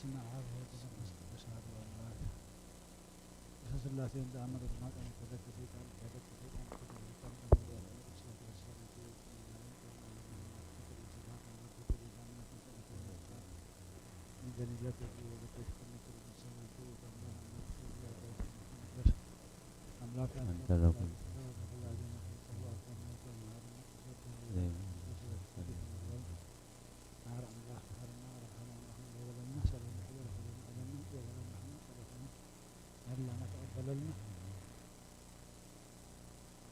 በስመ አብ ወወልድ ወመንፈስ ቅዱስ አሐዱ አምላክ። ርእሰ ሥላሴን ዘአመረ ድማ ቀን የተገደሰ ቃል የተገደሰ ቃል የተገደሰ ቃል አምላክ አንተ ለኩ መሐር አምላክ መሐረና ርሐመና ወበለና ሰላም ይበለና ጸሎትና መላና ተቀበለልና።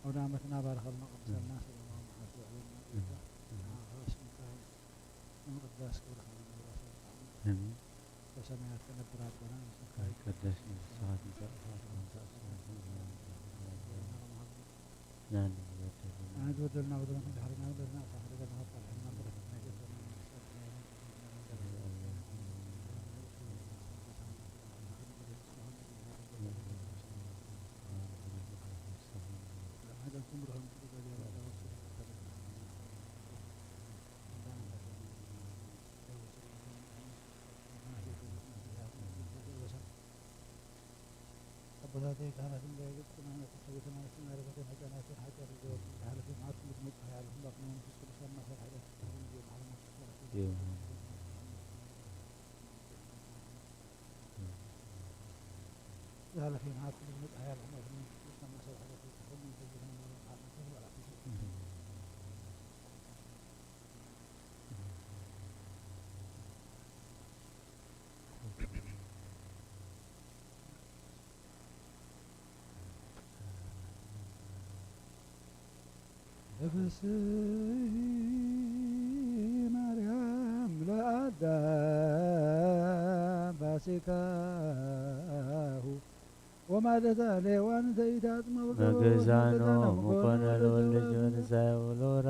አውደ ዓመትና ባርኸልና ቀድሰልና ሰላማዊ መዓልቲ የዕለልና ጌታ። ንዓኻ ስምካ ንምቅዳስ ክብርኻ ንምብራኽ የብቅዓና። በሰማያት ትነብር ኣቦና ስምካ ይትቀደስ። መንግስትኻ ትምጻእ። ፈቃድካ ንዓና ዝበደልና በደልና ድሕርና በደልና ኣሳሕርገና ካብ ሓደገና ካብ ጣልሐና ምሕረትካ ናይ ገዛና መንግስቲ ኣድሕነና። ኣቦታተይ ካህናትን ዳያቆናትን ሰበይትን ኣንስትን ኣረጋውያን ህጻናትን ሓጢኣት ዝገበርኩም ዝሓለፈ መዓልቲ ምድመጽ ሓያልኹም ባኩም መንፈስ ቅዱስ ኣማኻሪ ሓጢኣት ትፍትሑ። ዝሓለፈ መዓልቲ ምድመጽ ሓያልኹም ባኩም መንፈስ ቅዱስ ኣማኻሪ ሓጢኣት ትፍትሑ። ተፈስሒ ማርያም ለአዳም ፋሲካሁ ወማደታ ለሔዋን ዘይታጥመው መገዛኖ መኮነ ለወልድ ጆንሳይ ወሎራ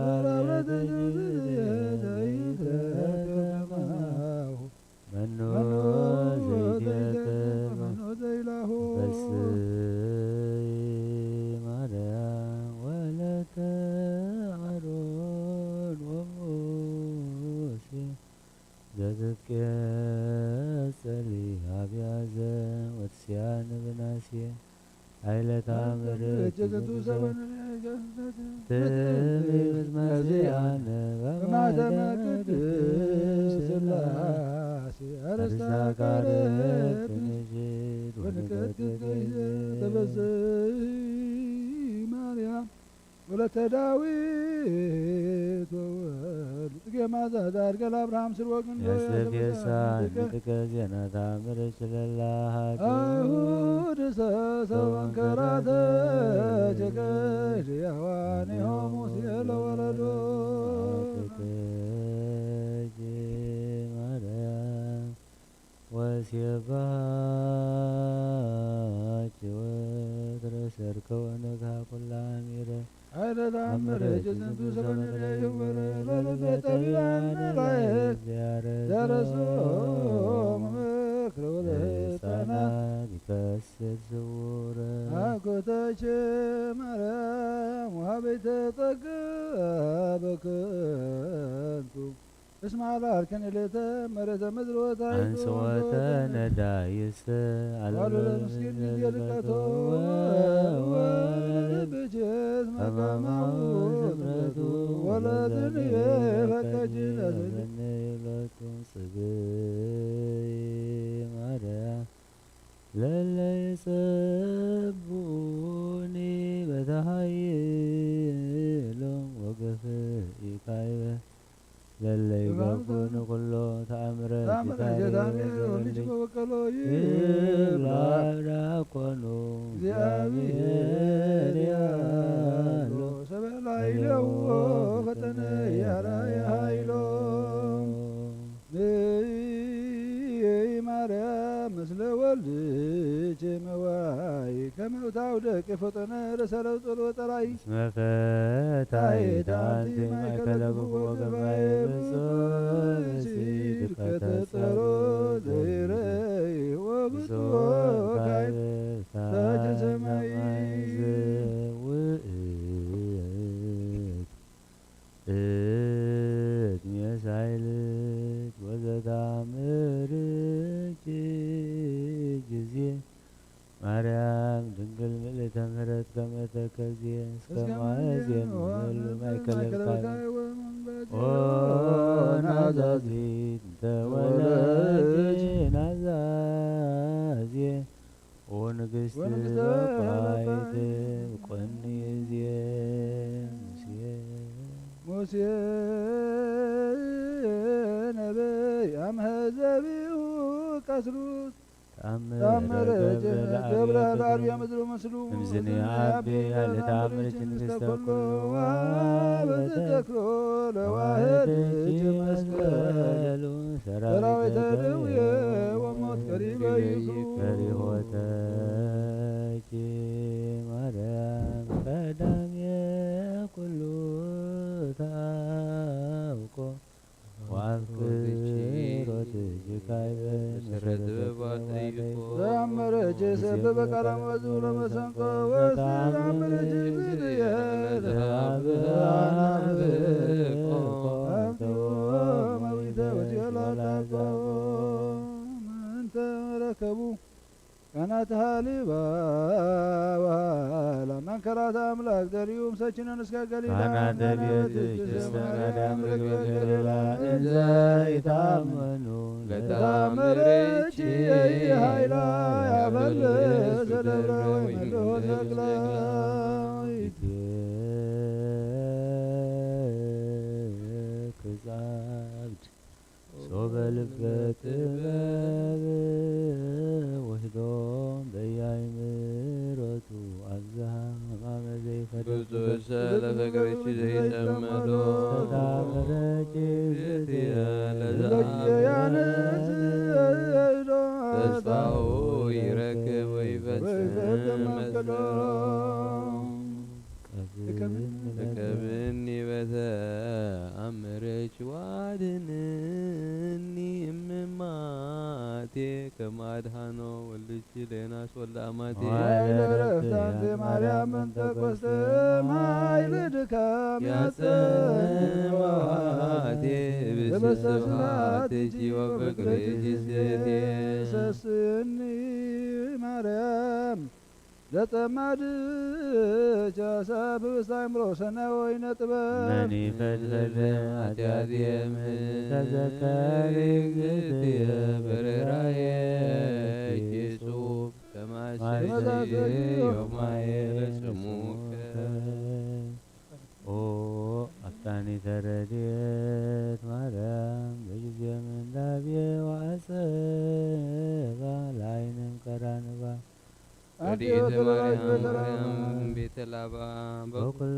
ዘይተከማሁ መኑ ዘይትከማሁ ዘይላሁ ተፈስሒ ማርያም ወለተ አሮን ወሙሴ ዘትትቄጸሊ አብያዘ ወትስያን ብናሴ ኃይለ ታምር እጅግቱ ዘበን ትምዝመዝ አነ በማተመ በማተመ ቅድስት ቅድስት ሥላሴ አርስታ አርስታ ቃል ቃል ትንሽት ወንቀት ወንቀት ተበስሒ ማርያም ወለተ ዳዊት ወወልድ ጽጌ ማዛ ዳርገል አብርሃም ስር ወግንዶ ያስተፌሳ ያዘመዛ ንጥቀ ዜና ታምር ችለላ ሃዱ አሁድ ሰሰ ወንከራተ ቸከድ ያዋኔ ሆሙስ የለወለዶ አትከጅ ማርያም ወሴባች ወትረ ሰርክ ወነግሃ ኩላ አሚረ ኃይለ ተአምር እጅ ዝንቱ ዘመን ይወረ ለልበ ጠቢባን መላእክት ደረሶ መመክር ወለህፃናት ይከስት ስውረ አኮተች ማርያም ወሃበይተ ጸጋ በከንቱ እስመ አልዓልክን እሌተ መሬተ ምድር ወታይቶ አንስወተ ነዳይስ ዋሉ ለምስኪን ጊዜ ልቀቶ ወለልብጀት መቃማሁ ዝምረቱ ወለትንየ ፈቀጅ ለትንየ ለትንየ ለቱ ጽብይ ማርያም ለለ ይጸብኡኒ በተሃይሎም ወገፍ ኢካይበ ለለ ይገብሩኒ ኩሎ ተአምረ ተአምረ ጌታዬ ጌታዬ ወልጅ ወልጅ በበቀሎ ይብላ ይብላ ዲያቆኑ እግዚአብሔር ያሉ ሰበላ ይለው ፈጠነ ያራየ ኃይሎ ማርያም ምስለ ወልድኪ መዋይ ከመ ውታው ደቂ ፈጠነ ርእሰ ለውጦል ወጠራይ እስመ ፈታይት አንቲ ማእከለ ክፉ ወገባይ ብፁዕ ብእሲት ከተጸሩ ዘይረይ ወብፁዕ ካይብ ታሕተ ሰማይ ውእት እት ሜሳይልት ወዘታምርኪ ማርያም ድንግል ምልእተ ምሕረት ከመ ተከዜ እስከ እስከ ማእዜ ማእዜ ንበሉ ንበሉ ማእከለ ማእከለ ብካይ ብካይ ወመንበቴ ኦ ናዛዚ እንተ ወለድኪ ወለድኪ ናዛዜ ኦ ንግስቲ ወንግስተ በቋይት በቋይት ቆኒ እዜ ሙሴ ሙሴ ነቢይ አምሀ ዘቢኡ ቀስሩ ተአምር ተአምር ገብረ ገብረ ለአርያ ለአርያ ምድሩ ምስሉ ምስሉ እምዝኒ ምስል አቢ አቢ ያለ ያለ ተአምር ተአምር ንግስተ ንግስተ ኩሉ ኩሉ ወበተክሎ ለዋህድ ለዋህድ መስቀሉ መስቀሉ ሰራዊተ ሰራዊተ ደዌ ደዌ ወሞት ቀሪበ ይኩ። ፈሪሆተኪ ማርያም ቀዳሜ ኩሉ ታውቆ ወአፍቅሮትኪ ካይበ መሰረተ ጥበባት ጠይቆ። ዘአምረኪ ሰብ በቃላም ወዝቡ ለመሰንቆ ወስአምረኪ ዝብየ ለተአብሃ ናፍቆ። አብቶ መዊተ ወትገላ ጣቆ ምንተ ረከቡ ካህናት ሃሊባ ወሃላ መንከራት አምላክ ዘሪኡም ሰችነን እስከ ገሊላ ካህናት ነቢያት ነቢያት ቅድስተ ማርያም ርግበ ገሊላ እንዘ ይታመኑ ለታምርኪ ኃይላ ያበልስ በደብረ ወይን ተክላ። ክጻብድ ሶበ ልበ ጥበብ ውህዶም በያይ ምሕረቱ አብዝሃ ማመ ዘይፈለግ ብፁዕ ሰለፈ ግብርኪ ዘይጠመዶ ተታምረኪ እትየ ለዘአምረ ለዘያነ ተስፋሁ ይረክብ ወይፈጽም ወይፈጽም መሰሎ። መሰሎ። እከብኒ በተ አምረች ዋድንኒ እምማቴ ከማድሃኖ ወልድኪ ሌናስ ወልደ አማቴ። መዋዕለ ዕረፍት አንቴ ማርያም መንጠቆስቴ ማይል ድካም ያጸንዋቴ ብስብሐትኪ ወፍቅርኪ ሴቴ። ሰስኒ ማርያም ለጸማድኪ አሳብ ህብስተ አእምሮ ሰናይ ወይነ ጥበብ። መኒ ፈድፈደ ኃጢአትየ ምህር ተዘከሪ እግዝእትየ በርራየኪ ጽሑፍ ከማሰኪ ዮማየ ለስሙከ። ኦ አፍጣኒተ ረድኤት ማርያም በጊዜ ምንዳቤ ወአጸባ ለአይንም ቀራንባ ረድኤተ ማርያም ማርያም ቤተ ላባ በኩሉ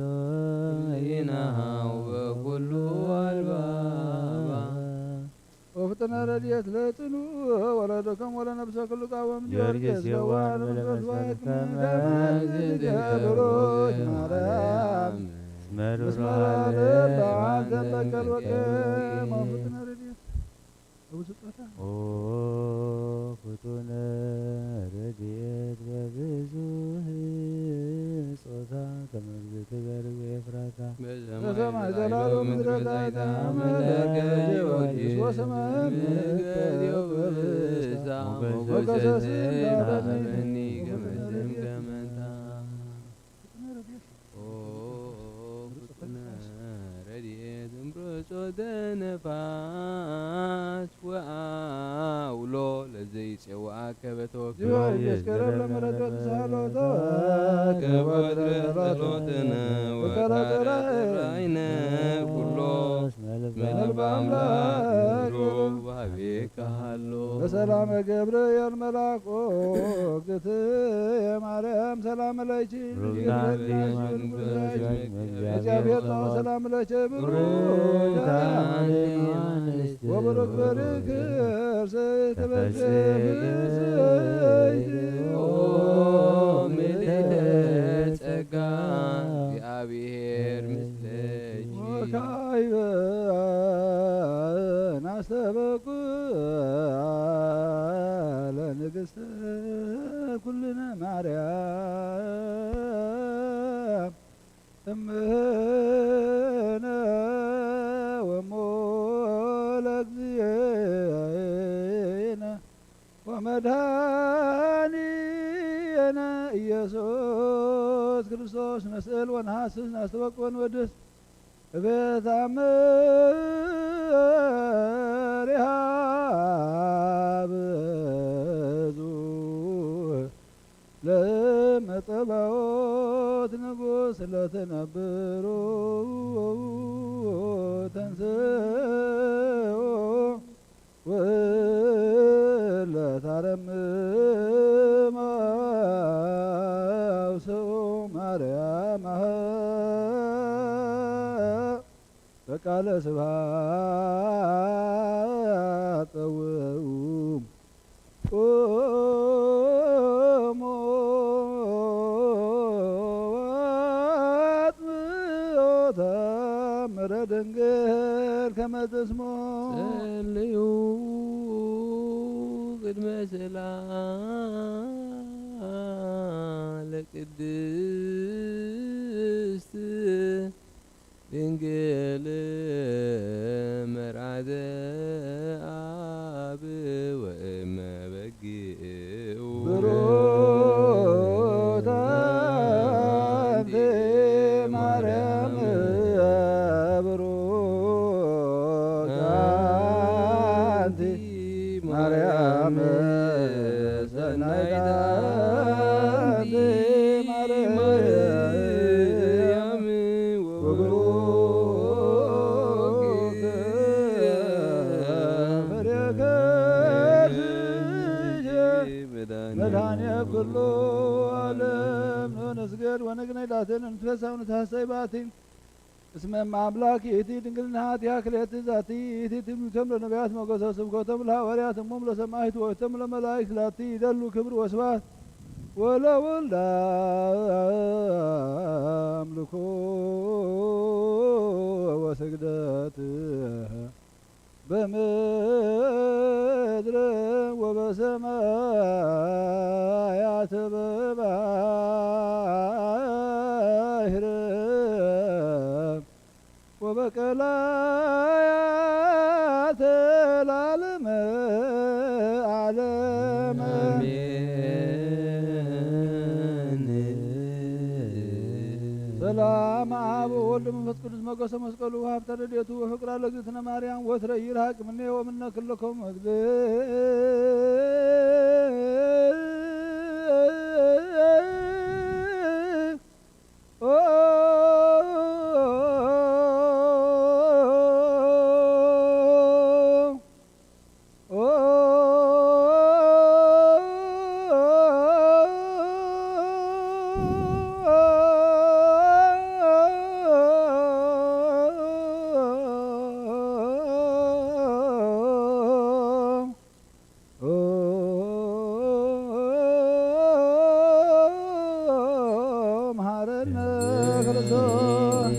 ሕሊናሃ ወበኩሉ አልባባ። ወፍጥነ ረድኤት ለጽኑ ወለደከም ወለነፍሰ ክሉ ቃወም ጊዮርጊስ ጊዮርጊስ የዋህ የዋህ ለመንፈስ ለመንፈስ ዋይት ከመ ከመ ዝገብሮች ማርያም እስመ ሩራ ለባን ዘበቀል ወቀም። ወፍጥነ ረድኤት ኦ ፍጡነ ረድኤት በብዙህ ጾታ ከመ እግዝእትከ ርግብ ኤፍራታ። በሰማይ ዘላለም ምድረ ዛይታ አመለከ ጊዮርጊስ ወሰማይ ምልከ ዲዮብሳ ሞገሰ ስንዳበኒ ከመ ስም ከመንታ። ኦ ፍጡነ ረድኤት እምርጾተ ነፋስ ወአውሎ ለዘይጼውአከ በተወክሎ። ጊዮርጊስ ገረብ ለመረጥ በተሳሎ ተወከቦት በጸሎትነ ወቃለ ተራይነ ኩሎ መልባ አምላክ ሩብ ሀቤ ካሃሎ። በሰላመ ገብርኤል መልአኮ ግትየ ማርያም ሰላም ለኪ ሩብታ ድንግል ነሽ ድንግል ነሽ እግዚአብሔር ጸባኦት ሰላም ለኪ ብሩክ ሩብታ አንቲ እምአንስት ወብሩክ ፍሬ ከርሥኪ ተፈሥሒ ተፈሥሒ ብስይት ኦ ምልዕተ ጸጋ እግዚአብሔር ምስለኪ። ወካዕበ ናስተበቁ ለንግሥተ ኩልነ ማርያም እምህነ ወሞ ለእግዚእነ ወመድኃኒ ኢየሱስ ክርስቶስ ነስእል ወነሃስስ፣ ነስተበቅዕ ወንወድስ። እቤት አመሪሃ ብዙ ለመጸባኦት ንጉሥ ለተነብሩ ተንስኡ ወለታረምም አውስኡ ማርያም በቃለ ስብሐት ጸውዑ ቁሙ ወአጽምዑ ተአምረ ድንግል ከመ ትስምዑ። ጸልዩ ቅድመ ስእላ ለቅድስት ድንግል መርዓተ አብ ወእመ በግዕ ብሩክት አንቲ ማርያም ብሩክት አንቲ ማርያም ሰናይት አንቲ ማርያም ወብሩክ ፍሬ ከርስኪ መድኃኔ ኩሉ ዓለም። ንስገድ ወንግነይ ላትን ንትፈሳው ንትሐሰይ ባቲ እስመ እም አምላክ ይእቲ ድንግልና አትያ ክልኤቲ ዛቲ ይእቲ ትንቢቶም ለነቢያት ሞገሰ ስብከቶም ለሐዋርያት እሞም ለሰማዕት ወእቶም ለመላእክት ላቲ ይደሉ ክብር ወስብሐት ወለወልድ አምልኮ ወስግደት በምድር ወበሰማያት በባህር ወበቀላያት ለዓለመ ዓለም። ሰላም አብ ወወልድ መንፈስ ቅዱስ ሞገሰ መስቀሉ ሀብተ ረድኤቱ ወፍቅራ ለእግዝእትነ ማርያም ወትረ ይርሃቅ ምኔ ወምነ ክልኮም እግዝእ። መሐረነ ክርስቶስ።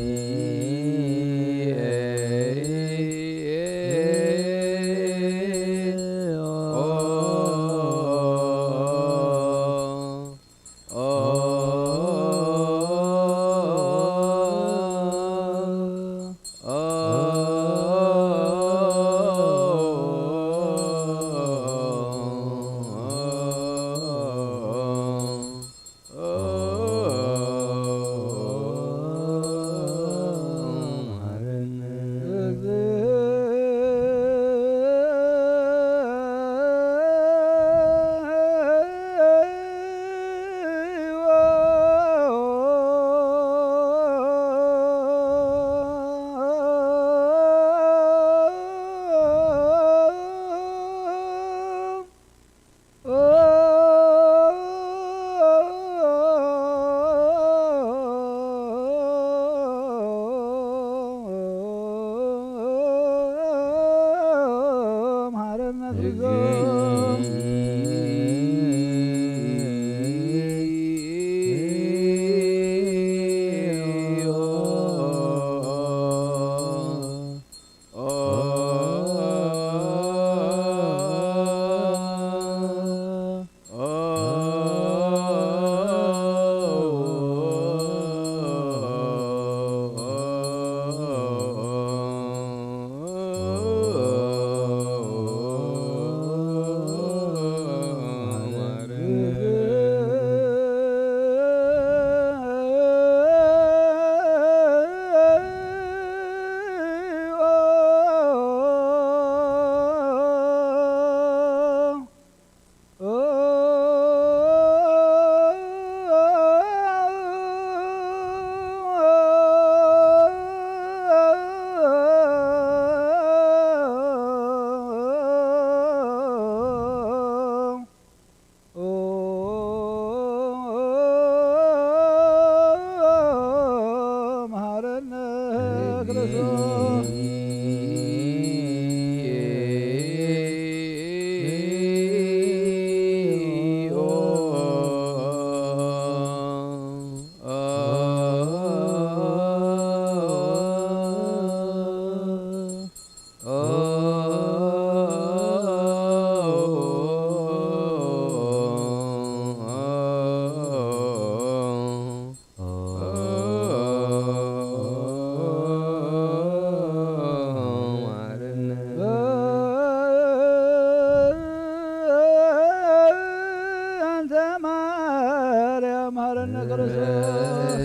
መሐረነ ክርስቶስ።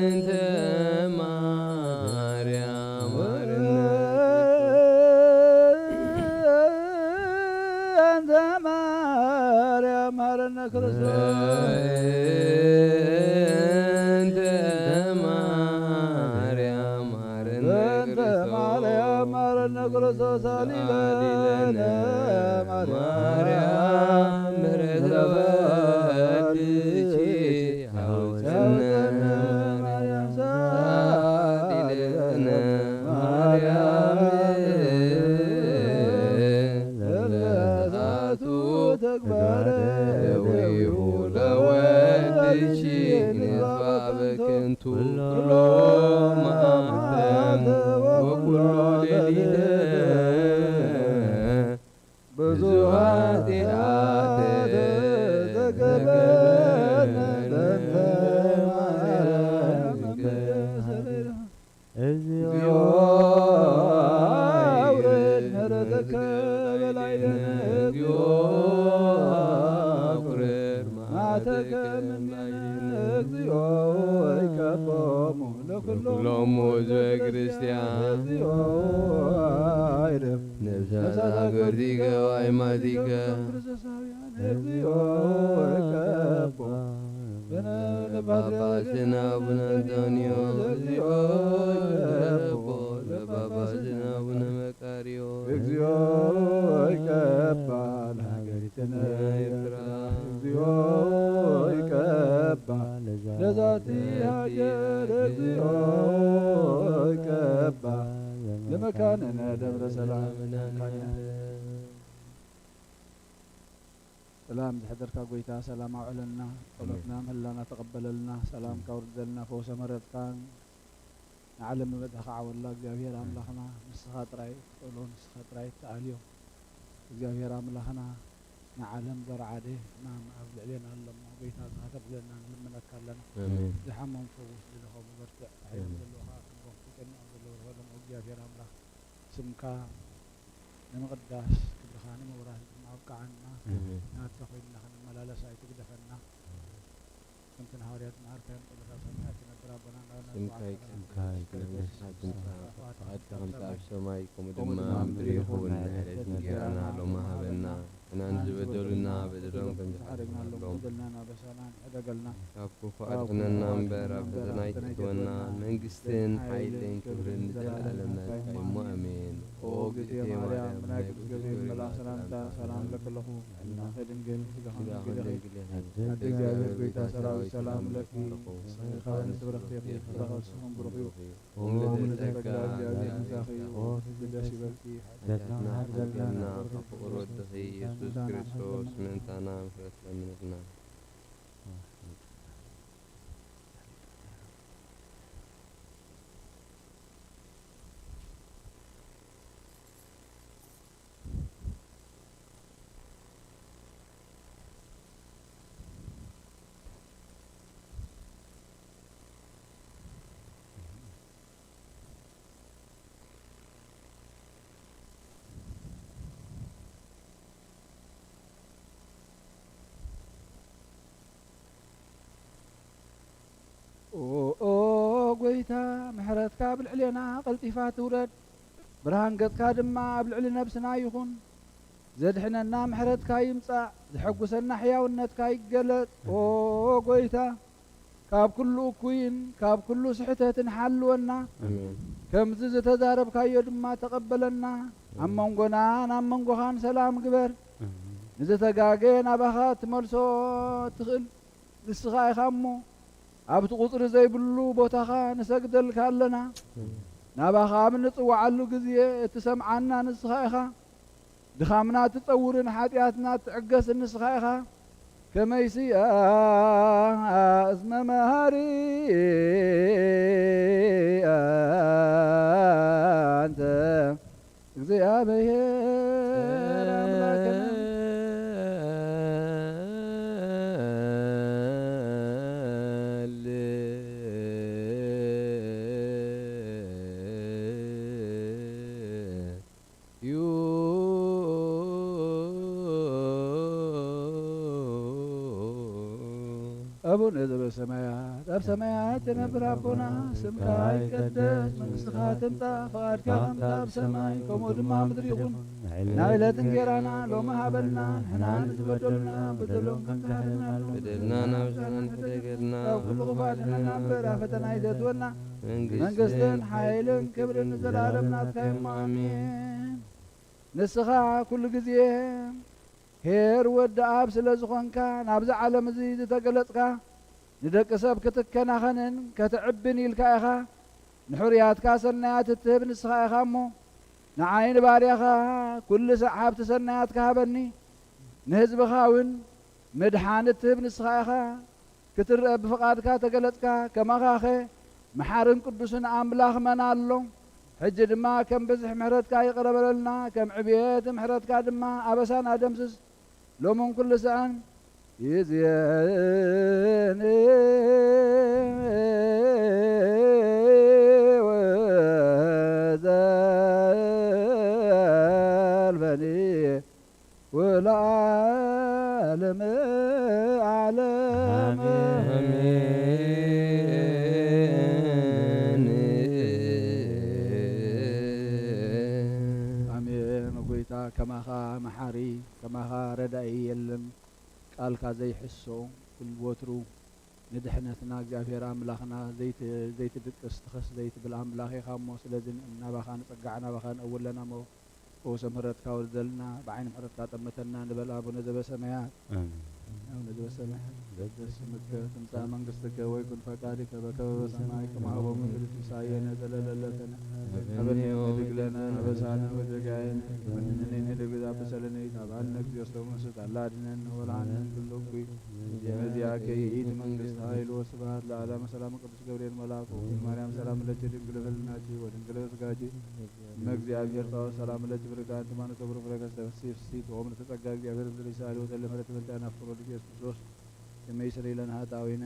እንተ ማርያም እንተ ማርያም መሐረነ ክርስቶስ። እንተ ማርያም መሐረነ እንተ ክርስቶስ። ማርያም መሐረነ ክርስቶስ። አሊለነ ማርያም ምሕረተ ወልድኪ አውፅነ ማርያም ሳሊለነ ማርያም ለለሳቱ ተግባረ ደዊሁ ለወልድኪ ንባበ ከንቱ ኩሎ መዓልተ ወኩሎ ሌሊተ ብዙ ኃጢአት ተገበነ በእንተ ማርያም። እግዚኦ አውርድ ምሕረትከ በላዕሌነ። እግዚኦ አውርድ መዓትከ እምኔነ። እግዚኦ ይቀቦሙ ለኩሎሙ ለኩሎሙ ሕዝበ ሕዝበ ክርስቲያን። ክርስቲያን። እግዚኦ አይደም ነፍሳት ነፍሳት አገርቲከ ወአይማቲከ። ክርስቶሳውያን። እግዚኦ ይቀቦ ለነ ለፓትርያርክ ለጳጳስና አቡነ አንጦንዮስ። እግዚኦ ይቀቦ ለጳጳስና አቡነ መቃርዮስ። እግዚኦ ይቀባ ለሀገሪትነ ኤርትራ። እግዚኦ ይቀባ ለዛቲ ሀገር። እግዚኦ ይቀባ ለመካንነ ደብረ ሰላም። ሰላም ዝሕደርካ ጎይታ ሰላም ኣውዕለልና፣ ጸሎትና ምህላና ተቐበለልና፣ ሰላምካ ኣውርደልና፣ ፈውሰ ምሕረትካን ንዓለም መበጽሕኻ ዓወልና። እግዚኣብሔር ኣምላኽና ንስኻ ጥራይ ትኽእሎ፣ ንስኻ ጥራይ ትኣልዮ። እግዚኣብሔር ኣምላኽና ንዓለም ዘርዓደ ሕማም ኣብ ልዕሌና ኣሎ እሞ፣ ጎይታ ንኻ ተድሕነና ንልምነካ ኣለና። ኣሜን። ዝሓመሙ ፈውስ፣ ዝደኸሙ በርትዕ፣ ሓይሎም ኣሜን። ዘለዉ ኸዓ ክንጎም፣ ተጨኒቖም ዘለዉ ርፈሎም። እግዚኣብሔር ኣምላኽ ስምካ ንምቕዳስ ክብርኻ ንምውራስ ድማ ኣብቅዓና። ኣሜን። ናትካ ኮይንና ክንመላለስ ኣይትግደፈና። ከምቲ ንሃዋርያት ዝመሃርካዮም ጸሎታት ሰማያት ትነብር ኣቦና፣ ናባና ስምካ ይቀደስ፣ ስምካ ይቀደስ፣ መንግስትካ ትምጻእ፣ ፈቃድካ ከም ኣብ ሰማይ ከምኡ ድማ ኣብ ምድሪ ይኹን። ናይ ዕለት እንጀራና ሎሚ ሃበና። ንሕናን ዝበደሉና በደሎም ከም ዝሓደግናሎም በደልናን ኣበሳናን ሕደገልና። ካብ ክፉእ ኣድሕነና እምበር፣ ኣብ ፈተና ኣይተእትወና። መንግስትን ሓይልን ክብርን ንዘለኣለም ናትካ እዩ እሞ፣ ኣሜን። ኦ እግዝእትየ ማርያም፣ ብናይ ቅዱስ ገብርኤል መልኣኽ ሰላምታ ሰላም እብለኪ ኣለኹ። ሕልናኺ ድንግል፣ ስጋኺ ድንግል ኢኺ። ኣደ እግዚኣብሔር ጎይታ ሰራዊት ሰላም እብለኪ። ንስኺ ካብ ኣንስቲ ብርኽቲ ኢኺ፣ ፍረ ከርስኺ እውን ብሩኽ እዩ። ኦ ምልእተ ጸጋ፣ እግዚኣብሔር ምሳኺ እዩ። ኦ ፍስሕቲ ደስ ይበልኪ። ሓጢኣትና ሓጢኣትና ይሓጥበልና፣ ይሓጥበልና፣ ካብ ፍቑር ወድኺ ኢየሱስ ክርስቶስ ምእንታና ምሕረት ለምንልና። ኦ ጎይታ፣ ምሕረትካ ኣብ ልዕሌና ቀልጢፋ ትውረድ፣ ብርሃን ገጽካ ድማ ኣብ ልዕሊ ነብስና ይኹን። ዘድሕነና ምሕረትካ ይምጻእ፣ ዘሐጉሰና ሕያውነትካ ይገለጽ። ኦ ጎይታ፣ ካብ ኩሉ እኩይን ካብ ኩሉ ስሕተትን ሓልወና። ኣሜን። ከምዚ ዝተዛረብካዮ ድማ ተቐበለና። ኣብ መንጎናን ኣብ መንጎኻን ሰላም ግበር። ኣሜን። ንዘተጋገየ ናባኻ ትመልሶ ትኽእል ንስኻ ኢኻ እሞ፣ ኣብቲ ቁጽሪ ዘይብሉ ቦታኻ ንሰግደልካ ኣለና። ኣሜን። ናባኻ ኣብ ንጽውዓሉ ግዜ እትሰምዓና ንስኻ ኢኻ። ድኻምና ትጸውርን ሓጢኣትና ትዕገስን ንስኻ ኢኻ። ከመይሲ እስመ መሃሪ ኣንተ እግዚኣብሔር ኣምላክነ። ኣቡነ ዘበሰማያት፣ ኣብ ሰማያት ትነብር ኣቦና፣ ስምካ ይቀደስ፣ መንግስትኻ ትምጻእ፣ ፈቓድካ ከም ኣብ ሰማይ ከምኡ ድማ ምድሪ ይኹን። ናይ ዕለት እንጌራና ሎሚ ሃበና፣ ንሕና ንዝበደሉና በደሎም ከም ዝሓለና በደልና ናብ ዝሓለና ፈተና ከይተግብረና፣ ካብ ኩሉ ክፉእ ኣድሕነና እምበር፣ ኣብ ፈተና ኣይተእትወና። መንግስትን መንግስትን ሓይልን ክብርን ንዘለኣለም ናትካ እዩ። ኣሜን። ኣሜን። ንስኻ ኩሉ ግዜ ኄር ወዲ ኣብ ስለ ዝኾንካ፣ ናብዚ ዓለም እዚ ዝተገለጽካ፣ ንደቂ ሰብ ክትከናኸንን ከተዕብን ኢልካ ኢኻ። ንሕሩያትካ ሰናያት እትህብ ንስኻ ኢኻ እሞ፣ ንዓይ ንባርያኻ ኩሉ ሳዕ ሃብቲ ሰናያትካ ሃበኒ። ንህዝብኻ እውን ምድሓን እትህብ ንስኻ ኢኻ። ክትረአ ብፍቓድካ ተገለጽካ። ከማኻኸ መሓርን ቅዱስን ኣምላኽ መን ኣሎ? ሕጂ ድማ ከም ብዝሒ ምሕረትካ ይቕረ በለልና፣ ከም ዕብየት ምሕረትካ ድማ ኣበሳና ደምስስ። ሎምን ኩሉ ሰዓን ይእዜኒ ወዘልፈኒ ወለዓለመ ዓለም። ኣሜን። ኣሜን። ጎይታ ከማኻ መሓሪ፣ ከማኻ ረዳኢ የለን። ቃልካ ዘይሕሶ፣ ኩሉ ወትሩ ንድሕነትና እግዚኣብሔር ኣምላኽና ዘይት-፣ ዘይትድቅስ ትኸስ ዘይትብል ኣምላኽ ኢኻ እሞ፣ ስለዚ ናባኻ ንጸጋዕ፣ ናባኻ ንእውር ኣለና እሞ፣ ፈውሰ ምሕረትካ ወርደልና፣ ብዓይኒ ምሕረትካ ጠመተና ንበል። ኣቡነ ዘበሰማያት፣ ኣሜን። ኣቡነ ዘበሰማያት፣ ይትቀደስ ስምከ፣ ትምጻእ መንግስትከ፣ ወይኩን ፈቃድከ በከመ በሰማይ ከማሁ በምድር። ሲሳየነ ዘለለዕለትነ ሀበነ ዮም ወህድግ ለነ፣ አበሳነ ወጌጋየነ ከመ ንሕነኒ ንህድግ ለዘአበሰ ለነ፣ ኢታብአነ እግዚኦ ውስተ ፈተነ፣ አላ አድኅነነ ወለዓለነ ኩሉ እኩይ። መዚአከ ይእቲ መንግስት ኃይል ወስብሐት ለዓለመ። ሰላም ቅዱስ ገብርኤል መልአኩ፣ ማርያም ሰላም ለኪ ድንግል በህልናኪ ወድንግል በስጋኪ፣ እመ እግዚአብሔር ጸባኦት ሰላም ለኪ ብርክት አንቲ እም አማኑኤል ፍሬ ከርሥኪ ፍሥሕት። ኦ ምልዕተ ጸጋ እግዚአብሔር ምስሌኪ፣ ሰአሊ ወጸሊ ምሕረት ተመልኪ፣ አፍቅሮ ወልድኪ ኢየሱስ ክርስቶስ ከመ ይስረይ ለነ ኃጣውኢነ።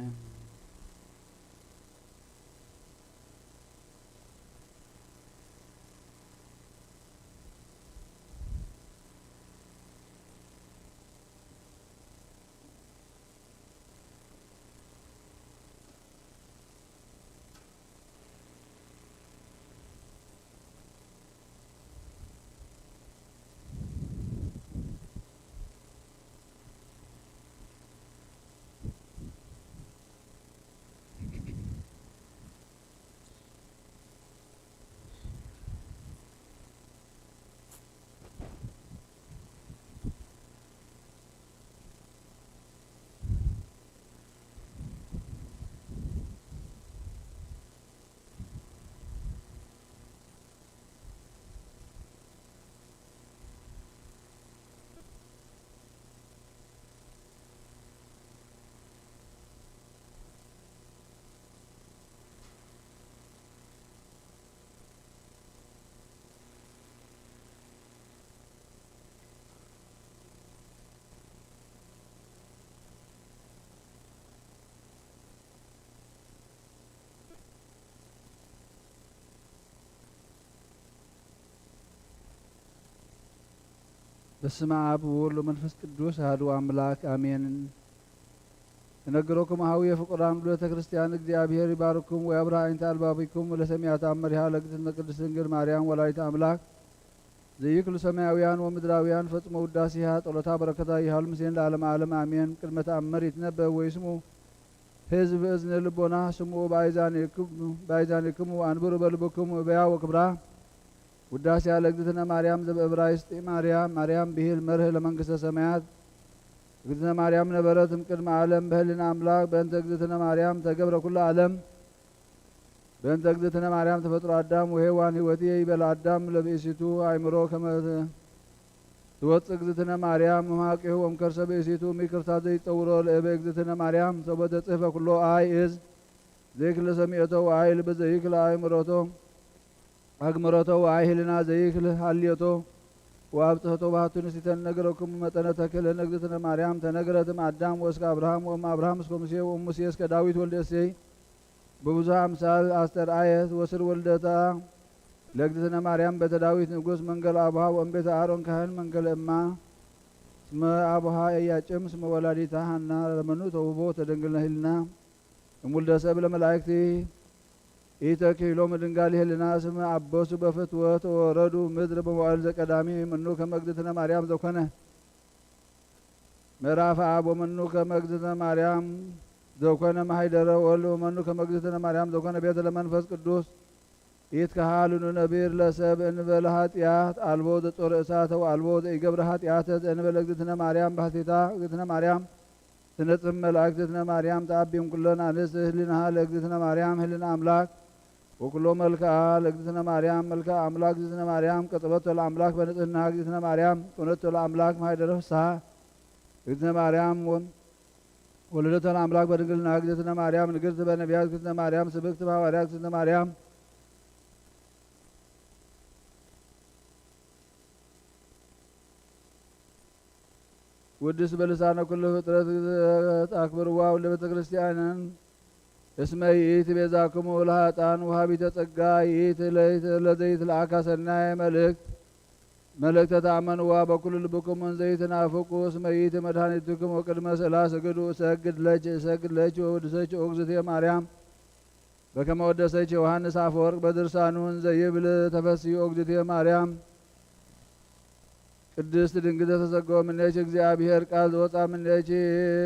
በስመ አብ ወወልድ ወመንፈስ ቅዱስ አሐዱ አምላክ አሜን። እነግረኩም አሐውየ ፍቁራን ውሉደ ክርስቲያን፣ እግዚአብሔር ይባርኩም ወያብርሃ አይንተ አልባቢኩም ለሰሚያ ተአምሪሃ ለእግዝእትነ ቅድስት ድንግል ማርያም ወላዲተ አምላክ ዘይክሉ ሰማያውያን ወምድራውያን ፈጽሞ ውዳሴሃ ጸሎታ በረከታ ይሃሉ ምስሌን ለዓለመ ዓለም አሜን። ቅድመ ተአምር ይትነበብ ወይስሙ ህዝብ እዝነ ልቦና ስምዑ በአይዛኒክሙ፣ በአይዛኒክሙ አንብሩ በልብክሙ እበያ ወክብራ። ውዳሴያ ለእግዝእትነ ማርያም ዘበእብራይስጥ ማርያ፣ ማርያም ብሂል መርህ ለመንግስተ ሰማያት። እግዝእትነ ማርያም ነበረት እምቅድመ ዓለም በህሊና አምላክ። በእንተ እግዝእትነ ማርያም ተገብረ ኩሉ ዓለም። በእንተ እግዝእትነ ማርያም ተፈጥሮ አዳም ወሔዋን ህይወትየ ይበል አዳም ለብእሲቱ አእምሮ ከመ ትወፅእ እግዝእትነ ማርያም እምሃቂሁ ወምከርሰ ብእሲቱ እምይቅርታ ዘይጸውሮ ለእበ እግዝእትነ ማርያም ሰቦ ተጽሕፈ ኩሎ አይ እዝ ዘይክለ ሰሚዕቶ ወአይ ልብ ዘይክለ አእምሮቶ አግምሮቶ ወአይ ህልና ዘይክል ሀልዮቶ ወአብጽሕቶ ባህቱ ንሲተን ነገረኩም መጠነ ተክልን እግዝእትነ ማርያም ተነግረት እም አዳም ወእስከ አብርሃም ወእም አብርሃም እስከ ሙሴ ወእም ሙሴ እስከ ዳዊት ወልደ እሴይ ብብዙሕ አምሳል አስተርአየት ወስር ወልደታ ለእግዝእትነ ማርያም ቤተ ዳዊት ንጉስ መንገል አቡሃ ወእም ቤተ አሮን ካህን መንገል እማ እስመ አቡሃ ኢያቄም እስመ ወላዲታ ሐና ለመኑ ተውቦ ተደንግል ህልና እሙልደ ሰብ ለመላእክቲ ኢተክህሎሙ ድንጋል ህልና እስመ አበሱ በፍትወት ወረዱ ምድር በመዋዕል ዘቀዳሚ ምኑ ከመ እግዝእትነ ማርያም ዘኮነ ምዕራፍ አብ። ወመኑ ከመ እግዝእትነ ማርያም ዘኮነ ማሃይደረ ወልድ ወመኑ ከመ እግዝእትነ ማርያም ዘኮነ ቤተ ለመንፈስ ቅዱስ። ኢትከሃልኑ ነቢር ለሰብ እንበለ ኃጢአት አልቦ ዘጾረ እሳተ ወአልቦ ዘኢገብረ ኃጢአተ ዘእንበለ እግዝእትነ ማርያም ባሕቲታ። እግዝእትነ ማርያም ትነጽም መላእክት እግዝእትነ ማርያም ተአቢም ኩለን አንስት ህሊናሃ ለእግዝእትነ ማርያም ህሊና አምላክ ወኩሎ መልክዓ ለእግዝእትነ ማርያም መልክዓ አምላክ። እግዝእትነ ማርያም ቀጸበቶ ለአምላክ በንጽህና። እግዝእትነ ማርያም ጾነቶ ለአምላክ ማህደረ ፍስሐ። እግዝእትነ ማርያም ወ-፣ ወለደቶ ለአምላክ በድንግልና። እግዝእትነ ማርያም ንግርት በነቢያት። እግዝእትነ ማርያም ስብክት በሐዋርያት። እግዝእትነ ማርያም ውድስ በልሳነ ኩሉ ፍጥረት አክብርዋ ለቤተ ክርስቲያንን እስመ ይእቲ ቤዛክሙ ለኃጥኣን ወሃቢተ ጸጋ ይእቲ ለይት ለዘይትለአካ ሰናየ መልእክት መልእክተ ተአመንዋ በኩሉ ልብክሙ እንዘይትናፍቁ እስመ ይእቲ መድኃኒትክሙ ወቅድመ ስእላ ስግዱ እሰግድ ለች እሰግድ ለች ወውድሰች ኦግዝእትየ ማርያም በከመ ወደሰች ዮሐንስ አፈወርቅ በድርሳኑ እንዘ ይብል ተፈስሒ ኦግዝእትየ ማርያም ቅድስት ድንግል ተሰገወ ምኔኪ እግዚአብሔር ቃል ዘወፃ ምኔኪ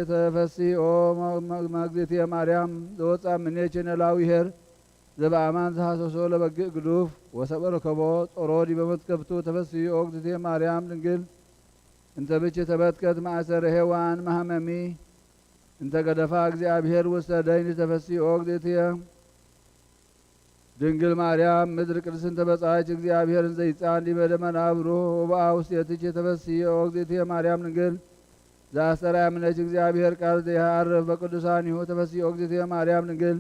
ተፈስሒ ኦ መ-፣ መ-፣ መግዝእትየ ማርያም ዘወፃ ምኔኪ ነላዊ ኄር ዘበአማን ዘሐሰሶ ለበግእ ግዱፍ ወሰበ ረከቦ ጾሮ ዲበ መትከፍቱ ተፈስሒ ኦግዝእትየ ማርያም ድንግል እንተ ብኪ ተበትከት ማእሰረ ሔዋን መሐመሚ እንተ ገደፋ እግዚአብሔር ውስተ ደይን ተፈስሒ ኦግዝእትየ ድንግል ማርያም ምድር ቅድስት እንተ በጻች እግዚአብሔር እንዘ ይጻን ዲበ ደመና ብሩህ ወበአ ውስቴትኪ ተፈስሒ ኦግዝእትየ ማርያም ድንግል ዘአስተርአያ ምኔኪ እግዚአብሔር ቃል ዘየዐርፍ በቅዱሳኒሁ ተፈስሒ ኦግዝእትየ ማርያም ድንግል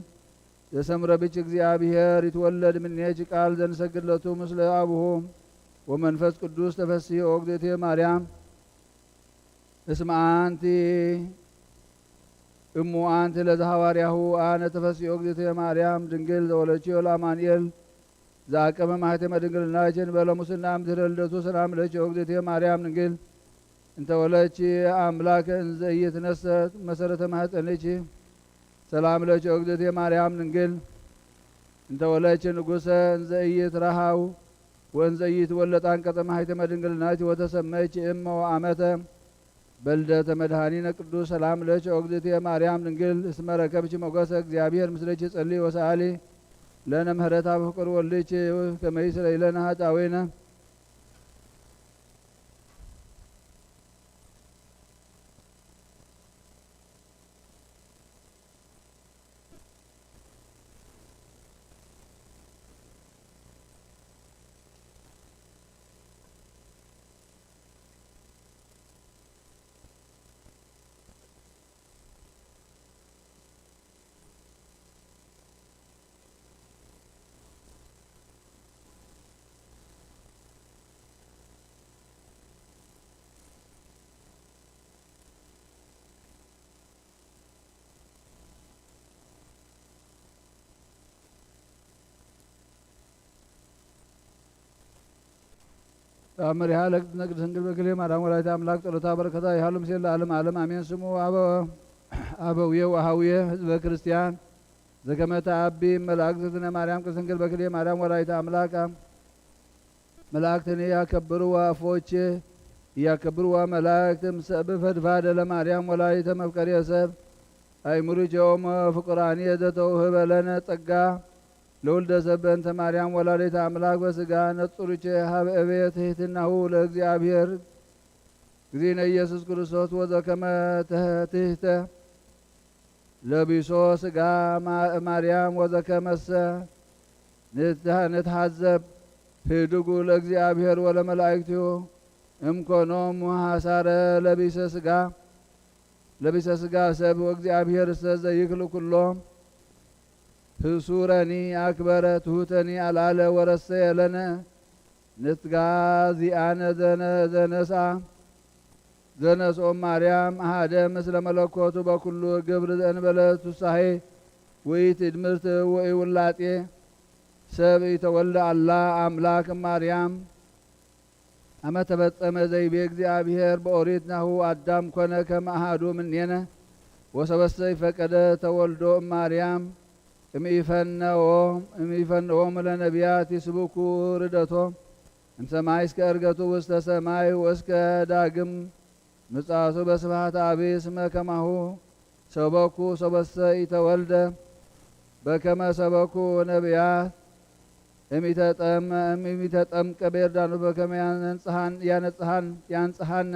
ዘሰምረ ብኪ እግዚአብሔር ይትወለድ ምኔኪ ቃል ዘንሰግድ ለቱ ምስለ አቡሁ ወመንፈስ ቅዱስ ተፈስሒ ኦግዝእትየ ማርያም እስመ አንቲ እሙ አንቲ ለዘሐዋርያሁ አነ ተፈስሒ ኦግዝእትየ ማርያም ድንግል ዘወለድኪዮ ለአማኑኤል ዘአቀመ ማህተመ ድንግልናኪ እንበለ ሙስና እምድህረ ልደቱ ሰላም ለኪ ኦግዝእትየ ማርያም ድንግል እንተ ወለድኪ አምላከ እንዘ ኢይትነሰት መሰረተ ማህፀንኪ ሰላም ለኪ ኦግዝእትየ ማርያም ድንግል እንተ ወለድኪ ንጉሰ እንዘ ኢይትረሃው ወእንዘ ኢይትወለድ አንቀጸ ማህተመ ድንግልናኪ ወተሰመይኪ እመ ወአመተ በልደተ መድኃኒነ ቅዱስ ሰላም ለኪ ኦግዝእትየ ማርያም ድንግል እስመ ረከብኪ ሞገሰ እግዚአብሔር ምስለኪ ጸሊ ወሰአሊ ለነ ምህረታ በፍቅር ወልድኪ ከመ ይስረይ ለነ ኃጣውኢነ። ተአምሪሃ ለቅድስት ድንግል በክልኤ ማርያም ወላዲተ አምላክ ጸሎታ በረከታ ይሃሉ ምስሌነ ለዓለመ ዓለም አሜን። ስሙ አበ-፣ አበውየ ወአሃውየ ህዝበ ክርስቲያን ዘከመ ተአቢ እመ ለእግዝእትነ ማርያም ቅድስት ድንግል በክልኤ ማርያም ወላዲተ አምላክ። መላእክትን ያከብርዋ አፎቼ ያከብርዋ መላእክት እምሰብ ፈድፋደ ለማርያም ወላዲተ መፍቀሬ ሰብ። አይምሩቸውም ፍቁራን የተውህበ ለነ ጸጋ ለወልደ ሰብ በእንተ ማርያም ወላዲተ አምላክ በስጋ ነጹሩቸ ሀበ እቤት ትሕትናሁ ለእግዚአብሔር እግዚእነ ኢየሱስ ክርስቶስ ወዘከመ ትሕተ ለቢሶ ስጋ ማ-፣ ማርያም ወዘከመሰ ንትሐ-፣ ንትሐዘብ ህድጉ ለእግዚአብሔር ወለመላእክቲሁ እምኮኖም ሐሳረ ለቢሰ ስጋ ለቢሰ ስጋ ሰብ ወእግዚአብሔር እሰ ዘይክል ኩሎ ህሱረኒ አክበረ ትሑተኒ አልዓለ ወረሰየ ለነ ንትጋ ዚአነ ዘነ-፣ ዘነስአ ዘነስኦም ማርያም አሃደ ምስለ መለኮቱ በኩሉ ግብር ዘእንበለ ቱሳሄ ወኢትድምርት ወኢውላጤ ሰብ ኢተወልደ አላ አምላክ ማርያም ኣመ ተፈጸመ ዘይቤ እግዚኣብሔር በኦሪት ናሁ ኣዳም ኮነ ከመ ኣሃዱ ምኔነ ወሰበሰ ይፈቀደ ተወልዶ እማርያም እምይፈነዎም እምይፈነዎም ለነቢያት ይስብኩ ርደቶ እምሰማይ እስከ እርገቱ ውስተ ሰማይ ወእስከ ዳግም ምጻቱ በስብሐት አብ እስመ ከማሁ ሰበኩ ሰበሰ ኢተወልደ በከመ ሰበኩ ነቢያት እሚተጠምቀ በዮርዳኖስ በከመ ያነጽሃን ያነጽሃን ያንጽሃነ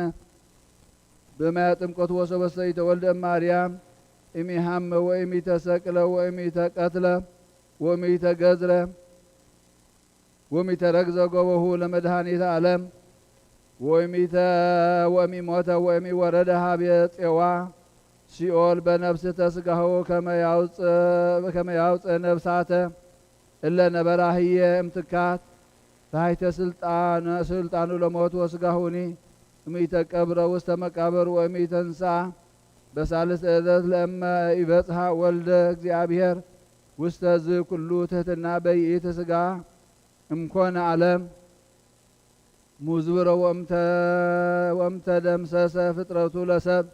በማየ ጥምቀቱ ወሰበሰ ኢተወልደ እማርያም እሚሃመ ወእሚተሰቅለ ወእሚተቀትለ ወእሚተገዝረ ወሚተረግዘ ገቦሁ ለመድኃኒተ ዓለም ወሚተ ወሚሞተ ወሚወረደ ሀቤ ጼዋ ሲኦል በነፍስተ ስጋሁ ከመ ያውፅእ ነፍሳተ እለ ነበራ ህዬ እምትካት ታሕተ ስልጣነ ስልጣኑ ለሞት ወስጋሁኒ እሚተቀብረ ውስተ መቃብር ወእሚተንሳ በሳልስት ዕለት ለእመ ኢበጽሐ ወልደ እግዚኣብሔር ውስተ ዝ ኩሉ ትሕትና በይኢት ስጋ እምኮነ ዓለም ሙዝብረ ወእምተ ወእምተደምሰሰ ፍጥረቱ ለሰብ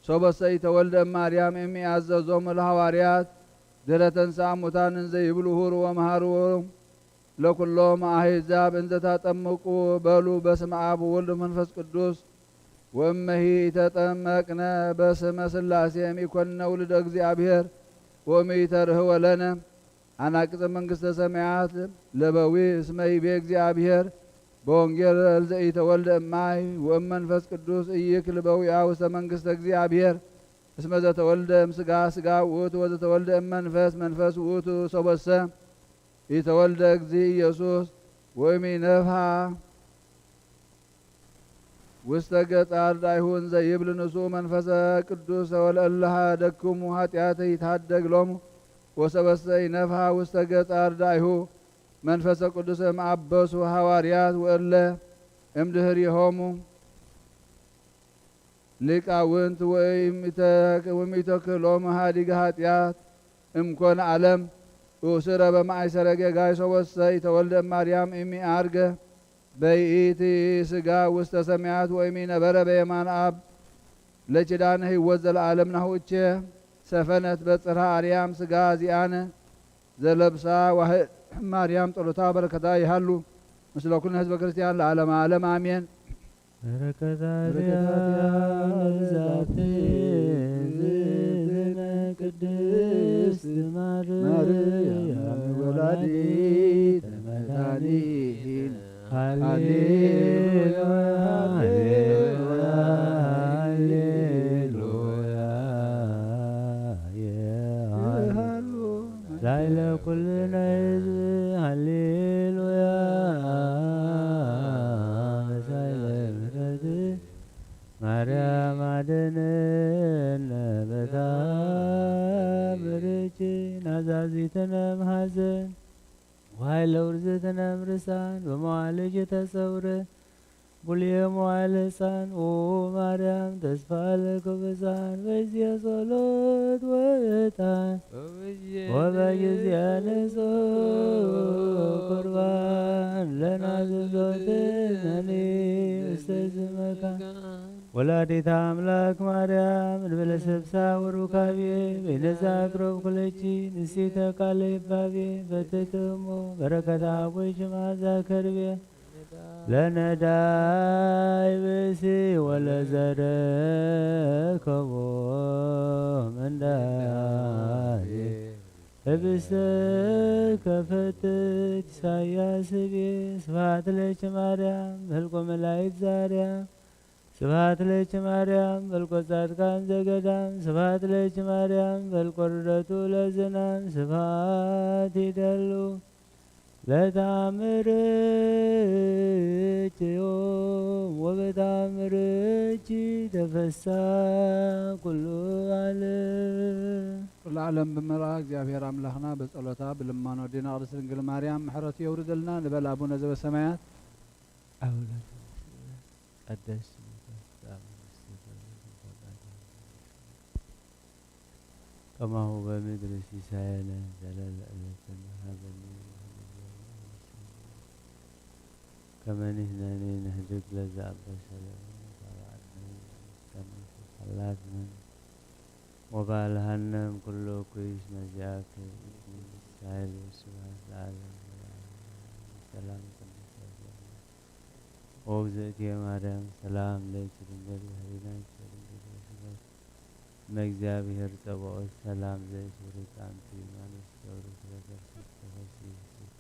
ሶበሰ ኢተወልደ እማርያም እም ኢአዘዞሙ ለሐዋርያት ድህረ ተንሥአ እሙታን እንዘ ይብሉ ሁሩ ወመሃሩ ለኩሎም አሕዛብ እንዘ ታጠምቁ በሉ በስመ አብ ወወልድ ወመንፈስ ቅዱስ ወእመሂ ኢተጠመቅነ በስመ ሥላሴ እምኢኮንነ ውሉደ እግዚአብሔር ወእምኢተርህወ ለነ አናቅጸ መንግስተ ሰማያት ለበዊ እስመ ይቤ እግዚአብሔር በወንጌል ዘኢተወልደ እማይ ወእም መንፈስ ቅዱስ ኢይክል በዊአ ውስተ መንግስተ እግዚአብሔር እስመ ዘተወልደ እምስጋ ስጋ ውእቱ ወዘተወልደ እም መንፈስ መንፈስ ውእቱ ሰቦሰ ኢተወልደ እግዚእ ኢየሱስ ወእም ኢነፍሐ ውስተ ገጻር ዳይሁን ዘይብል ንሱ መንፈሰ ቅዱስ ወለእለ ደክሙ ኃጢአት ይትሃደግ ሎሙ ወሰበሰ ይነፍሐ ውስተ ገጻር ዳይሁ መንፈሰ ቅዱስ እም አበሱ ሐዋርያት ወእለ እምድህሪሆሙ ሊቃውንት ወሚተክሎም ሃዲግ ኃጢአት እምኮን ዓለም ኡስረ በማእሰረ ጌጋይ ሰወሰይ ተወልደ ማርያም እሚ አርገ በይእቲ ስጋ ውስተ ሰማያት ወእሚ ነበረ በየማን አብ ለኪዳነ ሕይወት ዘለዓለም ናሁ እቼ ሰፈነት በጽርሐ አርያም ስጋ ዚአነ ዘለብሳ ዋህድ ማርያም ጸሎታ በረከታ ይሃሉ ምስለ ኩልነ ህዝበ ክርስቲያን ለዓለመ ዓለም አሜን። በረከታ በረከታ ዲያነ ዛቲ ዝትነ ቅድስት ማርያም ማርያም ወላዲተ ወላዲተ መድኃኒነ። መድኃኒነ። ሃሌሉያ፣ ሃሌሉያ፣ ሃሌሉያ። ላዕለ ኩልነ ህዝብ ሃሌሉያ። ሳይለ ምሕረት ማርያም አድነነ በታ በርች ናዛዚትነ እምሐዘን ዋይለ ውርዝትነ እምርሳን በመዋልጅ ተሰውረ ቡልየ መዋዕለ ሕፃን ኦ ማርያም ተስፋ ለክብፃን በጊዜ ጸሎት ወዕጣን ወበጊዜ ንጹሕ ቁርባን ለናዝዞትነኒ ውስተ ዝመካን ወላዲተ አምላክ ማርያም እንበለ ሰብሳ ወሩካቤ በይነዛ አቅረብ ኩለቺ ንሲተ ቃለ ይባቤ በትትሞ በረከታ አቦይ ሽማዛ ከርቤ ለነዳይ ብእሲ ወለዘረከቦ ምንዳቤ ህብስተ ከፈትት ኢሳያስ ቤ ስብሐት ለኪ ማርያም በልቆ መላእክት ዛርያ ስብሐት ለኪ ማርያም በልቆ ጻድቃን ዘገዳም ስብሐት ለኪ ማርያም በልቆ ርደቱ ለዝናም ስብሐት ይደሉ ለተአምርኪ ዮም ወበተአምርኪ ተፈሳ ኩሉ ዓለም። ኩሉ ዓለም ብምልኣ እግዚኣብሔር ኣምላኽና ብጸሎታ ብልማኖ ዲና ቅድስት ድንግል ማርያም ምሕረቱ የውርደልና ንበል ኣቡነ ዘበሰማያት። አቡነ ቀደስ ከማሁ በምድር ሲሳየነ ዘለለ ዕለትነ ሀበነ ከመ ንሕነኒ ንህድግ ለዘ አበሰ ለነ፣ ወባልሐነ ከመ ኢትትሐላትነ፣ ወባልሐነ እምኩሉ እኩይ እስመ ዚአከ ይእቲ ኃይል ወስብሐት ለዓለመ ዓለም። ሰላም ቅዱስ ገብርኤል ኦ እግዝእትየ ማርያም ሰላም ለኪ ድንግል በህሊናኪ ወድንግል በስጋኪ። እመ እግዚአብሔር ጸባኦት ሰላም ዘይሽብርክ አንቲ ማንስ ገብሩ ፍሬ ከርሥኪ ተፈሥሒ ፍሥሕት።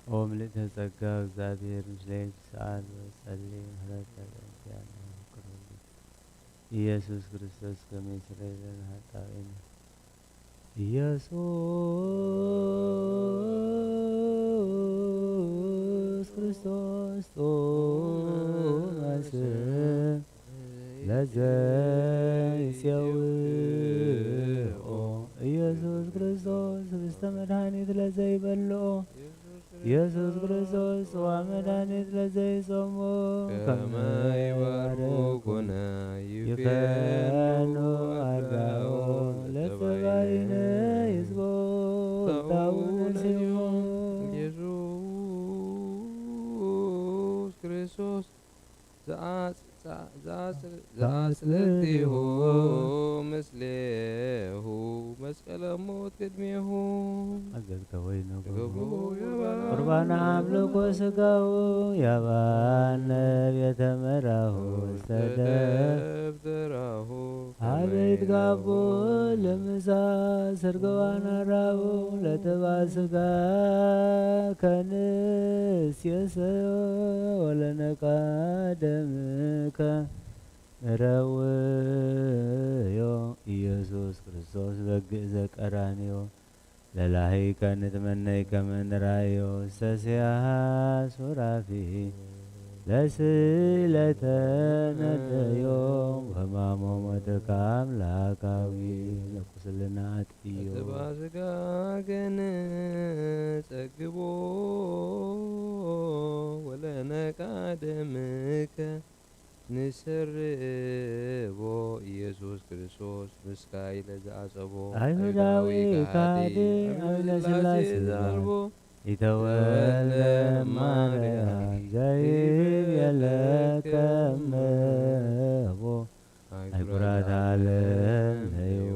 ኦ ምልዕተ ጸጋ እግዚአብሔር ምስሌኪ ሰአሊ ወጸሊ ምሕረተ በእንቲአነ ወፍቅር ወልድኪ ኢየሱስ ክርስቶስ ከመ ይስረይ ለነ ኃጣውኢነ። ኢየሱስ ክርስቶስ ጡመ ስም ለዘይጼውኦ፣ ኢየሱስ ክርስቶስ ህብስተ መድኃኒት ለዘይበልኦ፣ ኢየሱስ ክርስቶስ ጽዋ መድኃኒት ለዘይጾሞ፣ ከመ ይባርኩነ ይፌኑ አርዳኦ ለጸባኢነ ይስቦ ታውነ ሲሆ። ኢየሱስ ክርስቶስ ዘአጽ-፣ ዘ-፣ ዘአጽ-፣ ዘአጽልልቲሁ ምስሌሁ መስቀለ ሞት ቅድሜሁ። አዘግተ ወይነ ገብሩ ቁርባነ አምልኮ ስጋሁ ያባነ ቤተ መራሁ ውስተ ደብተራሁ አቤት ጋቦ ለምሳ ሰርገዋን አራቡ ለተባ ስጋ ከንስ የሰ ወለነቃ ደምከ ረውዮ ኢየሱስ ክርስቶስ በግዕ ዘቀራንዮ ለላሂከ ንትመነይ ከመ ንራዮ ሰስያሃ ሱራፊ ለስለተ ነደዮ በማሞ ሞትከ አምላካዊ ለቁስልና አጥፍዮ። እባ ስጋ ገነ ጸግቦ ወለነቃ ደምከ ንሰርቦ ኢየሱስ ክርስቶስ ምስካይ ለዘአጸቦ አይሁዳዊ ከሃዲ ከሃዲ አምነ ሥላሴ ዘአልቦ ኢተወልደ ማርያም ዘይብየለከ እመቦ አይኩራት ዓለም ነዩ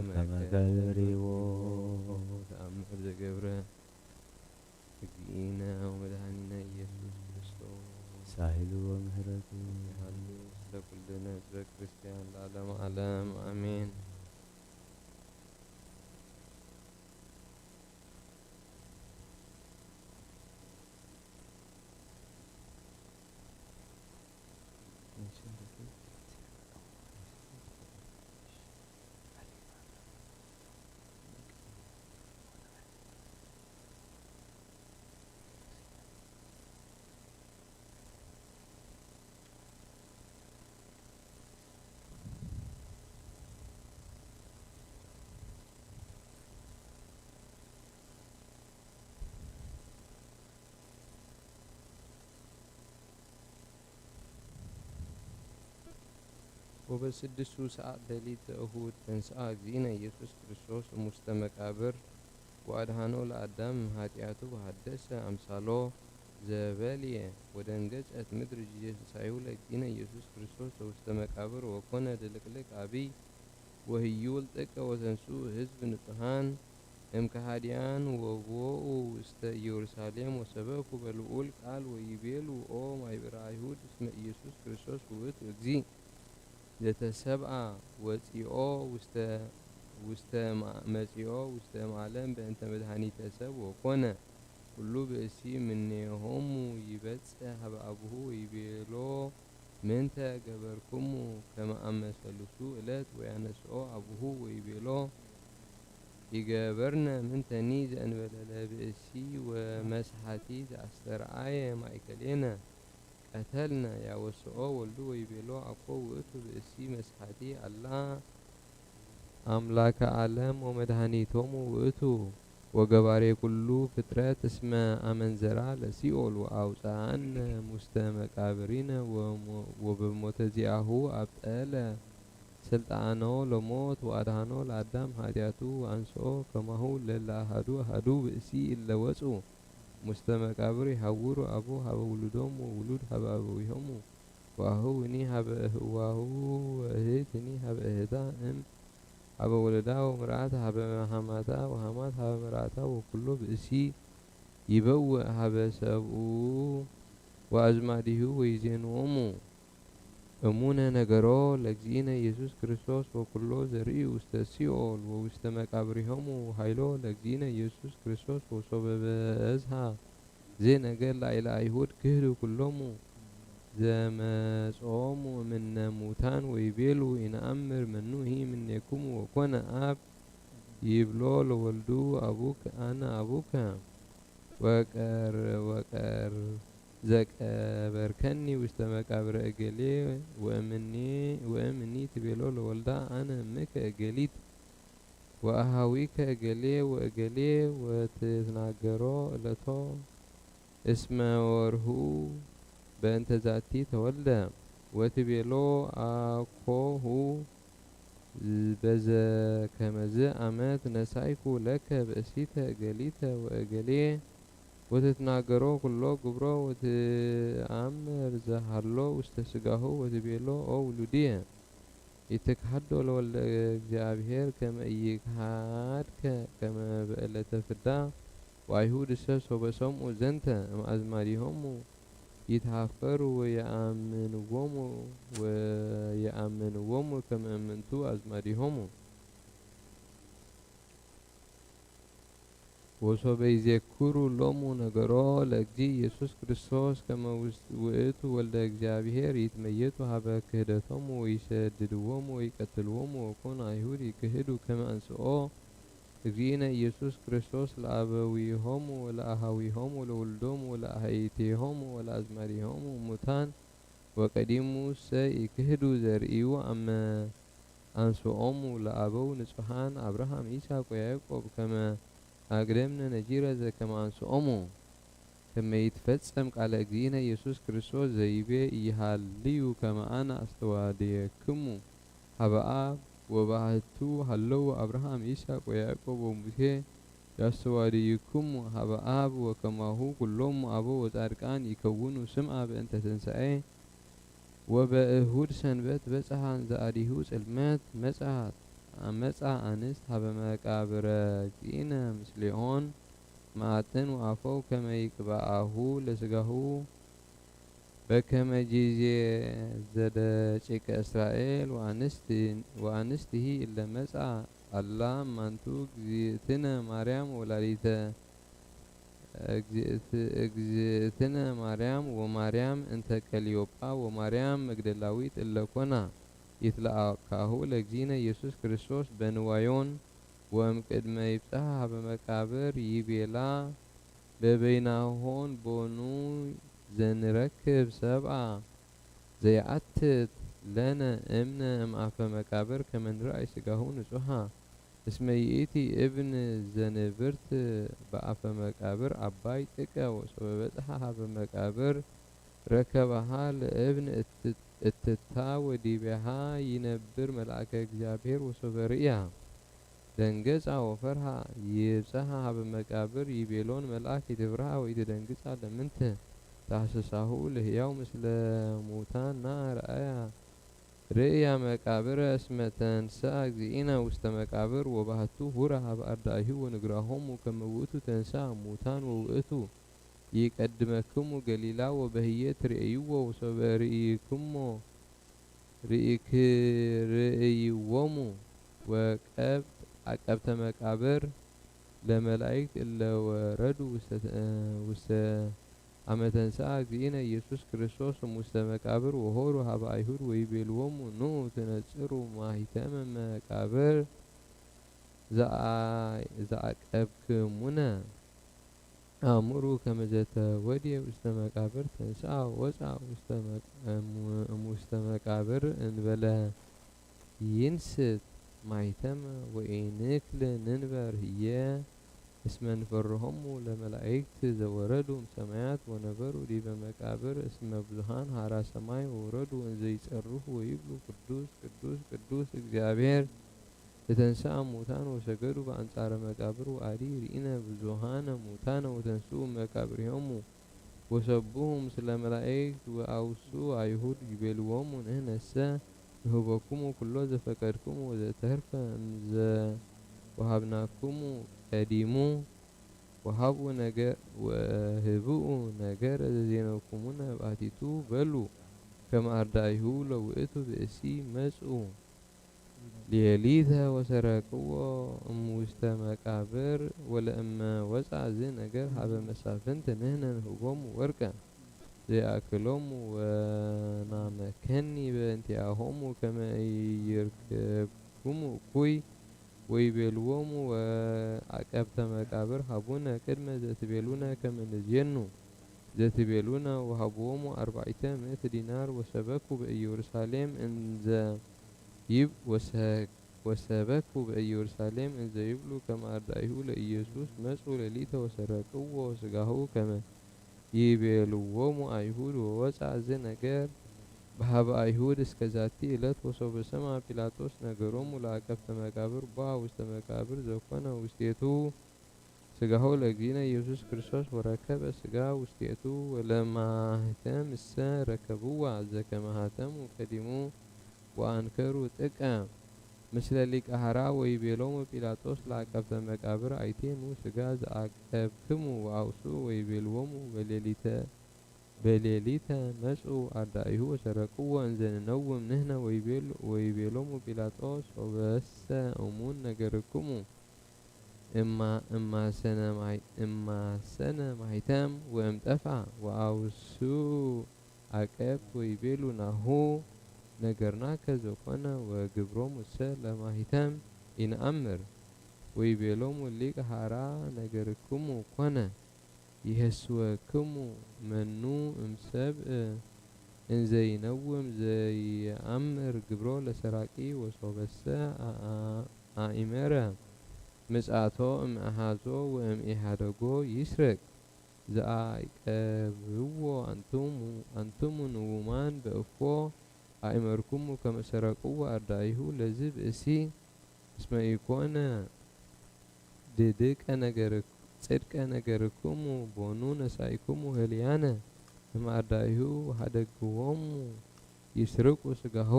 ከመ ከልብ ሪቦ። ተአምር ዘገብረ እግዚእነ ወመድኃኒነ ኢየሱስ ክርስቶስ ሳህሉ ወምህረቱ። ሳህሉ ስለ ኩልነ ህዝበ ክርስቲያን ለዓለመ ዓለም አሜን። ወበስድስቱ ሰዓት ሌሊት ዘእሁድ ተንሥአ እግዚእነ ኢየሱስ ክርስቶስ እሙስተ መቃብር ወአድኃኖ ለአዳም እምኃጢአቱ ወሐደሰ አምሳሎ ዘበልየ ወደንገጸት ምድር ጊዜ ትንሣኤሁ ለእግዚእነ ኢየሱስ ክርስቶስ ዘውስተ መቃብር ወኮነ ድልቅልቅ አቢይ ወህዩል ጥቀ ወተንሥኡ ሕዝብ ንጹሓን እምከሃድያን ወቦኡ ውስተ ኢየሩሳሌም ወሰበኩ በልዑል ቃል ወይቤሉ ኦ ማይበረ አይሁድ እስመ ኢየሱስ ክርስቶስ ውእቱ እግዚእ ዘተሰብአ ወፂኦ ውስተ ውስተ ማ-፣ መፂኦ ውስተ ዓለም በእንተ መድኃኒተ ሰብ ወኮነ ኩሉ ብእሲ ምኔሆሙ ይበጽሕ ሀበ አቡሁ ወይቤሎ ምንተ ገበርኩሙ ከመ አመ ሰሉሱ ዕለት ወያነስኦ አቡሁ ወይቤሎ ኢገበርነ ምንተኒ ዘእንበለ ለብእሲ ወመስሓቲ ዘአስተርአየ ማእከሌነ ቀተልነ ያወስኦ ወልዱ ወይቤሎ አኮ ውእቱ ብእሲ መስሓቲ አላ አምላከ ዓለም ወመድኃኒቶሙ ውእቱ ወገባሬ ኩሉ ፍጥረት እስመ አመንዘራ ለሲኦል ወአውፅአነ ሙስተ መቃብሪነ ወሞ-፣ ወበሞተ ዚአሁ አብጠለ ስልጣኖ ለሞት ወአድኃኖ ለአዳም ኃጢአቱ ወአንስኦ ከማሁ ለለአሃዱ አሃዱ ብእሲ እለ ወፁ ውስተ መቃብር ይሃውሩ፣ አቡ ሀበ ውሉዶሙ ወውሉድ ሀበ አበዊሆሙ ወአሁ እኒ ሀበ እህዋሁ ወእህት እኒ ሀበ እህታ እም ሀበ ወለዳ ወምርአት ሀበ ሀማታ ወሀማት ሀበ ምርአታ ወኩሎ ብእሲ ይበውእ ሀበ ሰብኡ ወአዝማዲሁ ወይዜንዎሙ። እሙነ ነገሮ ለእግዚእነ ኢየሱስ ክርስቶስ ወኩሎ ዘርኢ ውስተ ሲኦል ወውስተ መቃብሪሆሙ ኃይሎ ለእግዚእነ ኢየሱስ ክርስቶስ ወሶበ በዝሃ ዜ ነገር ላዕለ አይሁድ ክህዱ ኩሎሙ ዘመጾሙ እምነ ሙታን ወይቤሉ ኢነአምር መኑሂ ምኔኩሙ ወኮነ አብ ይብሎ ለወልዱ አቡክ አነ አቡከ ወቀር ወቀር ዘቀበርከኒ ውስተ መቃብረ እገሌ ወእምኒ ወእምኒ ትቤሎ ለወልዳ አነ እምከ እገሊት ወአሃዊከ እገሌ ወእገሌ ወትትናገሮ እለቶ እስመ ወርሁ በእንተ ዛቲ ተወልደ ወትቤሎ አኮሁ በዘ ከመዝ አመት ነሳይኩ ለከ ብእሲተ እገሊተ ወእገሌ ወትትናገሮ ኩሎ ግብሮ ወትአምር ዘሃሎ ውስተ ስጋሁ ወትቤሎ ኦ ውሉድየ ኢትክሃዶ ለወልደ እግዚኣብሔር ከመ ኢይክሃድከ ከመ በዕለተ ፍዳ ወአይሁድሰ ሶበ ሰምዑ ዘንተ እምአዝማዲሆሙ ይትሃፈሩ ወየአምንዎሙ ወየአምንዎሙ ከመ እምንቱ አዝማዲሆሙ። ወሶበ ይዜክሩ ሎሙ ነገሮ ለእግዚእ ኢየሱስ ክርስቶስ ከመ ውእቱ ወልደ እግዚኣብሔር ይትመየጡ ሀበ ክህደቶሙ ወይሰድድዎሙ ወይቀትልዎሙ ወኮኑ አይሁድ ይክህዱ ከመ አንስኦ እግዚእነ ኢየሱስ ክርስቶስ ለአበዊሆሙ ወለአሃዊሆሙ ወለውሉዶሙ ወለአሃይቴሆሙ ወለአዝማዲሆሙ እሙታን ወቀዲሙሰ ኢክህዱ ዘርእዩ አመ አንስኦሙ ለአበው ንጹሓን አብርሃም ይስሐቅ ወያዕቆብ ከመ አቅደምነ ነጂረ ዘከመ አንስኦሙ። ከመ ይትፈጸም ቃለ እግዚእነ ኢየሱስ ክርስቶስ ዘይቤ ኢይሃልዩ ከመ አነ አስተዋድየክሙ ሀበ አብ ወባህቱ ሀለው አብርሃም ይስሐቅ ወያዕቆብ ወሙሴ ያስተዋድይክሙ ሀበ አብ ወከማሁ ኩሎሙ አበው ወጻድቃን ይከውኑ ስምዓ በእንተ ትንሳኤ ወበእሁድ ሰንበት በጽሐ እንዘ አዲሁ ጽልመት መጽአት መጽአ አንስት ሀበ መቃብረ እግዚእነ ምስሌሆን መአትን ወአፈው ከመ ይቅብአሁ ለስጋሁ በከመ ጊዜ ዘደቂቀ እስራኤል ወአንስት ወአንስትሂ እለ መጽአ አላ እማንቱ እግዚእትነ ማርያም ወላዲተ እግዝእት-፣ እግዝእትነ ማርያም ወማርያም እንተ ቀልዮጳ ወማርያም መግደላዊት እለ ኮና ይትለአካሁ ለእግዚእነ ኢየሱስ ክርስቶስ በንዋዮን ወእምቅድመ ይብጽሐ ሀበ መቃብር ይቤላ በበይናሆን ቦኑ ዘንረክብ ሰብአ ዘይአትት ለነ እምነ እምአፈ መቃብር ከመ ንርአይ ስጋሁ ንጹሐ። እስመ ይእቲ እብን ዘንብርት በአፈ መቃብር አባይ ጥቀ ወሶበ በጽሐ ሀበ መቃብር ረከባሃ ለእብን እትት-፣ እትታ ወዲቤሃ ይነብር መልአከ እግዚአብሔር ወሶበ ርእያ ደንገጻ ወፈርሃ ይብጽሐ ሀበ መቃብር ይቤሎን መልአክ ኢትፍርሃ ወኢትደንግጻ ለምንት ታህስሳሁ ለህያው ምስለ ሙታን ና ረአያ ርእያ መቃብረ እስመ ተንሥአ እግዚእነ ውስተ መቃብር ወባህቱ ሁረ ሀበ አርዳኢሁ ወንግራሆሙ ከመ ውእቱ ተንሥአ እሙታን ወውእቱ ይቀድመክሙ ገሊላ ወበህየ ትርእይዎ ወሶበ ርእይክሞ ርእይክ-፣ ርእይዎሙ ወቀብጥ አቀብተ መቃብር ለመላእክት እለ ወረዱ ውስተ፣ ውስተ አመ ተንሥአ እግዚእነ ኢየሱስ ክርስቶስ እሙስተ መቃብር ወሆሩ ሀበ አይሁድ ወይቤልዎሙ ኑ ትነጽሩ ማይተመ መቃብር ዘአ-፣ ዘአቀብክሙነ አእምሩ ከመ ዘተወድየ ውስተ መቃብር ተንሥአ ወወፅአ ውስተ መቅ-፣ እሙ-፣ እሙስተ መቃብር እንበለ ይንስት ማይተመ ወኢንክል ንንበር ህየ እስመ ንፈርሆሙ ለመላእክት ዘወረዱ እምሰማያት ወነበሩ ዲበ መቃብር እስመ ብዙሃን ሀራ ሰማይ ወወረዱ እንዘ ይጸርሁ ወይብሉ ቅዱስ ቅዱስ ቅዱስ እግዚአብሔር ለተንስአ ሙታን ወሰገዱ በአንጻረ መቃብር ወአዲ ርኢነ ብዙሃነ ሙታነ ወተንስኡ መቃብሪሆሙ ወሰብሁ ምስለ መላእክት ወአውሱ አይሁድ ይቤልዎሙ ንሕነሰ ንህበኩሙ ኩሎ ዘፈቀድኩሙ ወዘተርፈ እምዘ ወሃብናኩሙ ቀዲሙ ወሃቡ ነገር ወህብኡ ነገረ ዘዜነኩሙነ ባቲቱ በሉ ከመ አርዳኢሁ ለውእቱ ብእሲ መጽኡ ሌሊተ ወሰረቅዎ እምውስተ መቃብር ወለእመ ወፃ እዚ ነገር ሀበ መሳፍንት ንህነ ንህቦሙ ወርቀ ዘይኣክሎሙ ወናመከኒ በእንቲአሆሙ ከመ ኢይርከብኩሙ እኩይ ወይቤልዎሙ ወአቀብተ መቃብር ሀቡነ ቅድመ ዘትቤሉነ ከመ ንዜኑ ዘትቤሉነ ወሀብዎሙ አርባዕተ ምእት ዲናር ወሰበኩ በኢየሩሳሌም እንዘ ይብ ወሰ ወሰበኩ በኢየሩሳሌም እንዘ ይብሉ ከመ አርዳኢሁ ለኢየሱስ መጹ ሌሊተ ወሰረቅዎ ስጋሁ ከመ ይቤልዎሙ አይሁድ ወወፃ እዚ ነገር በሀበ አይሁድ እስከ ዛቲ ዕለት ወሶበ ሰማ ጲላጦስ ነገሮሙ ለአቀብተ መቃብር ቦአ ውስተ መቃብር ዘኮነ ውስቴቱ ስጋሁ ለእግዚእነ ኢየሱስ ክርስቶስ ወረከበ ስጋ ውስቴቱ ወለማህተም እሰ ረከብዋ ዘከመ ሀተሙ ቀዲሙ ወአንከሩ ጥቀ ምስለ ሊቀ ሀራ ወይቤሎሙ ጲላጦስ ለአቀብተ መቃብር አይቴኑ ስጋ ዘአቀብክሙ ወአውስኡ ወይቤልዎሙ በሌሊተ በሌሊተ መጹ አርዳኢሁ ወሰረቅዎ እንዘ ንነውም ንህነ ወይቤል ወይቤሎሙ ጲላጦስ ሶበሰ እሙን ነገርክሙ እማ እማሰነ ማይ እማሰነ ማይተም ወእምጠፋ ወአውስኡ አቀብት ወይቤሉ ናሁ ነገርናከ ዘኮነ ወግብሮሙሰ ለማይተም ኢነአምር ወይቤሎሙ ሊቅ ሀራ ነገርክሙ ኮነ ይሄስወክሙ መኑ እምሰብእ እንዘ ይነውም ዘይአምር ግብሮ ለሰራቂ ወሶበሰ አአ- አኢመረ ምጽአቶ እምአሃዞ ወእምኢሃደጎ ይስረቅ ዘአይቀብዎ አንትሙ አንትሙ ንውማን በእፎ አእመርኩሙ ከመ ሰረቅዎ አርዳኢሁ ለዝ ብእሲ እስመ ኢኮነ ድድቀ ነገር ጽድቀ ነገርክሙ ቦኑ ነሳኢኩሙ ህልያነ እምአርዳኢሁ ሀደግዎሙ ይስርቁ ስጋሁ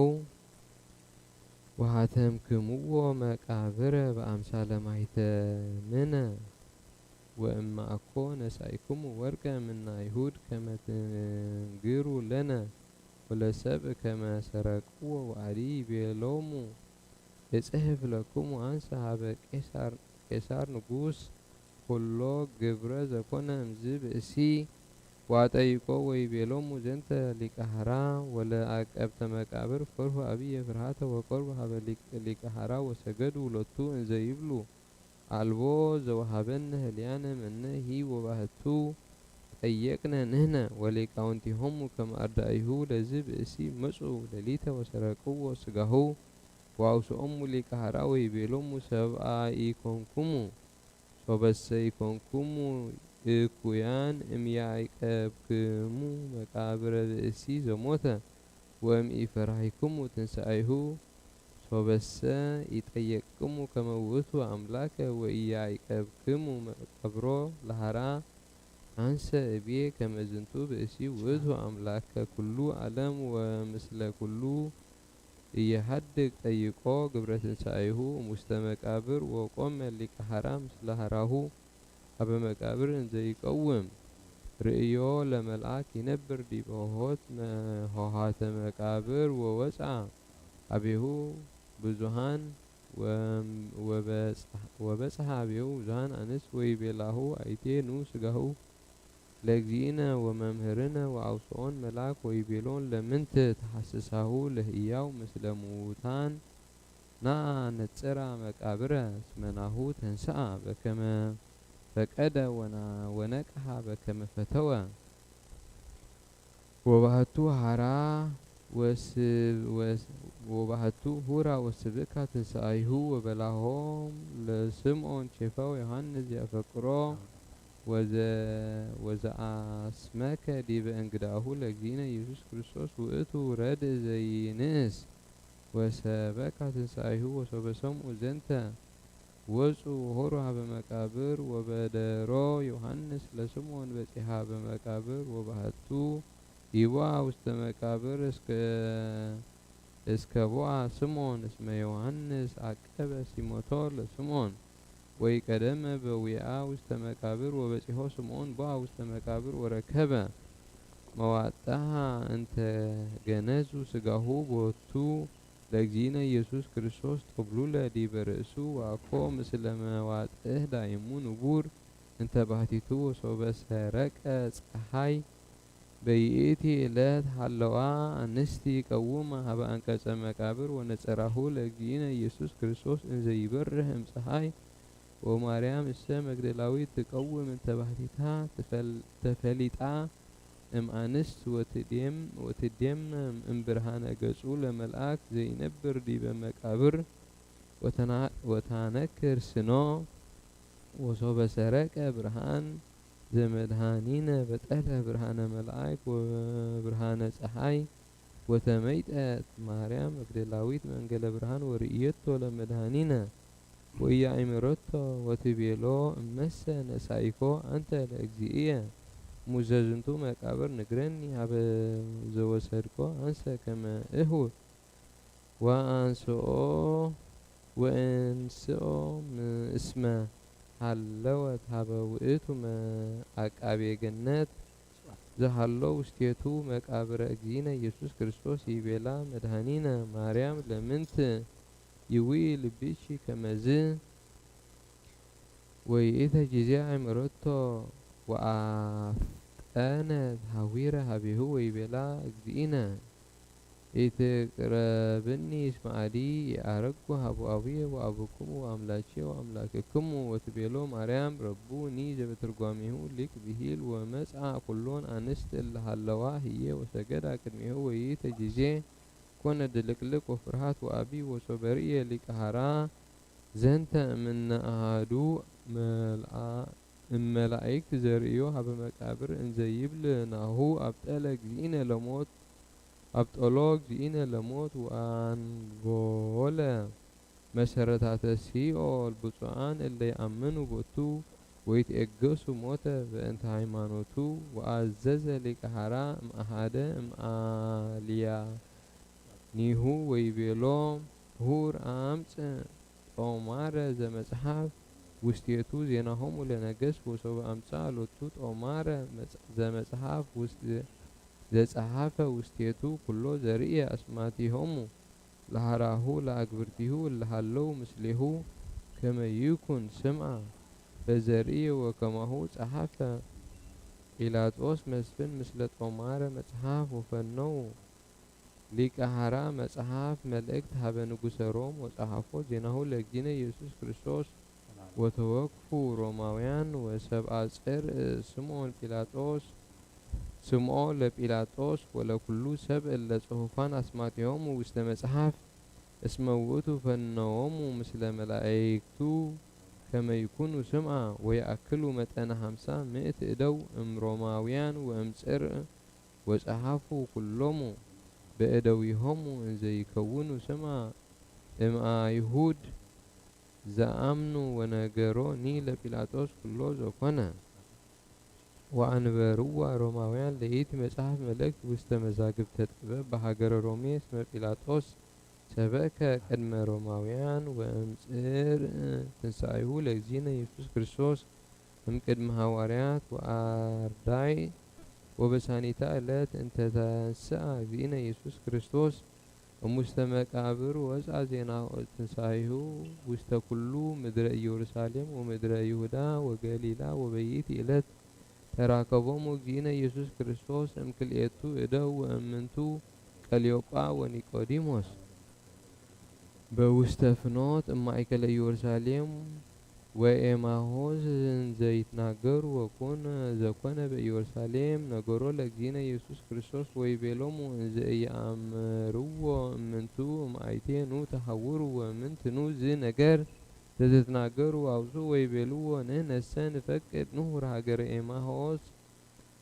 ወሀተምክምዎ መቃብረ በአምሳለ ማይተምነ ወእማኮ ነሳኢኩሙ ወርቀ ምነ አይሁድ ከመ ትንግሩ ለነ ወለሰብእ ከመ ሰረቅዎ ወአዲ ይቤሎሙ እጽሕፍ ለክሙ አንሰ ሀበ ቄሳር ቄሳር ንጉስ ኩሎ ግብረ ዘኮነ እምዝ ብእሲ ወአጠይቆ ወይቤሎሙ ዘንተ ሊቀ ሀራ ወለአቀብተ መቃብር ፈርሁ አብየ ፍርሃተ ወቀርቡ ሀበ ሊቅ- ሊቀ ሀራ ወሰገዱ ሎቱ እንዘ ይብሉ አልቦ ዘወሃበነ ህልያነ መነሂ ወባህቱ ጠየቅነ ንህነ ወሊቃውንቲሆሙ ከመ አርዳኢሁ ለዝ ብእሲ መጹ ሌሊተ ወሰረቅዎ ስጋሁ ወአውስኦሙ ሊቀ ሀራ ወይቤሎሙ ሰብአ ኢኮንኩሙ ሶበሰ ኢኮንኩሙ እኩያን እምያዕቀብክሙ መቃብረ ብእሲ ዘሞተ ወእምኢፈራሂክሙ ትንሳኤሁ ሶበሰ ኢጠየቅክሙ ከመ ውእቱ አምላከ ወኢያዕቀብክሙ መቃብሮ ለሀራ አንሰ እብዬ ከመ ዝንቱ ብእሲ ውእቱ አምላከ ኩሉ ዓለም ወምስለ ኩሉ ኢየሀድግ ጠይቆ ግብረ ትንሳኤሁ እሙስተ መቃብር ወቆመ ሊቀ ሐራ ምስለ ሐራሁ ሀበ መቃብር እንዘ ይቀውም ርእዮ ለመልአክ ይነብር ዲበ ሆት ሆሃተ መቃብር ወወፅአ ሀቤሁ ብዙሃን ወበጽሐ ሀቤሁ ብዙሃን አንስት ወይቤላሁ አይቴ ኑ ስጋሁ ለእግዚእነ ወመምህርነ ወአውስኦን መልአክ ወይቤሎን ለምንት ተሐስሳሁ ለህያው ምስለ ሙታን ነአ ነጽራ መቃብረ እስመ ናሁ ተንስአ በከመ ፈቀደ ወነቅሐ በከመ ፈተወ። ወባህቱ ሐራ ወስብ- ወስ- ወባህቱ ሁራ ወስብእካ ትንሳኤሁ ወበላሆም ለስምዖን ኬፋ ወዮሐንስ ዘያፈቅሮ ወዘ- ወዘአስመከ ዲበ እንግዳሁ ለእግዚእነ ኢየሱስ ክርስቶስ ውእቱ ረድእ ዘይንእስ ወሰበካ ትንሳኤሁ ወሶበ ሰምኡ ዘንተ ወፁ ወሆሩ ሀበ መቃብር ወበደሮ ዮሐንስ ለስምዖን በጺሐ ሀበ መቃብር ወባህቱ ኢቦአ ውስተ መቃብር እስከ እስከ ቦአ ስምዖን እስመ ዮሐንስ አቀበ ሲሞቶ ለስምዖን ወይ ቀደመ በዊአ ውስተ መቃብር ወበጺሖ ስምዖን ቦአ ውስተ መቃብር ወረከበ መዋጣሃ እንተ ገነዙ ስጋሁ ቦቱ ለእግዚእነ ኢየሱስ ክርስቶስ ጠብሉለ ዲበ ርእሱ ወአኮ ምስለ መዋጥህ ዳይሙ ንቡር እንተ ባሕቲቱ ወሶበ ሰረቀ ጸሓይ በይእቲ ዕለት ሃለዋ ኣንስቲ ቀውማ ሀበ አንቀጸ መቃብር ወነጸራሁ ለእግዚእነ ኢየሱስ ክርስቶስ እንዘ ይበርህ እምፀሓይ ወማርያም እሰ መግደላዊት ትቀውም እንተ ባሕቲታ ተፈሊጣ እም አንስት ወትዴም ወትዴም እምብርሃነ ገጹ ለመልአክ ዘይነብር ዲበ መቃብር ወታነክር ስኖ ወሶበ ሰረቀ ብርሃን ዘመድኃኒነ በጠለ ብርሃነ መልአክ ወብርሃነ ፀሓይ ወተመይጠት ማርያም መግደላዊት መንገለ ብርሃን ወርእየቶ ለመድኃኒነ ወኢያእመረቶ ወትቤሎ እመሰ ነሳኢኮ አንተ ለእግዚእየ ሙዘ ዝንቱ መቃብር ንግረኒ ሀበ ዘወሰድኮ አንሰ ከመ እሁ ወአንስኦ ወእንስኦ እስመ ሀለወት ሀበ ውእቱ አቃቤ ገነት ዘሀሎ ውስቴቱ መቃብረ እግዚእነ ኢየሱስ ክርስቶስ ይቤላ መድኃኒነ ማርያም ለምንት ይዊ ልብኪ ከመዝ ወይእተ ጊዜ አእመረቶ ወአፍጠነት ሀዊረ ሀቤሁ ወይቤላ እግዚእነ ኢትቅረብኒ እስመ አዲ የዐረግኩ ሀቡ አቡየ ወአቡክሙ ወአምላኬ ወአምላክክሙ ወትቤሎ ማርያም ረቡኒ ዘበትርጓሜሁ ሊቅ ብሂል ወመጽአ ኩሎን አንስት እለ ሀለዋ ህዬ ወሰገዳ ቅድሜሁ ወይእተ ጊዜ ኮነ ድልቅልቅ ወፍርሃት ወአቢ ወሶበ ርእየ ሊቀ ሀራ ዘንተ እምነ አሃዱ እመላእክት ዘርእዮ ሀበ መቃብር እንዘ ይብል ናሁ አብጠለ እግዚእነ ለሞት አብጠሎ እግዚእነ ለሞት ወአንጎለ መሰረታተ ሲኦል ብፁዓን እለ ይአምኑ ቦቱ ወይትኤገሱ ሞተ በእንተ ሃይማኖቱ ወአዘዘ ሊቀ ሐራ እምአሃደ እምአልያኒሁ ወይቤሎ ሁር አምጽእ ጦማረ ዘመጽሐፍ ውስቴቱ ዜናሆሙ ለነገስ ወሶበ አምጽአ ሎቱ ጦማረ ዘመጽሐፍ ዘጸሐፈ ውስቴቱ ኩሎ ዘርእየ አስማቲሆሙ ለሐራሁ ለአግብርቲሁ እለ ሀለው ምስሌሁ ከመ ይኩን ስምዓ በዘርእየ ወከማሁ ጸሐፈ ጲላጦስ መስፍን ምስለ ጦማረ መጽሐፍ ወፈነው ሊቀ ሐራ መጽሐፍ መልእክት ሀበ ንጉሰ ሮም ወጸሐፎ ዜናሁ ለእግዚእነ ኢየሱስ ክርስቶስ ወተወክፉ ሮማውያን ወሰብአ ጽር ስምዖን ጲላጦስ ስምዖ ለጲላጦስ ወለኩሉ ሰብ እለ ጽሑፋን አስማቲሆሙ ውስተ መጽሐፍ እስመ ውእቱ ፈነዎሙ ምስለ መላእክቱ ከመ ይኩኑ ስምዓ ወየአክሉ መጠነ ሀምሳ ምእት እደው እም ሮማውያን ወእም ጽርእ ወጸሐፉ ኩሎሙ በእደዊሆሙ እንዘ ይከውኑ ስምዓ እምአይሁድ ዘአምኑ ወነገሮኒ ለጲላጦስ ኩሎ ዘኮነ። ወአንበርዋ ሮማውያን ለይእቲ መጽሐፍ መልእክት ውስተ መዛግብተ ጥበብ በሀገረ ሮሜ እስመ ጲላጦስ ሰበከ ቅድመ ሮማውያን ወእምጽር ትንሳኤሁ ለእግዚእነ ኢየሱስ ክርስቶስ እምቅድመ ሐዋርያት ወአርዳይ ወበሳኒታ ዕለት እንተ ተንስአ እግዚእነ ኢየሱስ ክርስቶስ እሙስተ መቃብር ወፃ ዜና ትንሳኤሁ ውስተ ኩሉ ምድረ ኢየሩሳሌም ወምድረ ይሁዳ ወገሊላ ወበይእቲ ዕለት ተራከቦሙ እግዚእነ ኢየሱስ ክርስቶስ እምክልኤቱ እደው ወእምንቱ ቀልዮጳ ወኒቆዲሞስ በውስተ ፍኖት እማእከለ ኢየሩሳሌም ወኤማሆስ እንዘይትናገሩ ወኩን ዘኮነ በኢየሩሳሌም ነገሮ ለእግዚእነ ኢየሱስ ክርስቶስ ወይቤሎሙ እንዘ ኢየአምርዎ እምንቱ እምአይቴ ኑ ተሐውሩ ወምንትኑ ዝ ነገር ዘትትናገሩ አውፁ ወይቤልዎ ንሕነሰ ንፈቅድ ንሁር ሀገረ ኤማሆስ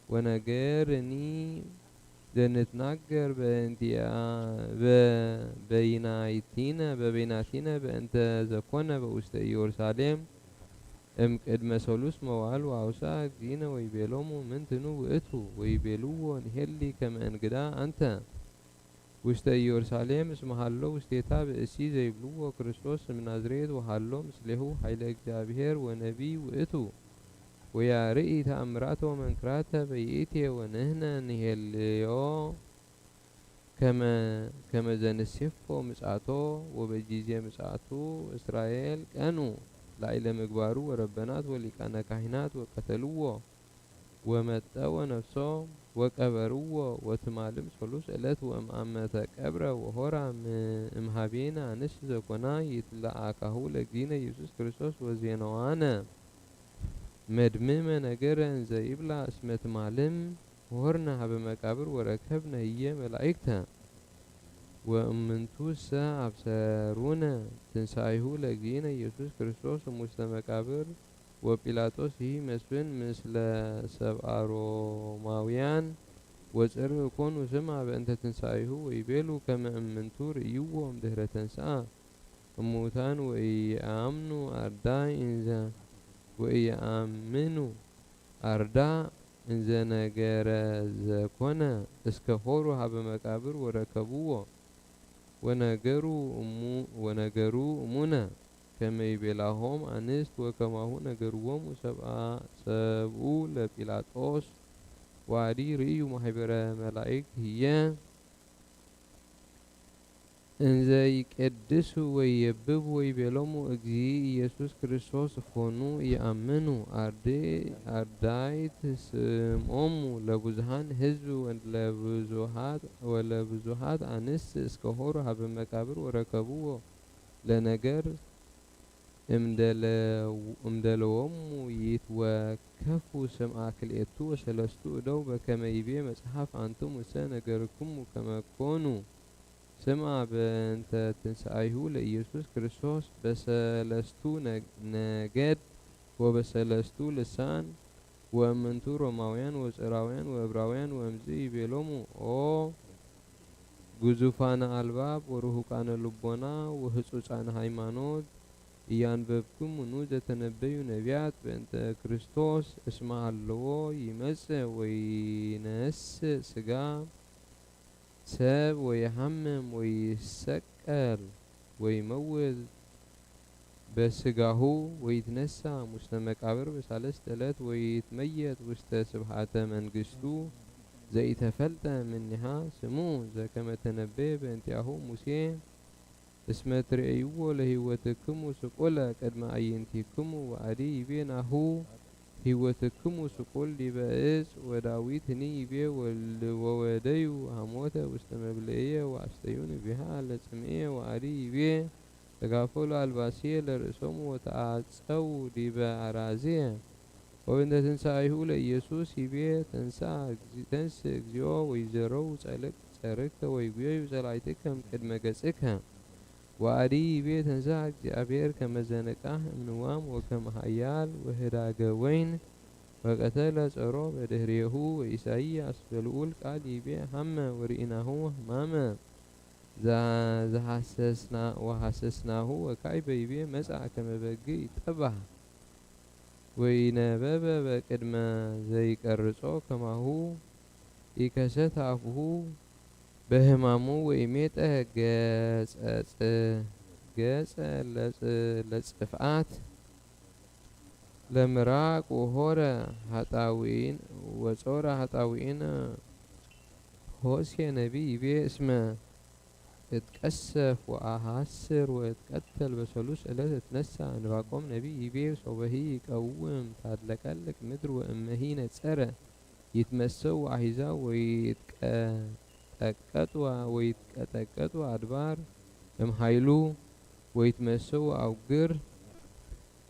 ወነገርኒ ዘንትናገር በእንቲኣ በበይናቲነ በበይናቲነ በእንተ ዘኮነ በውስተ ኢየሩሳሌም እምቅድመ ሰሉስ መዋዕል ወአውስአ እግዚእነ ወይቤሎሙ ምንትኑ ውእቱ ወይቤልዎ ንሄሊ ከመ እንግዳ አንተ ውስተ ኢየሩሳሌም እስመ ሀሎ ውስቴታ ብእሲ ዘይብልዎ ክርስቶስ እምናዝሬት ወሀሎ ምስሌሁ ኃይለ እግዚአብሔር ወነቢይ ውእቱ ወያርኢ ተአምራተ ወመንክራተ በይእቴ ወንህነ ንሄልዮ ከመ ከመ ዘንሴፎ ምጻቶ ወበጊዜ ምጻቱ እስራኤል ቀኑ ላዕለ ምግባሩ ወረበናት ወሊቃነ ካህናት ወቀተልዎ ወመጠወ ነፍሶ ወቀበርዎ ወትማልም ሶሉስ ዕለት ወእምአመተ ቀብረ ወሆራ እምሃቤና ንስ ዘኮና ይትለአካሁ ለጊነ ኢየሱስ ክርስቶስ ወዜናዋነ መድምመ ነገረ እንዘ ይብላ እስመ ትማልም ሆርነ ሀበ መቃብር ወረከብነ ህየ መላእክተ ወእምንቱሰ አብሰሩነ ትንሳኤሁ ለእግዚእነ ኢየሱስ ክርስቶስ እሙስተ መቃብር ወጲላጦስ ይህ መስፍን ምስለ ሰብአ ሮማውያን ወፅር እኮኑ ስማ በእንተ ትንሳኤሁ ወይቤሉ ከመ እምንቱ ርእይዎ እምድህረ ተንስአ እሙታን ወኢየአምኑ አርዳይ እንዘ ወኢየአምኑ አርዳ እንዘ ነገረ ዘኮነ እስከ ሆሩ ሀበ መቃብር ወረከብዎ ወነገሩ እሙ- ወነገሩ እሙነ ከመ ይቤላሆም አንስት ወከማሁ ነገርዎሙ ሰብአ ሰብኡ ለጲላጦስ ወአዲ ርእዩ ማህበረ መላእክት ህየ እንዘ ይቄድሱ ወይየብቡ ወይቤሎሙ እግዚእ ኢየሱስ ክርስቶስ እፎኑ ይአምኑ አርዳይት ስምኦሙ ለብዙሃን ህዝብ ወለብዙሃት ወለብዙሃት አንስት እስከ ሆሩ ሀበ መቃብር ወረከብዎ ለነገር እምደለዎሙ ይትወከፉ ስምአ ክልኤቱ ወሰለስቱ እደው በከመ ይቤ መጽሐፍ አንትሙሰ ነገርክሙ ከመ ኮኑ ስምአ በእንተ ትንሳኤሁ ለኢየሱስ ክርስቶስ በሰለስቱ ነገድ ወበሰለስቱ ልሳን ወእምንቱ ሮማውያን ወጽራውያን ወእብራውያን ወእምዝ ይቤሎሙ ኦ ግዙፋነ አልባብ ወርሁቃነ ልቦና ወህጹጻነ ሃይማኖት እያንበብክሙ ኑ ዘተነበዩ ነቢያት በእንተ ክርስቶስ እስመ ሀለዎ ይመጽእ ወይነስእ ስጋ ሰብ ወይሃምም ወይሰቀል ወይመውት በስጋሁ ወይትነሳ ሙስተ መቃብር በሳልስት ዕለት ወይትመየጥ ውስተ ስብሃተ መንግስቱ ዘይተፈልጠ ምኒሃ ስሙ ዘከመ ተነበየ በእንቲአሁ ሙሴ እስመ ትርእይዎ ለህይወትክሙ ስቁለ ቅድመ አዕይንቲክሙ ወአዲ ይቤ ናሁ ህይወትክሙ ስቁል ዲበ እጽ ወዳዊትኒ ይቤ ወወደዩ ሃሞተ ውስተ መብልዕየ ወአስተዩኒ ቢሃ ለጽምኤ ወአዲ ይቤ ተካፈሉ አልባስየ ለርእሶሙ ወተአጸው ዲበ አራዝየ ወበእንተ ትንሳኤሁ ለኢየሱስ ይቤ ተንስእ እግዚኦ ወይዘረው ጸርግከ ወይጉየዩ ጸላእትከ እምቅድመ ገጽከ ወአዲ ይቤ ተንስአ እግዚአብሔር ከመ ዘንቃህ እምንዋም ወከመ ኃያል ወህዳገ ወይን ወቀተለ ጸሮ በድህሬሁ ወኢሳይያስ በልዑል ቃል ይቤ ሐመ ወርኢናሁ ሕማመ ዘሐሰስና ወሐሰስናሁ ወካዕበ ይቤ መጽአ ከመ በግ ይጠባህ ወይነበበ በቅድመ ዘይቀርጾ ከማሁ ኢከሰተ አፉሁ በህማሙ ወኢሜጠ ገጸጽ ገጸ ለጽ- ለጽፍአት ለምራቅ ወሆረ ሀጣውኢን ወጾረ ሀጣውኢን ሆሴ ነቢይ ይቤ እስመ እትቀሰፍ ወአሃስር ወእትቀተል በሰሉስ ዕለት እትነሳ። እንባቆም ነቢይ ይቤ ሶበሂ ይቀውም ታድለቀልቅ ምድር ወእመሂ ነጸረ ይትመሰው አሂዛብ ወይትቀጠቀጡ አድባር እምሃይሉ ወይትመሰው አውግር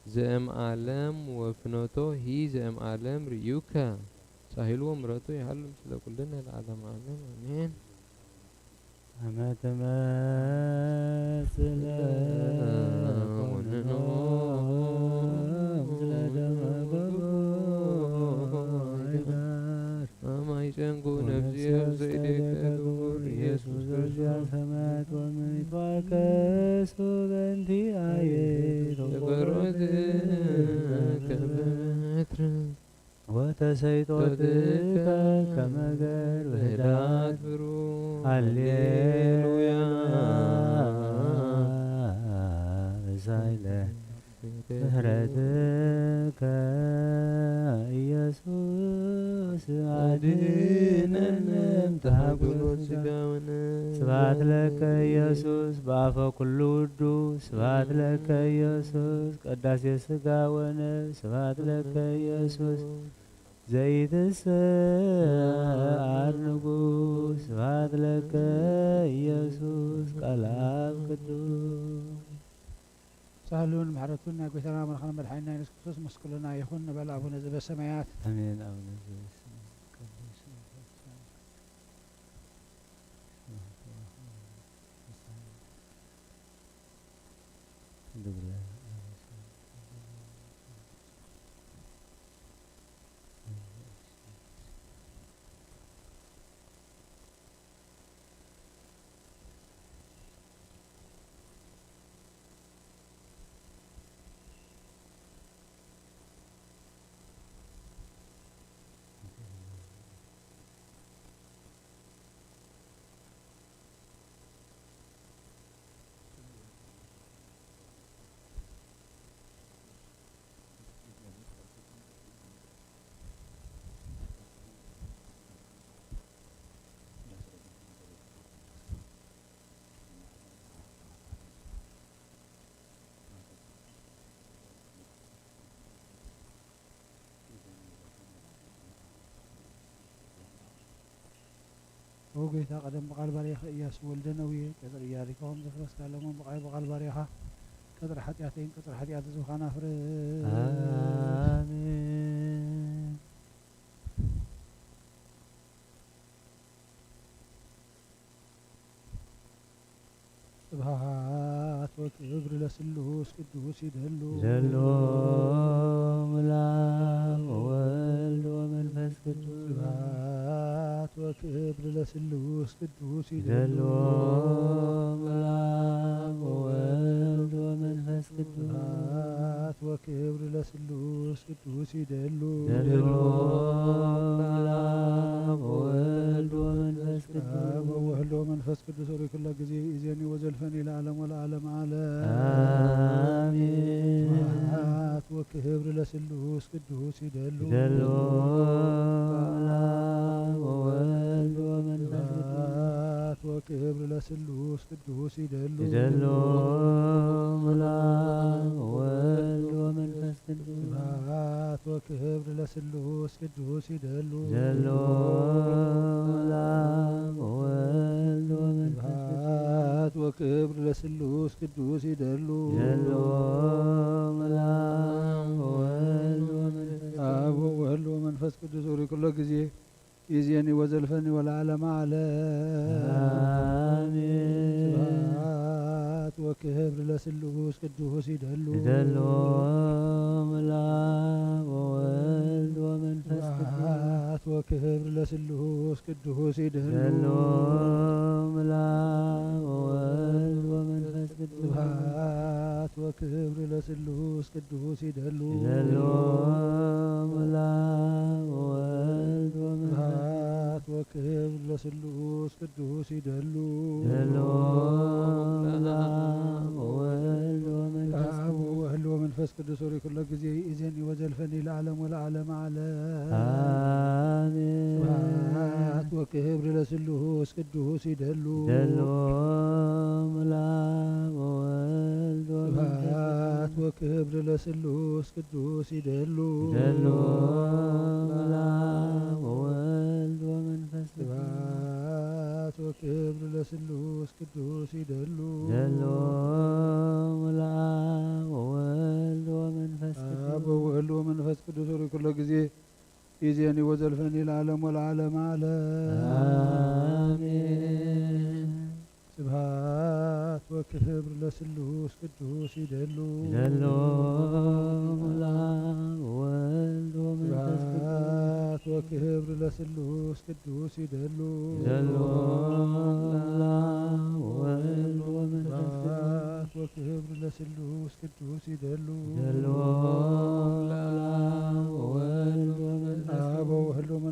ዘእምዓለም ወፍኖቶ ሂ ዘእምዓለም ርእዩከ ሳሂሉ ወምረቱ ይሃሉ ምስለ ኩልነ ለዓለም ዓለም አሜን። አመ ትመጽእ ለኮንኖ ምስለ ደመ ኩሉ አይበር አማይፀንኩ ነፍስየ ዘይደ ተሰይጦትከ ከመ ገር በህዳት ብሩክ። ሃሌሉያ። በሳይለ ምሕረትከ ኢየሱስ አድነነ እምተሃጉሎት ስጋ ወነፍስ። ስብሐት ለከ ኢየሱስ በአፈ ኩሉ ውዱ። ስብሐት ለከ ኢየሱስ ቀዳሴ ስጋ ወነፍስ። ስብሐት ለከ ኢየሱስ ዘይትሰዓር ንጉስ። ስብሐት ለከ ኢየሱስ ቃል አብ ቅዱስ። ሳህሉን ምሕረቱን ናይ ጎይታና ኣምላኽና መድሓኒና የሱስ ክርስቶስ ምስ ኩልና ይኹን። ንበል ኣቡነ ዘበሰማያት። ኣሜን። ኣቡነ ዘበሰማያት ቅዱስ ኦ ጎይታ፣ ቀደም ብቓል ባርያኻ ኢያሱ ወልደ ነውየ፣ ቀጽሪ ኢያሪኮ ከም ዘፍረስካ፣ ሎምን ብቓል፣ ብቓል ባርያኻ ቀጽሪ ሓጢኣተይን ቀጽሪ ሓጢኣት ህዝብኻን ኣፍርስ። ኣሜን። ስብሐት ወክብር ለስሉስ ቅዱስ ይደሉ። ይደሉ እምለአብ ወወልድ ወመንፈስ ቅዱስ። ስብሐት ወክብር ለስሉስ ቅዱስ ይደሉ። ይደሉ እምለአብ ወወልድ ወመንፈስ ቅዱስ። ስብሐት ወክብር ለስሉስ ቅዱስ ይደሉ። ይደሉ እምለአብ ወወልድ ወመንፈስ ቅዱስ። አብ ወወልድ ወመንፈስ ቅዱስ ኦሪት ኩለ ጊዜ ይእዜኒ ወዘልፈኒ ለዓለም ወለዓለም ዓለም። አሜን። ስብሐት ወክብር ለስሉስ ቅዱስ ይደሉ። ይደሉ እምለአብ ወወልድ ወመንፈስ ቅዱስ። ስብሐት ወክብር ለስሉስ ቅዱስ ይደሉ። ይደሉ እምለአብ ወወልድ ወመንፈስ ቅዱስ። ስብሐት ወክብር ለስሉስ ቅዱስ ይደሉ። ይደሉ እምለአብ ወወልድ ወመንፈስ ቅዱስ። ስብሐት ወክብር ለስሉስ ቅዱስ ይደሉ። ይደሉ እምለአብ ወወልድ ወመንፈስ ቅዱስ። አብ ወወልድ ወመንፈስ ቅዱስ ኦሪት ኩሎ ጊዜ ይእዜኒ ወዘልፈኒ ወለዓለመ ዓለም። አሜን። ስብሐት ወክብር ለስሉስ ቅዱስ ይደሉ። ይደሉ እምለአብ ወወልድ ወመንፈስ ቅዱስ። ስብሐት ወክብር ለስሉስ ቅዱስ ይደሉ። ይደሉ እምለአብ ወወልድ ወመንፈስ ቅዱስ። ስብሐት ወክብር ለስሉስ ቅዱስ ይደሉ። ይደሉ እምለአብ ወወልድ ወመንፈስ ቅዱስ። ስብሐት ወክብር ለስሉስ ቅዱስ ይደሉ። ይደሉ እምለአብ ወወልድ ወመንፈስ አብ ቅዱስ። ወወልድ ወመንፈስ ቅዱስ ኦሪት ኩሎ ጊዜ ይእዜኒ ወዘልፈኒ ለዓለም ወለዓለመ ዓለም። አሜን። ስብሐት ወክብር ለስሉስ ቅዱስ ይደሉ። ይደሉ እምለአብ ወወልድ ወመንፈስ ቅዱስ። ስብሐት ወክብር ለስሉስ ቅዱስ ይደሉ። ይደሉ እምለአብ ወወልድ ወመንፈስ ቅዱስ። ስብሐት ወክብር ለስሉስ ቅዱስ ይደሉ። ይደሉ እምለአብ ወወልድ ወመንፈስ ቅዱስ። አብ ወወልድ ወመንፈስ ቅዱስ ኦሪት ኩሎ ጊዜ ይእዜኒ ወዘልፈኒ ለዓለም ወለዓለመ ዓለም። አሜን። ስብሐት ወክብር ለስሉስ ቅዱስ ይደሉ። ይደሉ እምለአብ ወወልድ ወመንፈስ ቅዱስ። ስብሐት ወክብር ለስሉስ ቅዱስ ይደሉ። ይደሉ እምለአብ ወወልድ ወመንፈስ ቅዱስ። ስብሐት ወክብር ለስሉስ ቅዱስ ይደሉ። ይደሉ እምለአብ ወወልድ ወመንፈስ ቅዱስ።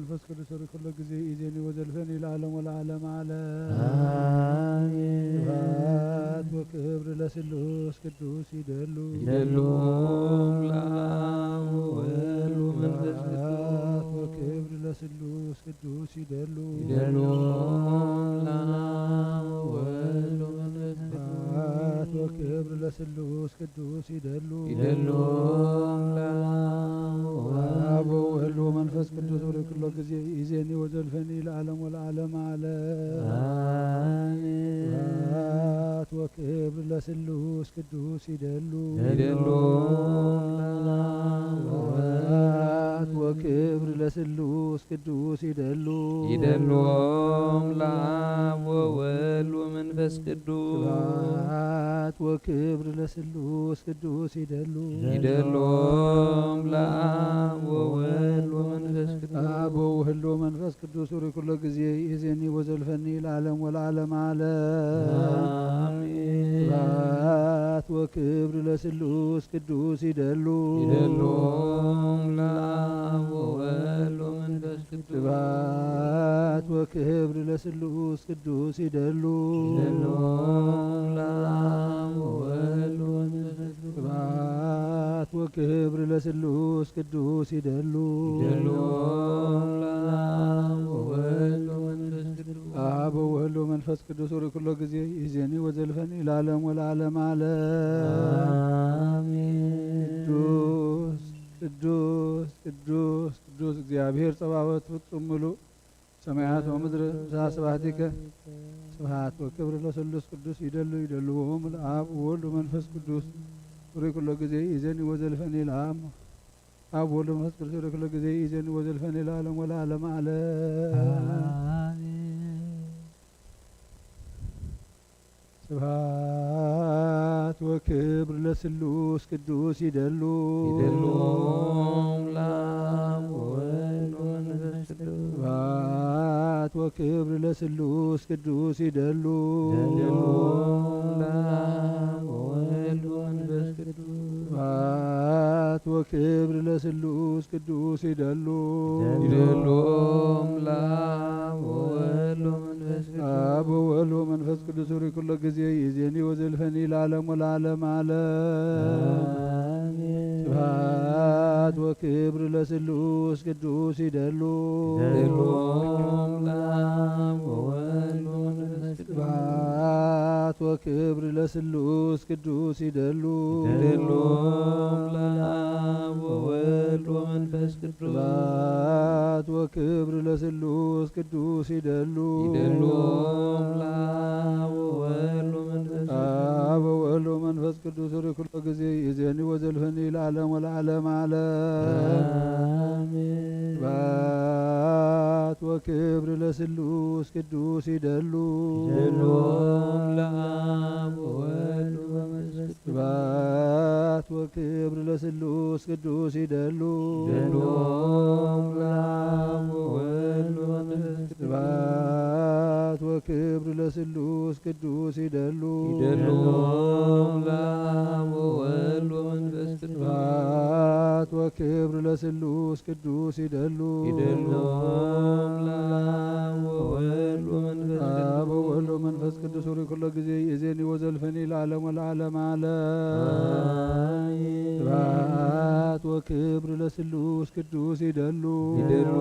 መንፈስ ቅዱስ ርኩሎ ጊዜ ኢዜኒ ወዘልፈኒ ለዓለም ወለዓለም ዓለም። አሜን። ስብሐት ወክብር ለስሉስ ቅዱስ ይደሉ። ይደሉ ለአብ ወወልድ ወመንፈስ ቅዱስ። ስብሐት ወክብር ለስሉስ ቅዱስ ይደሉ። ይደሉ ለአብ ወወልድ ወመንፈስ ቅዱስ። ስብሐት ወክብር ለስሉስ ቅዱስ ይደሉ። ይደሉ ለአብ ወወልድ ወመንፈስ ቅዱስ። ወርኩሎ ጊዜ ኢዜኒ ወዘልፈኒ ለዓለም ወለዓለም ዓለም። አሜን። ስብሐት ወክብር ለስሉስ ቅዱስ ይደሉ። ይደሉ ለአብ ወወልድ። ስብሐት ወክብር ለስሉስ ቅዱስ ይደሉ። ይደሉ ለአብ ወወልድ ወመንፈስ ቅዱስ። ስብሐት ወክብር ለስሉስ ቅዱስ ይደሉ። ይደሉ ለአብ ወወልድ ወመንፈስ ቅዱስ። አብ ወወልድ ወመንፈስ ቅዱስ። ወርኩሎ ጊዜ ኢዜኒ ወዘልፈኒ ለዓለም ወለዓለም ዓለም። አሜን። ስብሐት ወክብር ለስሉስ ቅዱስ ይደሉ። ይደሉ ለአብ ወወልድ ወመንፈስ ቅዱስ። ስብሐት ወክብር ለስሉስ ቅዱስ ይደሉ። ይደሉ ለአብ ወወልድ ወመንፈስ ቅዱስ። ስብሐት ወክብር ለስሉስ ቅዱስ ይደሉ። ይደሉ ለአብ ወወልድ ወመንፈስ ቅዱስ። አብ ወወልድ ወመንፈስ ቅዱስ። ወርኩሎ ጊዜ ኢዜኒ ወዘልፈኒ ለዓለም ወለዓለም ዓለም። አሜን። ቅዱስ ቅዱስ ቅዱስ ቅዱስ እግዚአብሔር ጸባኦት ፍጹም ምሉእ ሰማያት ወምድር ምስለ ስብሐቲከ። ስብሐት ወክብር ለስሉስ ቅዱስ ይደሉ። ይደልዎም ለአብ ወወልድ ወመንፈስ ቅዱስ። ወርኩሎ ጊዜ ኢዜኒ ወዘልፈኒ ለአብ። አብ ወወልድ ወመንፈስ ቅዱስ። ወርኩሎ ጊዜ ኢዜኒ ወዘልፈኒ ለዓለም ወለዓለም ዓለም። አሜን። ስብሐት ወክብር ለስሉስ ቅዱስ ይደሉ። ይደሉ ለአብ ወወልድ ወመንፈስ ቅዱስ። ስብሐት ወክብር ለስሉስ ቅዱስ ይደሉ። ይደሉ ለአብ ወወልድ ወመንፈስ ቅዱስ። ስብሐት ወክብር ለስሉስ ቅዱስ ይደሉ። ይደሉ ለአብ ወወልድ ወመንፈስ ቅዱስ። አብ ወወልድ ወመንፈስ ቅዱስ። ወርኩሎ ጊዜ ኢዜኒ ወዘልፈኒ ለዓለም ወለዓለም ዓለም። አሜን። ስብሐት ወክብር ለስሉስ ቅዱስ ይደሉ። ይደሉ ለአብ ወወልድ ወመንፈስ ቅዱስ። ስብሐት ወክብር ለስሉስ ቅዱስ ይደሉ። ይደሉ ለአብ ወወልድ ወመንፈስ ቅዱስ። ስብሐት ወክብር ለስሉስ ቅዱስ ይደሉ። ይደሉ ለአብ ወወልድ ወመንፈስ ቅዱስ። አብ ወወልድ ወመንፈስ ቅዱስ። ወርኩሎ ጊዜ ኢዜኒ ወዘልፈኒ ለዓለም ወለዓለም ዓለም። አሜን። ስብሐት ወክብር ለስሉስ ቅዱስ ይደሉ። ይደሉ ለአብ ወወልድ ወመንፈስ ቅዱስ። ስብሐት ወክብር ለስሉስ ቅዱስ ይደሉ። ይደሉ ለአብ ወወልድ ወመንፈስ ቅዱስ። ስብሐት ወክብር ለስሉስ ቅዱስ ይደሉ። ይደሉ ለአብ ወወልድ ወመንፈስ ቅዱስ። ስብሐት ወክብር ለስሉስ ቅዱስ ይደሉ። ይደሉ ለአብ ወወልድ ወመንፈስ ቅዱስ። አብ ወወልድ ወመንፈስ ቅዱስ። ወርኩሎ ጊዜ ኢዜኒ ወዘልፈኒ ለዓለም ወለዓለም ዓለም። አሜን። ስብሐት ወክብር ለስሉስ ቅዱስ ይደሉ። ይደሉ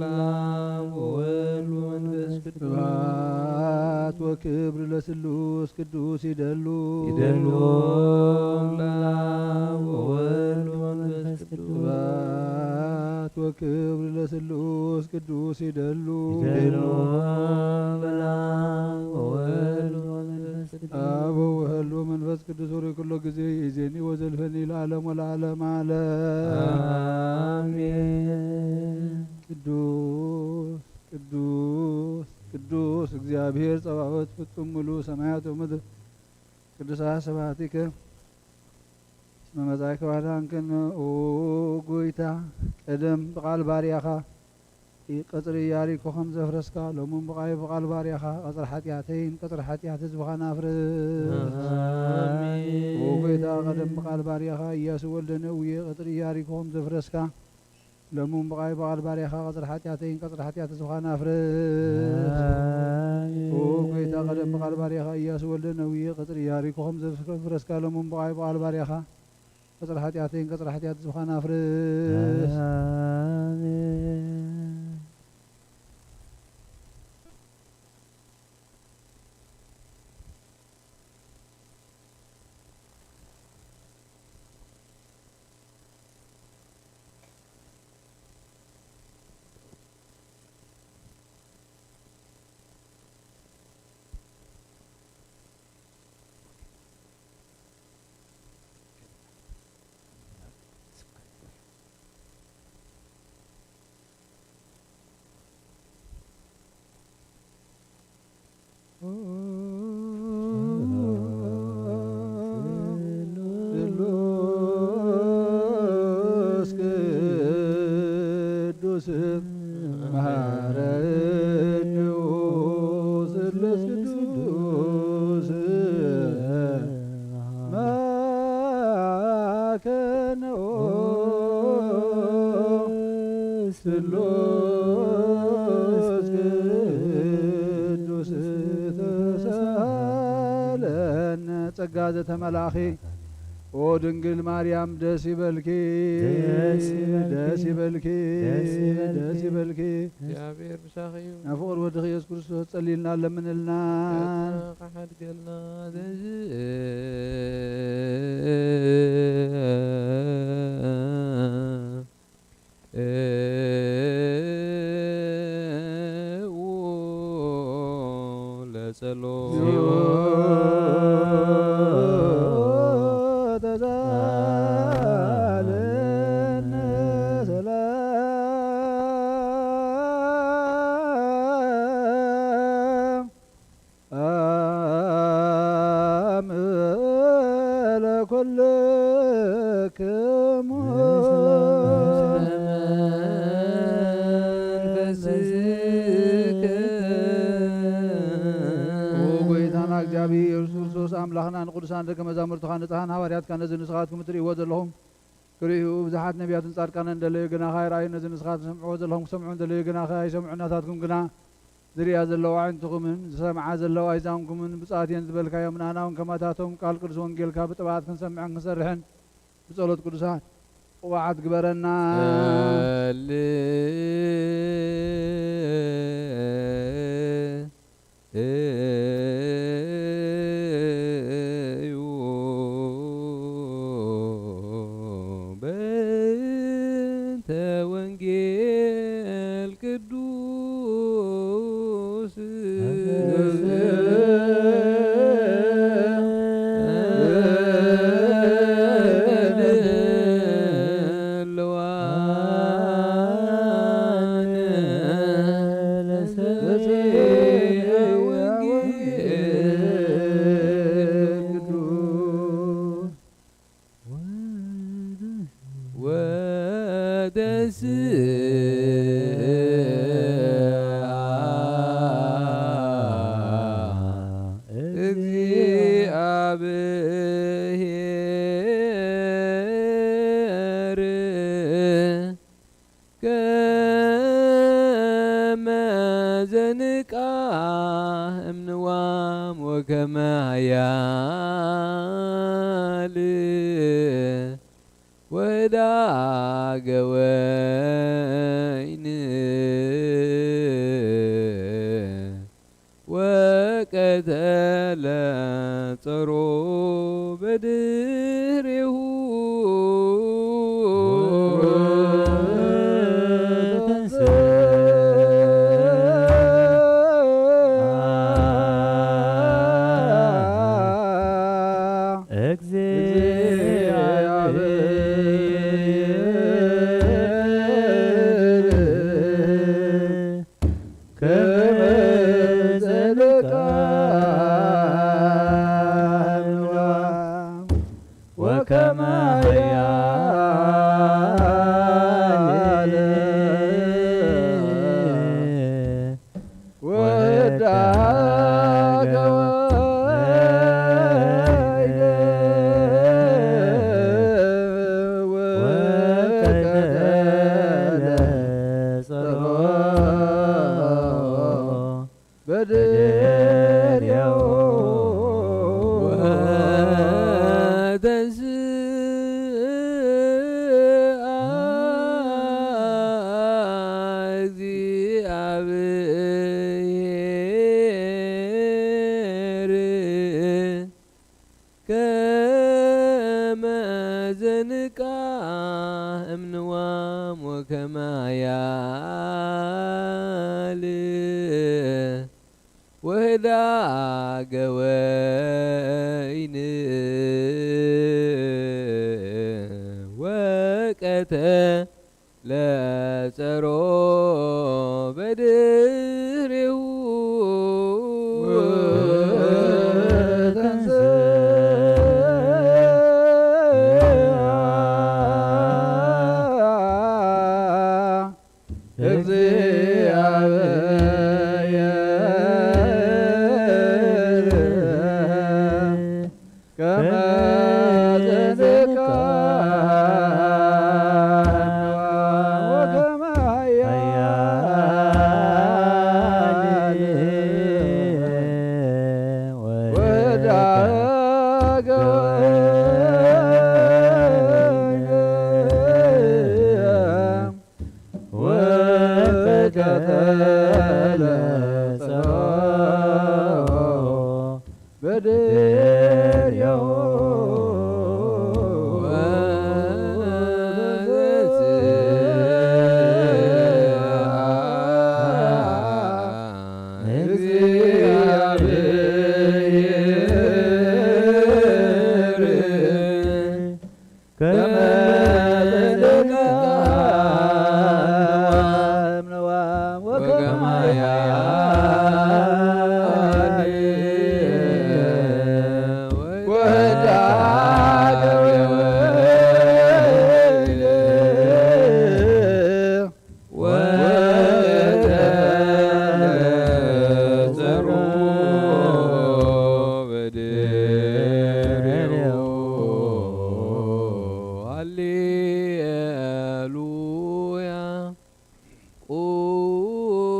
ለአብ ወወልድ ወመንፈስ ቅዱስ። ስብሐት ወክብር ለስሉስ ቅዱስ ይደሉ። ይደሉ ለአብ ወወልድ ወመንፈስ ቅዱስ። ስብሐት ወክብር ለስሉስ ቅዱስ ይደሉ። ይደሉ ለአብ ወወልድ ወመንፈስ ቅዱስ። አብ ወወልድ ወመንፈስ ቅዱስ። ወርኩሎ ጊዜ ኢዜኒ ወዘልፈኒ ለዓለም ወለዓለም ዓለም። አሜን። ቅዱስ ቅዱስ ቅዱስ እግዚአብሔር ጸባኦት ፍጹም ምሉእ ሰማያት ወምድር። ቅዱሳት ስብሐቲከ እስመ መጻእከ ወአድኃንከነ። ኦ ጎይታ፣ ቀደም ብቃል ባርያኻ ቀጽሪ ኢያሪኮ ከም ዘፍረስካ፣ ሎሚ ብቃይ ብቃል ባርያኻ ቀጽሪ ሓጢኣተይን ቀጽሪ ሓጢኣት ህዝብኻን ኣፍርስ። አሜን። ኦ ጎይታ፣ ቀደም ብቃል ባርያኻ ኢያሱ ወልደ ነውየ ቀጽሪ ኢያሪኮ ከም ዘፍረስካ፣ ለሙን ብቓይ በቓል ባርያኻ ቀጽሪ ሓጢኣተይን ቀጽሪ ሓጢኣት ህዝብኻን ኣፍርስ። ኣሜን። ኦ ጎይታ፣ ቀደም ብቓል ባርያኻ ኢያሱ ወልደ ነዊ ቀጽሪ ኢያሪኮ ከም ዘፍረስካ፣ ለሙን ብቓይ በቓል ባርያኻ ቀጽሪ ሓጢኣተይን ቀጽሪ ሓጢኣት ህዝብኻን ኣፍርስ። ኣሜን። ስሉስ ቅዱስ መሐረኒ ስሉስ ቅዱስ መሐረኒ ስሉስ ቅዱስ ተሳለነ። ጸጋ ዘተመላእኺ ኦ ድንግል ማርያም ደስ ይበልኪ፣ ደስ ይበልኪ፣ ደስ ይበልኪ፣ ደስ ይበልኪ። ደስ ይበልኪ። እግዚኣብሔር ምሳኺ እዩ። ናብ ፍቕር ወድኺ ኢየሱስ ክርስቶስ ጸልይልና፣ ለምንልና። ሓድገልና ዘዝ ለጸሎት ተሳለነ ሰላም ለኩልክሙ። ኦ ጎይታና እግዚኣብሔር ኢየሱስ ክርስቶስ ኣምላኽና ንቅዱሳን ደቀ መዛሙርትኻ ንጽሓን ሃዋርያትካ ነዚ ንስኻትኩም እትርእይዎ ዘለኹም ክርእዩ ብዙሓት ነቢያትን ጻድቃንን ደለዩ፣ ግናኸ ኣይረኣዩን። ነዚ ንስኻትኩም ትሰምዕዎ ዘለኹም ክሰምዑ እንደለዩ፣ ግናኸ ኣይሰምዑን። ናታትኩም ግና ዝርእያ ዘለዋ ኣዒንትኹምን ዝሰምዓ ዘለዋ ኣእዛንኩምን ብፅኣት እየን ዝበልካዮም ንኣና እውን ከማታቶም ቃል ቅዱስ ወንጌልካ ብጥብዓት ክንሰምዕን ክንሰርሕን ብጸሎት ቅዱሳን ቅቡዓት ግበረና። እዩ በእንተ ወንጌል ቅዱስ ወተስብሐ እግዚአብሔር ከመ ዘንቃህ እምንዋም ወከመ ኃያል ወዳገ ወይን ወቀተለ ጸሮ በድሬሁ ወተንሥአ እግዚአብሔር ከመ ጸድቃ እምንዋም ወከማያል ወህዳገ ወይን ወቀተ ለጸሮ በድሬሁ እግዚአብሔር ከመ ዘንቃ ወከመ ኃያል ወዳገ ወቀተለ ጸሮ በደልዮ ሃሌሉያ።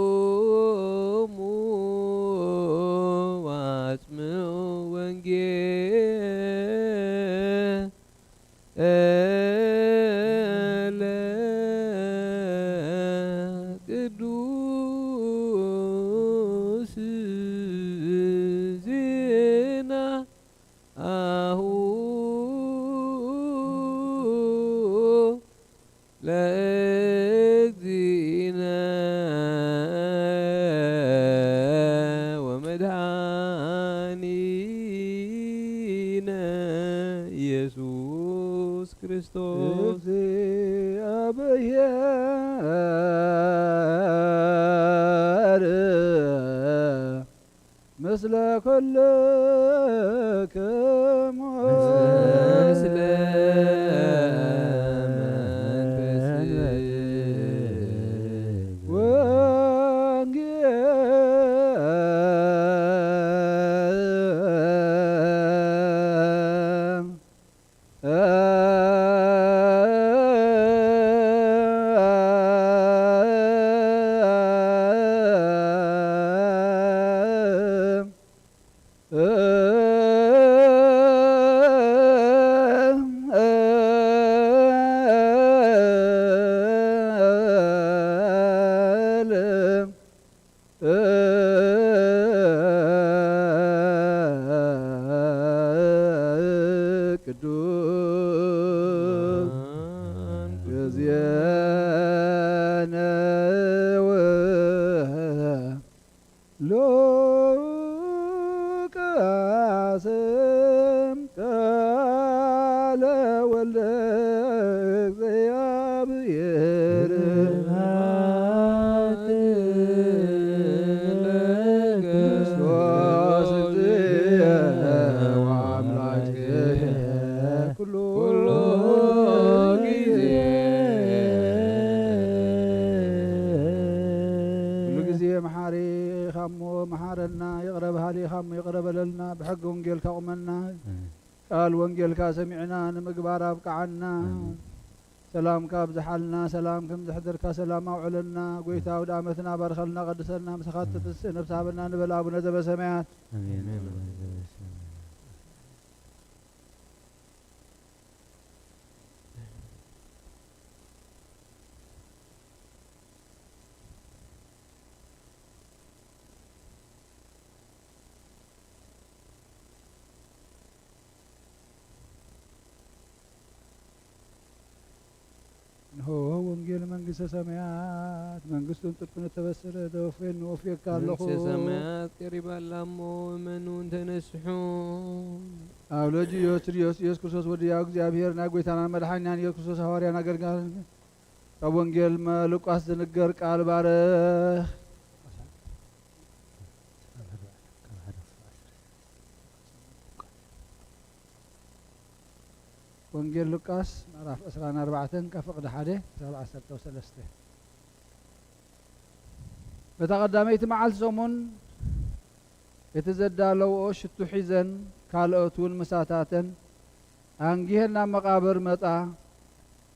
ቁሙ ወአጽምዑ ወንጌለ ቅዱስ ዜና አሁ ለእግዚእነ ወመድኃኒነ ኢየሱስ ክርስቶስ። እግዚአብሔር ምስለ ኩልክሙ። ምስለ መንፈስ ወንጌል። ቅዱስ ጊዜነ ወሉቃስም ቃለ ወልደ እግዚአብሔር። ስብሐት ለክርስቶስ እግዚእነ ወአምላክነ ኩሉ ጊዜ። ኩሉ ጊዜ መሓሪ ኢኻ እሞ መሓረና፣ ይቕረ በሃሊ ኢኻ እሞ ይቕረ በለልና፣ ብሕጊ ወንጌልካ ቁመና። ቃል ወንጌልካ ሰሚዕና ንምግባር ኣብቅዓና። ኣሜን። ሰላምካ ኣብዝሓልና፣ ሰላም ከም ዘሕደርካ ሰላም ኣውዕለና። ጎይታ፣ ኣውደ ዓመትና ባርኸልና፣ ቀድሰልና፣ ምሳኻ እትትስእ ነፍሲ ሃበና ንበል ኣቡነ ዘበሰማያት። ኣሜን። እንሆ ወንጌል መንግስተ ሰማያት፣ መንግስቱን ጽድቁን እተበሰረ ዘወፈየኒ ወፍየካ ኣለኹ። መንግስተ ሰማያት ቀሪባ ኣላ እሞ እመኑ እንተነስሑ። ኣብ ልጅ ኢየሱስ ክርስቶስ ወዲ ያው እግዚኣብሔር ናይ ጎይታናን መድሓኒናን ኢየሱስ ክርስቶስ ሃዋርያን ኣገልጋልን ካብ ወንጌል መ-፣ ሉቃስ ዝንገር ቃል ባርኽ። ወንጌል ሉቃስ ምዕራፍ ዕስራን ኣርባዕተን ካብ ፍቕዲ ሓደ ክሳብ ዓሰርተ ሰለስተ። በታ ቀዳመይቲ መዓልቲ ሰሙን እቲ ዘዳለውኦ ሽቱ ሒዘን ካልኦት እውን ምሳታተን ኣንጊሀን ናብ መቓብር መጻ።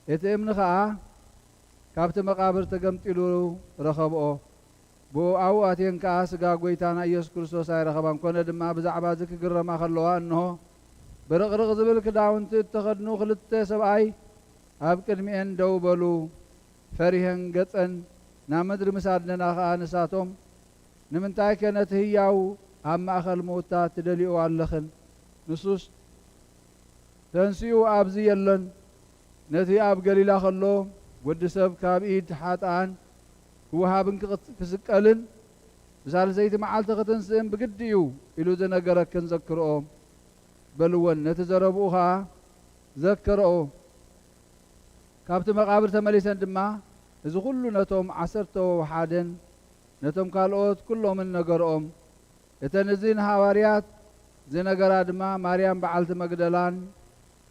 እቲ እምኒ ኸኣ ካብቲ መቓብር ተገምጢሉ ረኸብኦ። ብኡ ኣብኡ ኣትየን ከኣ ስጋ ጐይታና ኢየሱስ ክርስቶስ ኣይረኸባን። ኮነ ድማ ብዛዕባ እዚ ክግረማ ከለዋ፣ እንሆ፣ ብርቕርቕ ዝብል ክዳውንቲ እተኸድኑ ክልተ ሰብኣይ ኣብ ቅድሚኤን ደው በሉ። ፈሪሀን ገጸን ናብ ምድሪ ምስ ኣድነና ኸኣ ንሳቶም፣ "ንምንታይከ ነቲ ህያው ኣብ ማእከል ምዉታት ትደልይኦ ኣለኽን? ንሱስ ተንሲኡ ኣብዚ የሎን። ነቲ ኣብ ገሊላ ኸሎ ወዲ ሰብ ካብ ኢድ ሓጥኣን ክወሃብን ክቕት-፣ ክስቀልን ብሳልሰይቲ መዓልቲ ክትንስእን ብግዲ እዩ" ኢሉ ዝነገረክን ዘክርኦ በልወን። ነቲ ዘረብኡ ኸኣ ዘከርኦ። ካብቲ መቓብር ተመሊሰን ድማ እዚ ኹሉ ነቶም ዓሰርተ ወሓደን ነቶም ካልኦት ኩሎምን ነገርኦም። እተን እዚ ንሃዋርያት ዝነገራ ድማ ማርያም በዓልቲ መግደላን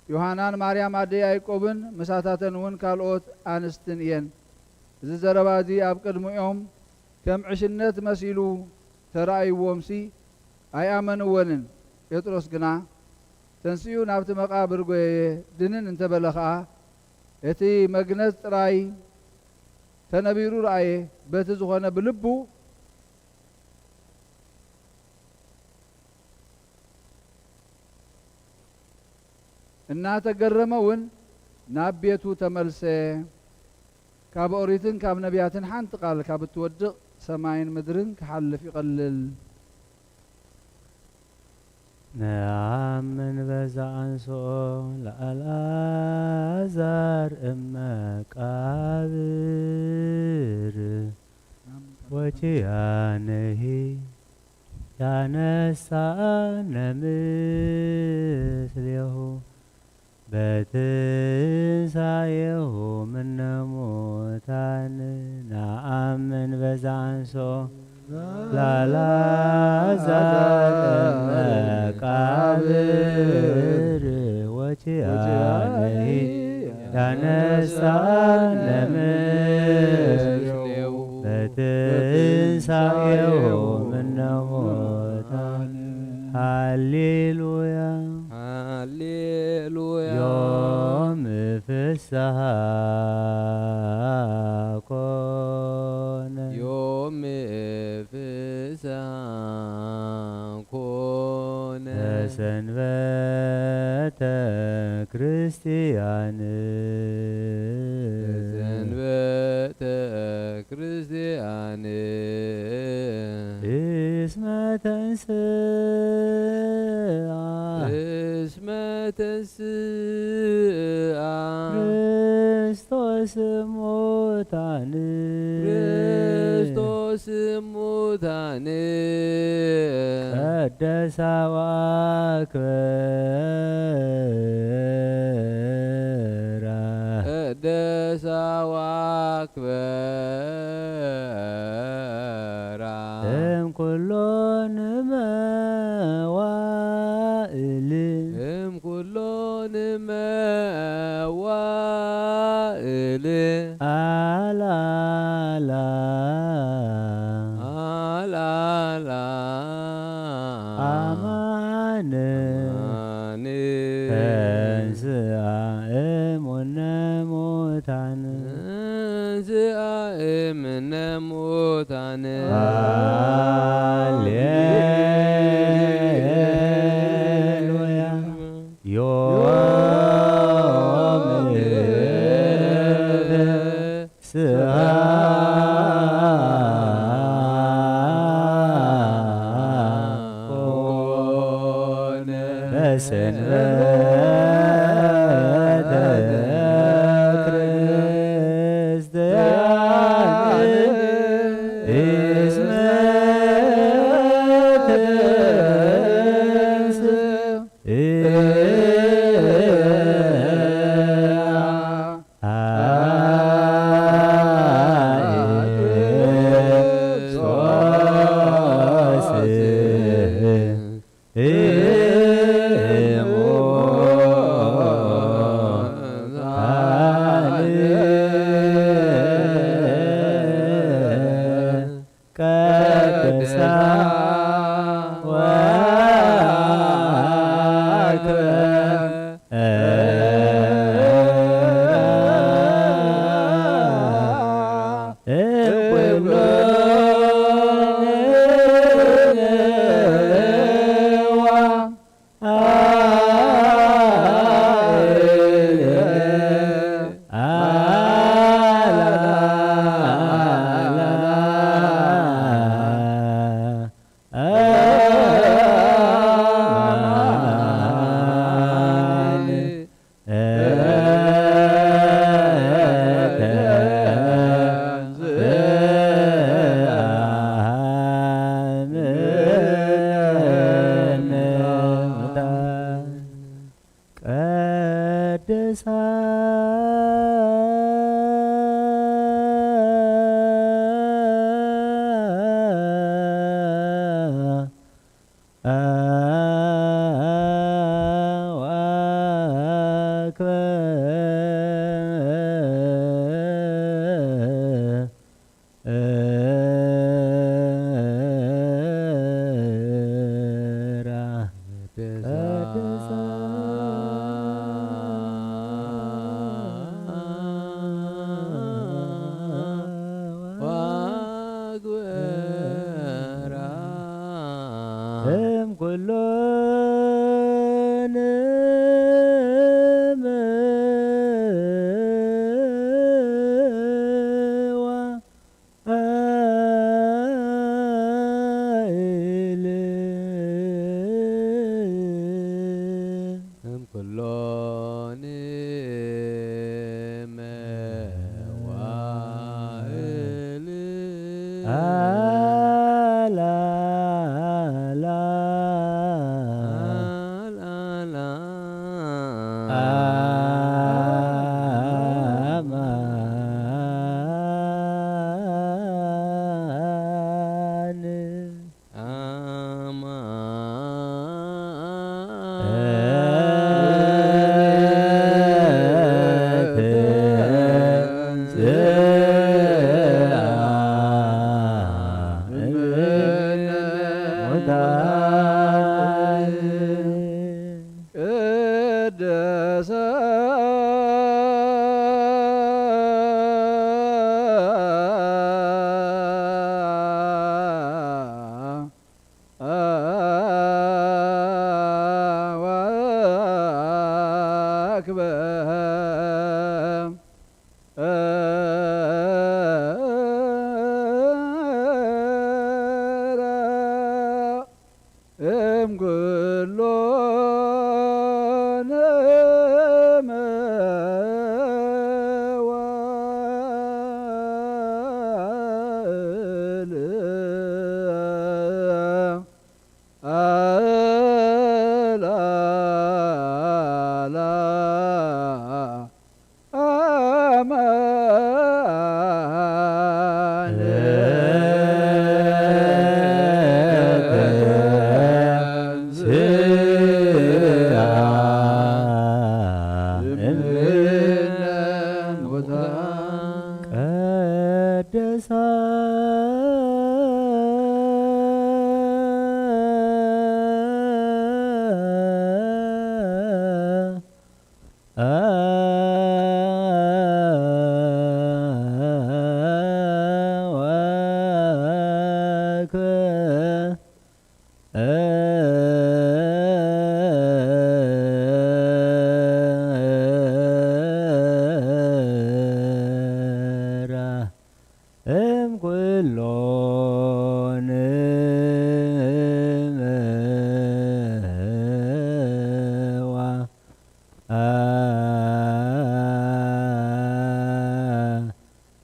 ዮሃናን ማርያም ኣደ ያዕቆብን ምሳታተን እውን ካልኦት ኣንስትን እየን። እዚ ዘረባ እዚ ኣብ ቅድሚኦም ከም ዕሽነት መሲሉ ተራእይዎምሲ ኣይኣመንወንን። ጴጥሮስ ግና ተንሲኡ ናብቲ መቓብር ጐየየ፣ ድንን እንተ በለ ኸኣ፣ እቲ መግነዝ ጥራይ ተነቢሩ ረኣየ። በቲ ዝኾነ ብልቡ እናተገረመ እውን ናብ ቤቱ ተመልሰ። ካብ ኦሪትን ካብ ነቢያትን ሓንቲ ቃል ካብ እትወድቕ ሰማይን ምድርን ክሓልፍ ይቐልል። ነአምን በዛ አንሥኦ ለአልዓዛር እመ መቃብር ወኪያነሂ ያነሳነ ምስሌሁ በትንሳኤሁ ምነ ሙታን። ነአምን በዛ አንሥኦ ለአልዓዛር እመ መቃብር ወኪያነሂ ያነሳነ ምስሌሁ በትንሳኤሁ ምነ ሙታን። ሃሌሉያ። ሃሌሉያ። ዮም ፍስሃ ኮነ። ዮም ፍስሃ ኮነ። ተሰንበተ ክርስቲያን። ተሰንበተ ክርስቲያን። እስመ ተንስአ። እስመ ተንስአ። ክርስቶስ እሙታን። ክርስቶስ እሙታን። ቀደሳ ወአክበራ። ቀደሳ ወአክበራ። እምኩሎን መዋእል። እምኩሎን መዋእል። አላላ። አላላ። አማን። አማን። ተንስአ እሙነ ሙታን። ተንስአ እምነ ሙታን። ሃሌሉያ። ዮም ፍስሃ እም ኩሎን እምዋ ኣእል እም ኩሎን መዋእል ኣላላ ኣላላ ኣማን ኣማን ተንሥአ እምነ ሙታን ቅድስት እምኩሎን መዋእል ኣላላ ኣማን ተንሥአ እምነ ሙታን ቀደሳ እም ኩሎን እምዋ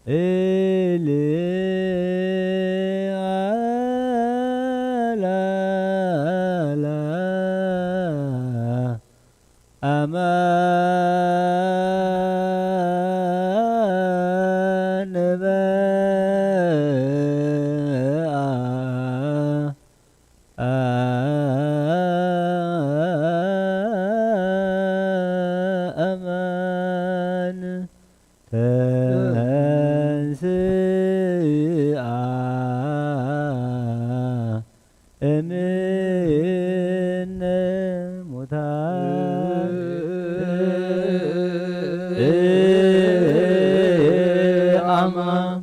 ኣእል ኣላላ ኣማን በ ኣማን ተንስኣ እምነ ሙታን ኣማን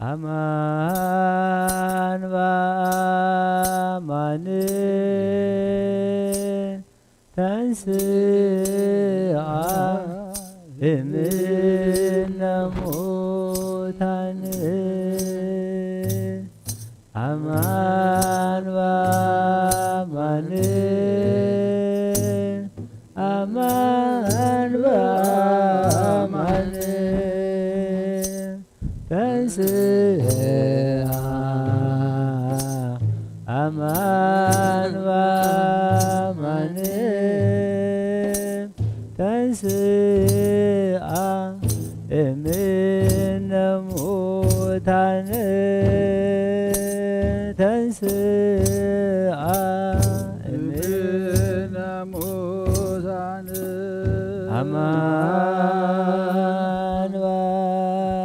አማን በአማን ተንስአ እምነ ሙታን። አማን በአማን፣ አማን በአማን ተንስአ፣ አማን በአማን ተንስአ እምነ ሙታን፣ ተንስአ እምነ ሙታን። አማን በአማን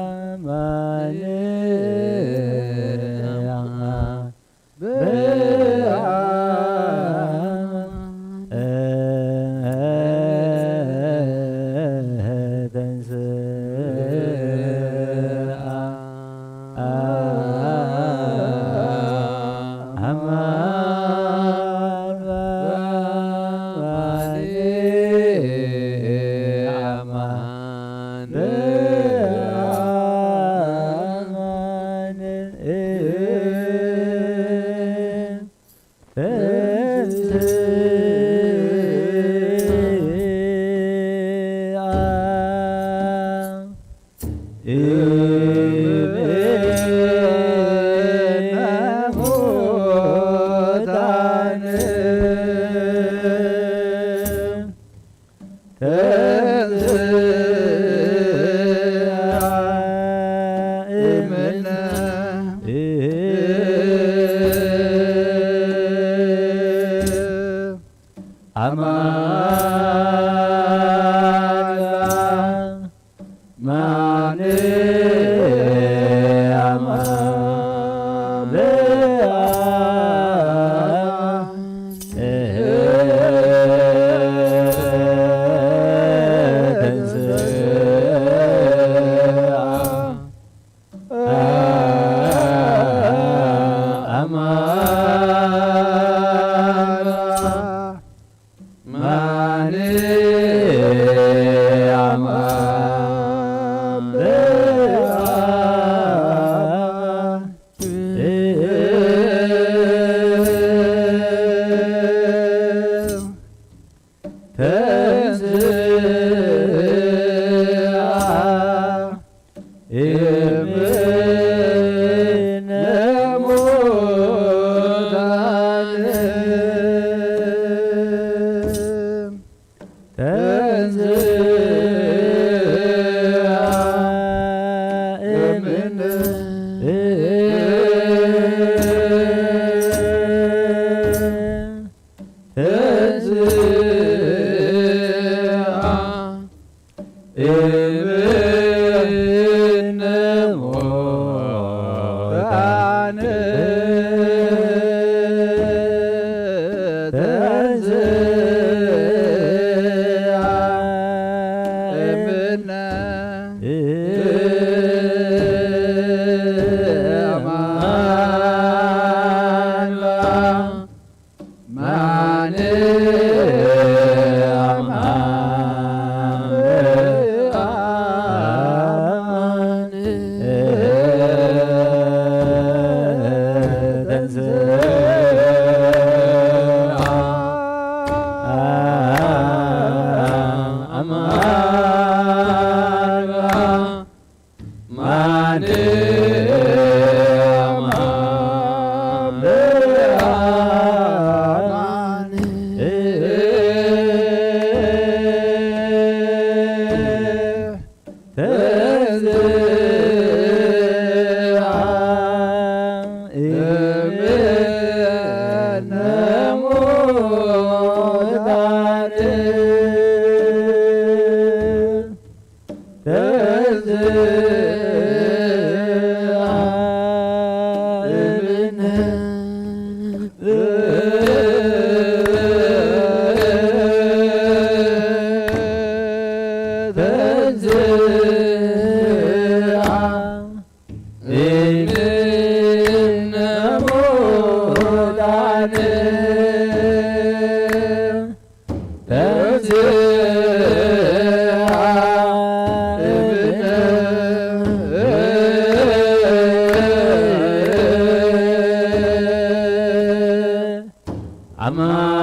ማን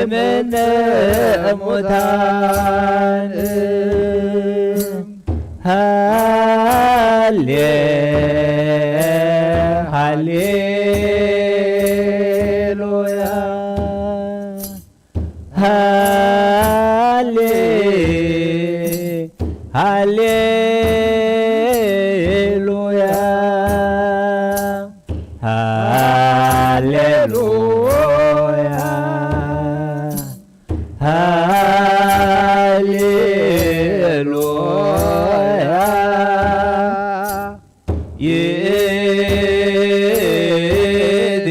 እምነ ሙታን። ሃሌ ሃሌሉያ። ሃሌ ሃሌሉያ። ሃሌሉያ። ሃሌሉያ። ይእቲ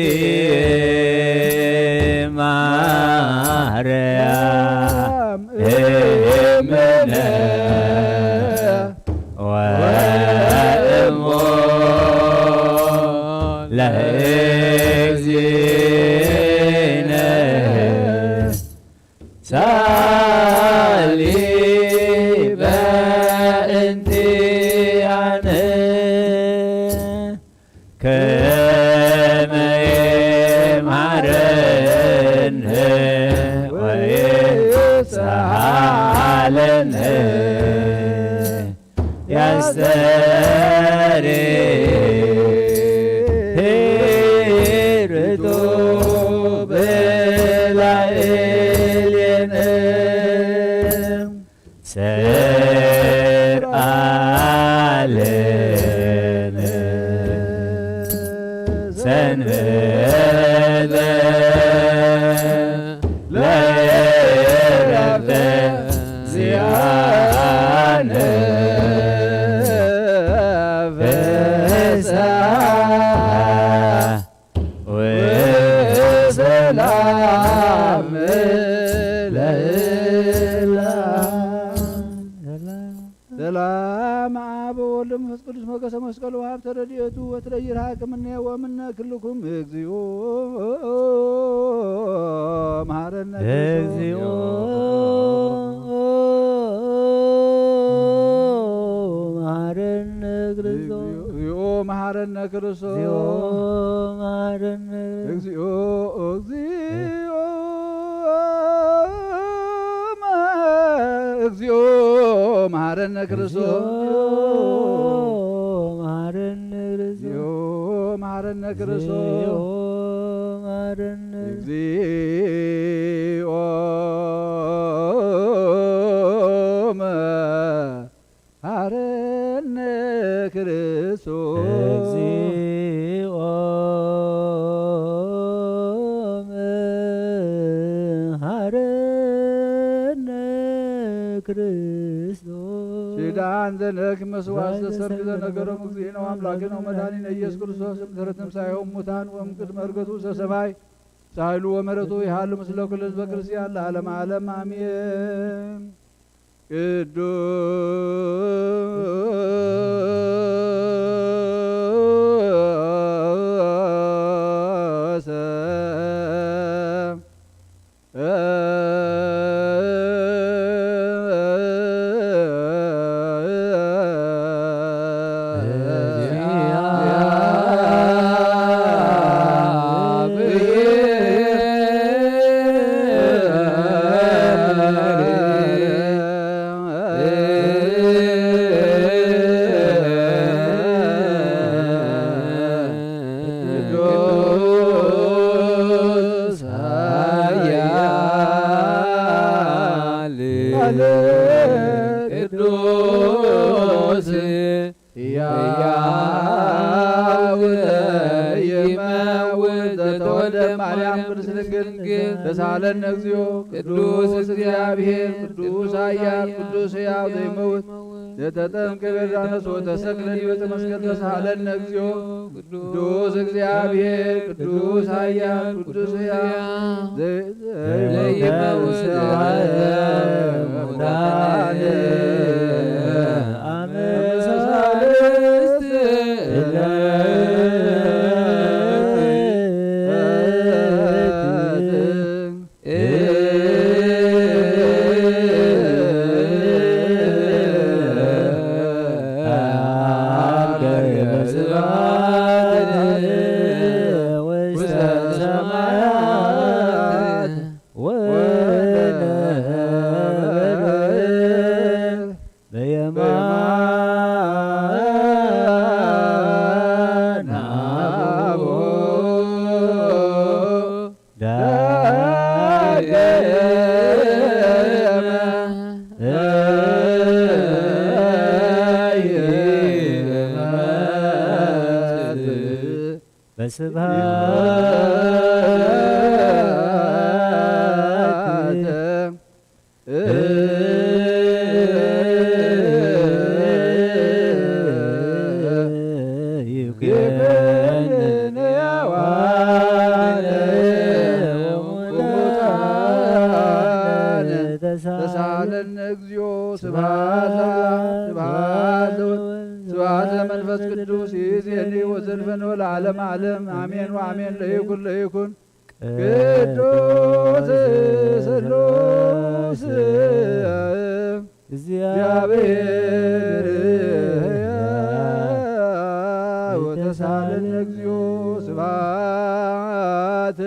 ማርያም እምነ ወእሞ ለእግዚእነ ሳሊ በእንቲአነ ከመ ይምሃረነ ወይስሃለነ ያስተሪ ሄርቶ በላዕሌነ ሰርዓለነ ሰንበተ ለረፍተ ዚአነ ፍስሐ ወሰላም ለእላ ሰላም አብ ወወልድ ወመንፈስ ቅዱስ ሞገሰ መስቀሉ ሀብተ ረድኤቱ ወትረይር ሀቅምኔ ወምነ ክልኩም እግዚኦ መሐረነ ክርስቶስ። እግዚኦ መሐረነ ክርስቶስ። እግዚኦ መሐረነ ክርስቶስ። እግዚኦ መሐረነ ክርስቶስ። እግዚኦ እግዚኦ እግዚኦ መሐረነ ክርስቶስ። እግዚኦ መሐረነ ክርስቶስ። እግዚኦ መሐረነ ክርስቶስ። እግዚኦ መሐረነ እግዚኦ መሐረነ ክርስቶስ። እግዚኦ መሐረነ ክርስቶስ። ኪዳን ዘነክ መስዋዕት ዘሰርግ ዘነገሮም እግዚእነ ወአምላክነ ወመድኃኒነ ኢየሱስ ክርስቶስ እምድኅረ ትንሣኤሁ እሙታን ወእምቅድመ ዕርገቱ ውስተ ሰማይ ሳይሉ ወመረቱ ይሃሉ ምስለ ኩሉ ህዝበ ክርስቲያን ለዓለመ ዓለም አሜን። ቅዱስ ቅዱስ ኃያል ቅዱስ ሕያው ዘይመውት ዘተወልደ ማርያም ቅድስት ድንግል ተሳለነ እግዚኦ። ቅዱስ እግዚአብሔር ቅዱስ ኃያል ቅዱስ ሕያው ዘይመውት ዘተጠምቀ በዮርዳኖስ ወተሰቅለ ዲበ ዕፀ መስቀል ተሳለነ እግዚኦ። ቅዱስ እግዚአብሔር ቅዱስ ኃያል ቅዱስ ሕያው ዘይመውት ሙታን አመ ሳልስት ስብሐት ይኩን ሕያዋን ወሙታን ተሳለን እግዚኦ። ስብሐት ለአብ፣ ስብሐት ለወልድ፣ ስብሐት ለመንፈስ ቅዱስ፣ ይእዜኒ ወዘልፈኒ ወለዓለመ ዓለም፣ አሜን ወአሜን። ለይኩን ለይኩን ቅዱስ ስሉስ እግዚአብሔር ወተሳለን እግዚኦ። ስብሐት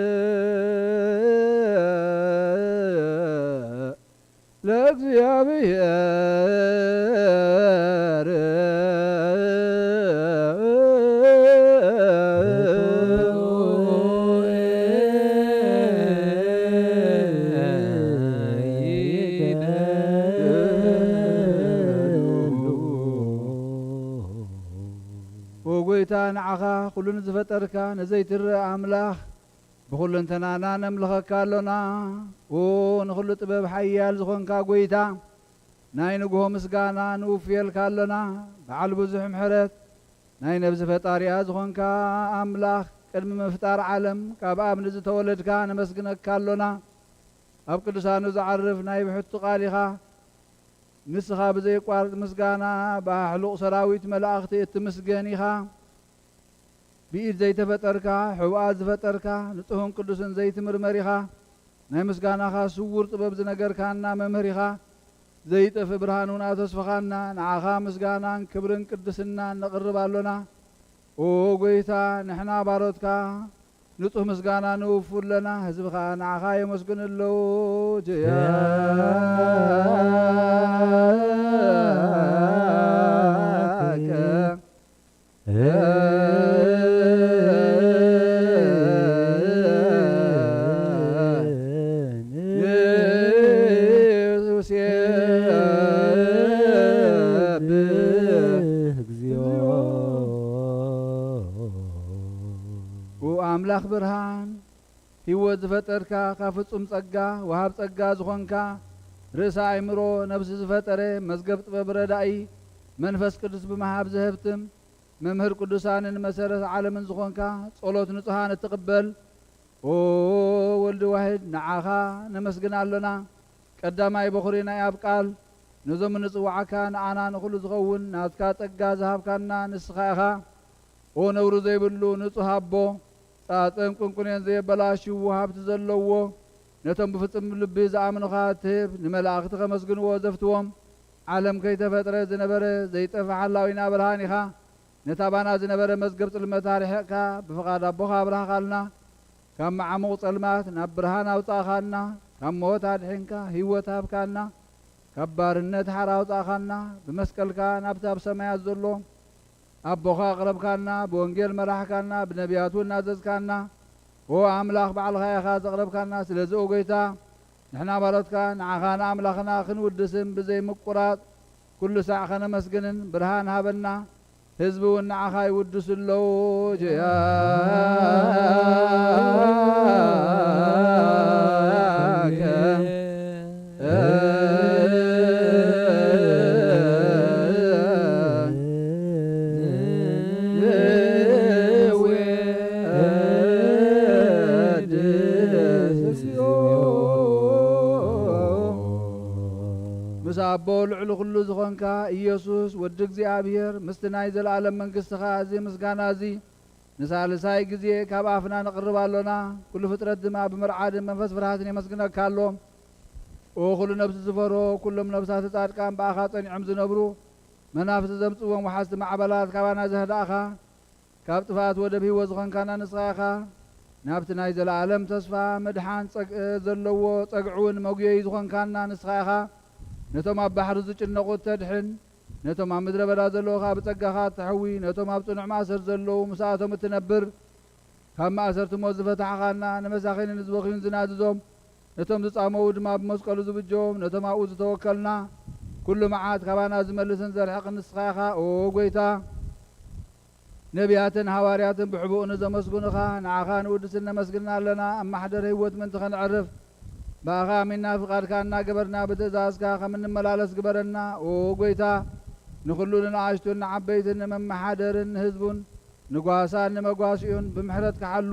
ለእግዚአብሔር። ኦ ጎይታ፣ ንዓኻ ኩሉ ንዝፈጠርካ ንዘይትረአ ኣምላኽ ብኹለንተናና ነምልኸካ ኣሎና። ኦ ንኹሉ ጥበብ ሓያል ዝኾንካ ጎይታ፣ ናይ ንግሆ ምስጋና ንውፍየልካ ኣሎና። በዓል ብዙሕ ምሕረት፣ ናይ ነብሲ ፈጣሪኣ ዝኾንካ ኣምላኽ፣ ቅድሚ ምፍጣር ዓለም ካብ ኣብ ንዝተወለድካ ነመስግነካ ኣሎና። ኣብ ቅዱሳኑ ዝዓርፍ ናይ ብሕቱ ቃል ኢኻ። ንስኻ ብዘየቋርጥ ምስጋና ብኣሕሉቕ ሰራዊት መላእኽቲ እትምስገን ኢኻ። ብኢድ ዘይተፈጠርካ፣ ሕቡኣት ዝፈጠርካ፣ ንጹህን ቅዱስን ዘይትምርመር ኢኻ። ናይ ምስጋናኻ ስዉር ጥበብ ዝነገርካና መምህር ኢኻ። ዘይጠፍእ ብርሃን እውን ኣተስፈኻና። ንዓኻ ምስጋናን ክብርን ቅድስናን ነቕርብ ኣሎና። ኦ ጎይታ፣ ንሕና ባሮትካ ንጹህ ምስጋና ንውፉ ኣለና። ህዝብኻ ንዓኻ የመስግኑ ኣለዉ። ኪያከ ንሴብህ እግዚኦ። ኦ ኣምላኽ ብርሃን፣ ህይወት ዝፈጠርካ፣ ካብ ፍጹም ጸጋ ወሃብ ጸጋ ዝኾንካ፣ ርእሰ ኣእምሮ ነብሲ ዝፈጠረ፣ መዝገብ ጥበብ ረዳኢ፣ መንፈስ ቅዱስ ብምሃብ ዘህብትም፣ መምህር ቅዱሳንን መሰረት ዓለምን ዝኾንካ፣ ጸሎት ንጹሃን እትቕበል፣ ኦ ወልድ ዋሕድ፣ ንዓኻ ነመስግን ኣሎና። ቀዳማይ በኹሪ ናይ ኣብ ቃል፣ ነዞም እንጽውዓካ ንኣና ንኹሉ ዝኸውን ናትካ ጸጋ ዝሃብካና ንስኻ ኢኻ። ኦ ነውሪ ዘይብሉ ንጹህ ኣቦ፣ ጻጸን ቁንቁኔን ዘየበላሽዉ ሃብቲ ዘለዎ፣ ነቶም ብፍጹም ልቢ ዝኣምኑኻ እትህብ፣ ንመላእኽቲ ከመስግንዎ ዘፍትዎም፣ ዓለም ከይተፈጥረ ዝነበረ ዘይጠፍእ ሓላዊና ብርሃን ኢኻ። ነቲ ኣባና ዝነበረ መዝገብ ጽልመት ኣርሒቕካ፣ ብፍቓድ ኣቦኻ ኣብርሃኻልና። ካብ መዓሙቕ ጸልማት ናብ ብርሃን ኣውጻእኻና፣ ካብ ሞት ኣድሒንካ ህይወት ሃብካና፣ ካብ ባርነት ሓራ ኣውጻእኻና። ብመስቀልካ ናብቲ ኣብ ሰማያት ዘሎ ኣቦኻ ኣቕረብካና፣ ብወንጌል መራሕካና፣ ብነቢያት እውን ኣዘዝካና። ኦ ኣምላኽ፣ ባዕልኻ ኢኻ ዘቕረብካና። ስለዚ ኦ ጎይታ፣ ንሕና ባሮትካ ንዓኻ ንኣምላኽና ክንውድስን ብዘይ ምቁራጽ ኩሉ ሳዕ ከነመስግንን ብርሃን ሃበና። ህዝቢ እውን ንዓኻ ይውድሱ ኣለዉ። ኪያከ ምስ ኣቦ ልዕሊ ኩሉ ዝኾንካ ኢየሱስ ወዲ እግዚኣብሔር፣ ምስቲ ናይ ዘለኣለም መንግስትኻ እዚ ምስጋና እዚ ንሳልሳይ ግዜ ካብ ኣፍና ነቕርብ ኣሎና። ኩሉ ፍጥረት ድማ ብምርዓድን መንፈስ ፍርሃትን የመስግነካ ኣሎ። ኦ ኩሉ ነብሲ ዝፈርሆ፣ ኩሎም ነብሳት ጻድቃን ብኣኻ ጸኒዖም ዝነብሩ፣ መናፍስቲ ዘምጽዎም ወሓዝቲ ማዕበላት ካባና ዘህዳእኻ፣ ካብ ጥፍኣት ወደብ ህይወት ዝኾንካና ንስኻ ኢኻ። ናብቲ ናይ ዘለኣለም ተስፋ ምድሓን ጸግ-፣ ዘለዎ ጸግዒ እውን መጉየዪ ዝኾንካና ንስኻ ኢኻ። ነቶም ኣብ ባሕሪ ዝጭነቑ እተድሕን፣ ነቶም ኣብ ምድረ በዳ ዘለዉ ኸኣ ብጸጋኻ እተሕዊ፣ ነቶም ኣብ ጽኑዕ ማእሰር ዘለዉ ምስኣቶም እትነብር፣ ካብ ማእሰርቲ ሞት ዝፈታሕኻና፣ ንመሳኺንን ንዝበኽዩን ዝናዝዞም፣ ነቶም ዝጻመዉ ድማ ብመስቀሉ ዝብጀዎም፣ ነቶም ኣብኡ ዝተወከልና፣ ኩሉ መዓት ካባና ዝመልስን ዘርሕቕን ንስኻ ኢኻ። ኦ ጐይታ፣ ነቢያትን ሃዋርያትን ብሕቡእ ንዘመስግኑኻ ንዓኻ ንውድስን ነመስግንና ኣለና። ኣብ ማሕደር ህይወት ምእንቲ ኸነዕርፍ ብኣኻ ኣሚንና ፍቓድካ እናገበርና ብትእዛዝካ ከም እንመላለስ ግበረና። ኦ ጐይታ፣ ንኹሉ ንንኣሽቱን ንዓበይትን ንመመሓደርን ንህዝቡን ንጓሳን ንመጓስኡን ብምሕረትካ ሓሉ።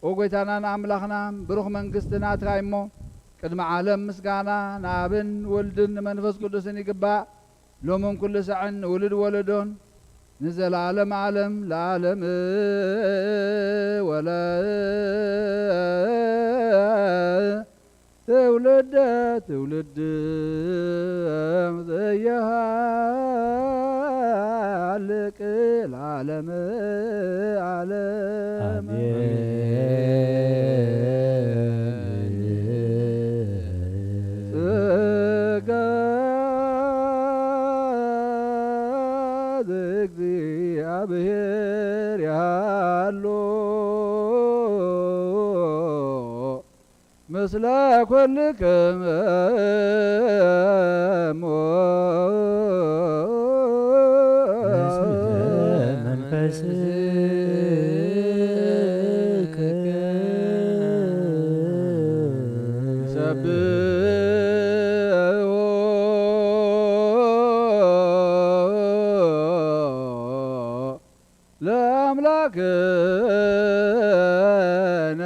ኦ ጐይታናን ኣምላኽናን፣ ብሩኽ መንግስቲ ናትካ እሞ፣ ቅድሚ ዓለም ምስጋና ንኣብን ወልድን ንመንፈስ ቅዱስን ይግባእ፣ ሎምን ኩሉ ሳዕን ንውሉድ ወለዶን ንዘለዓለም ዓለም ለዓለም። ወለ ትውልደ ትውልድ ዘይሃልቅ ለዓለም ዓለም። ኣሜን። ጸጋ ዘእግዚኣብሔር ያሎ ምስለ ኩልክሙ። ምስለ መንፈስከ። ንሰብሖ ለአምላክነ።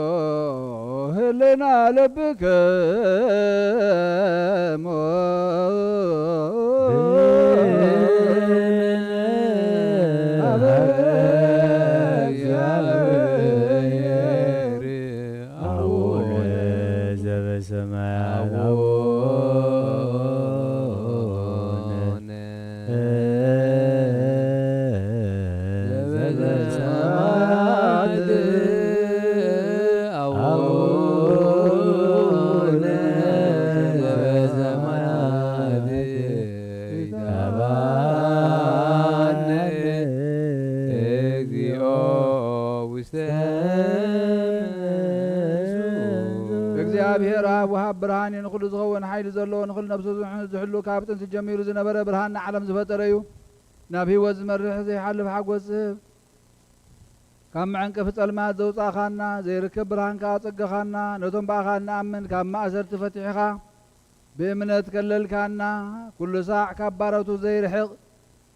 አጽንኦ ህልና ልብክሙ። አቡነ ዘበሰማያት። አቡነ ዘበሰማያት። አቡነ ዘበሰማያት። ይትባረክ እግዚኦ ውስተ እግዚአብሔር አብ ወሃብ ብርሃን እዩ። ንኹሉ ዝኸውን ሓይሊ ዘለዎ፣ ንኹሉ ነፍሱ ዝሕሉ፣ ካብ ጥንቲ ጀሚሩ ዝነበረ፣ ብርሃን ንዓለም ዝፈጠረ እዩ። ናብ ህይወት ዝመርሕ ዘይሓልፍ ሓጎስ ዝህብ፣ ካብ መዐንቀፊ ጸልማት ዘውጻእኻና፣ ዘይርከብ ብርሃን ከኣ ኣጸገኻና። ነቶም ብኣኻ እንኣምን ካብ ማእሰርቲ ፈቲሕኻ፣ ብእምነት ከለልካና። ኩሉ ሳዕ ካብ ባሮቱ ዘይርሕቕ፣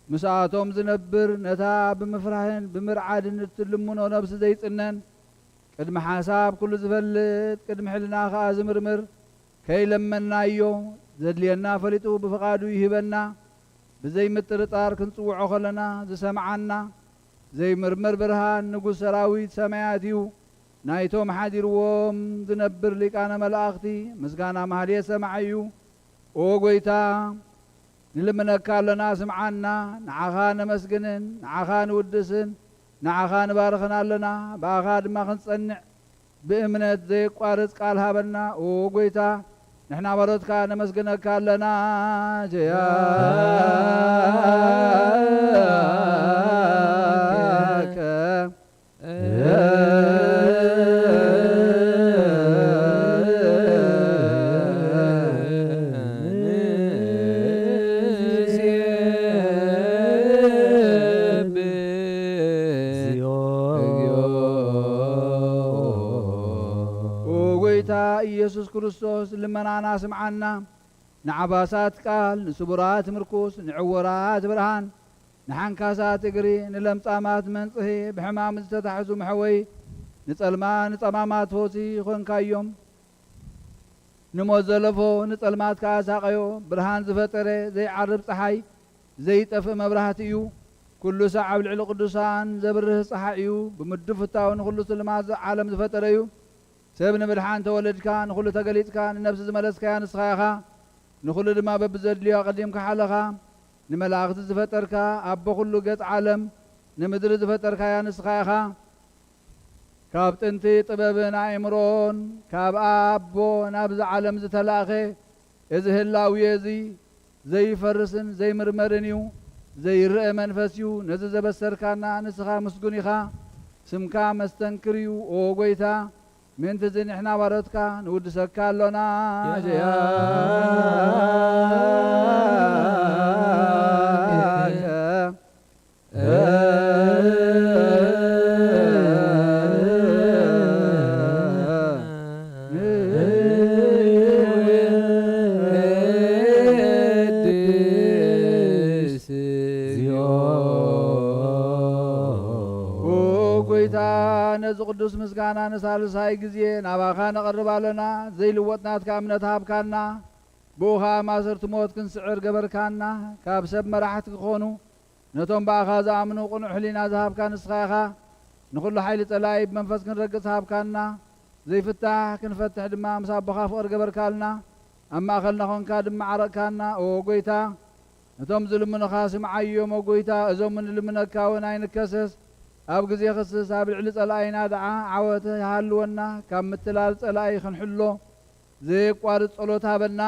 ምስኣቶም ዝነብር፣ ነታ ብምፍራህን ብምርዓድን እትልምኖ ነብሲ ዘይጽነን፣ ቅድሚ ሓሳብ ኩሉ ዝፈልጥ፣ ቅድሚ ሕልና ኸኣ ዝምርምር፣ ከይለመንናዮ ዘድልየና ፈሊጡ ብፍቓዱ ይህበና። ብዘይምጥርጣር ክንጽውዖ ኸለና ዝሰምዓና፣ ዘይምርመር ብርሃን ንጉስ ሰራዊት ሰማያት እዩ። ናይቶም ሓዲርዎም ዝነብር ሊቃነ መላእኽቲ ምስጋና ማህሌት ሰማዒ እዩ። ኦ ጐይታ፣ ንልምነካ ኣለና፣ ስምዓና። ንዓኻ ነመስግንን ንዓኻ ንውድስን ንዓኻ ንባርኽን ኣለና። ብኣኻ ድማ ክንጸንዕ ብእምነት ዘየቋርጽ ቃል ሃበና። ኦ ጐይታ፣ ንሕና ባሮትካ ነመስግነካ ኣለና። ጀያከ ኦ ጐይታ ኢየሱስ ክርስቶስ፣ ልመናና ስምዓና። ንዓባሳት ቃል፣ ንስቡራት ምርኩስ፣ ንዕውራት ብርሃን፣ ንሓንካሳት እግሪ፣ ንለምጻማት መንጽሂ፣ ብሕማም ዝተታሕዙ መሕወዪ፣ ንጸልማ-፣ ንጸማማት ፈውሲ ኾንካዮም። ንሞት ዘለፎ፣ ንጸልማት ከኣ ሳቐዮ። ብርሃን ዝፈጠረ፣ ዘይዓርብ ጸሓይ፣ ዘይጠፍእ መብራህቲ እዩ። ኩሉ ሳዕ ኣብ ልዕሊ ቅዱሳን ዘብርህ ጸሓይ እዩ። ብምዱፍ ፍታው ንኹሉ ስልማት ዓለም ዝፈጠረ እዩ። ሰብ ንምድሓን ተወለድካ፣ ንኹሉ ተገሊጽካ፣ ንነብሲ ዝመለስካያ ንስኻ ኢኻ። ንኹሉ ድማ በብዘድልዮ ኣቐዲምካ ሓለኻ። ንመላእኽቲ ዝፈጠርካ፣ ኣቦ ኩሉ ገጽ ዓለም፣ ንምድሪ ዝፈጠርካያ ንስኻ ኢኻ። ካብ ጥንቲ ጥበብን ኣእምሮን ካብ ኣቦ ናብዚ ዓለም ዝተላእኸ እዚ ህላዌ እዚ ዘይፈርስን ዘይምርመርን እዩ። ዘይረአ መንፈስ እዩ። ነዚ ዘበሰርካና ንስኻ ምስጉን ኢኻ። ስምካ መስተንክር እዩ። ኦ ጐይታ፣ ምእንቲ እዚ ንሕና ባሮትካ ንውድሰካ ኣሎና። ኦ ጐይታ፣ ነዚ ቅዱስ ምስጋና ንሳልሳይ ግዜ ናባኻ ነቕርብ ኣሎና። ዘይልወጥ ናትካ እምነት ሃብካና። ብኡ ኸኣ ማእሰርቲ ሞት ክንስዕር ገበርካና። ካብ ሰብ መራሕቲ ክኾኑ ነቶም ብኣኻ ዝኣምኑ ቅኑዕ ሕሊና ዝሃብካ ንስኻ ኢኻ። ንኹሉ ሓይሊ ጸላኢ ብመንፈስ ክንረግጽ ሃብካና። ዘይፍታሕ ክንፈትሕ ድማ ምስ ኣቦኻ ፍቕሪ ገበርካልና። ኣብ ማእከልና ኾንካ ድማ ዓረቕካና። ኦ ጐይታ፣ ነቶም ዝልምኑኻ ስምዓዮም። ኦ ጐይታ፣ እዞም እንልምነካ እውን ኣይንከሰስ። ኣብ ግዜ ክስስ ኣብ ልዕሊ ጸላኢና ደኣ ዓወት ይሃልወና። ካብ ምትላል ጸላኢ ክንሕሎ ዘየቋርጽ ጸሎት ሃበና።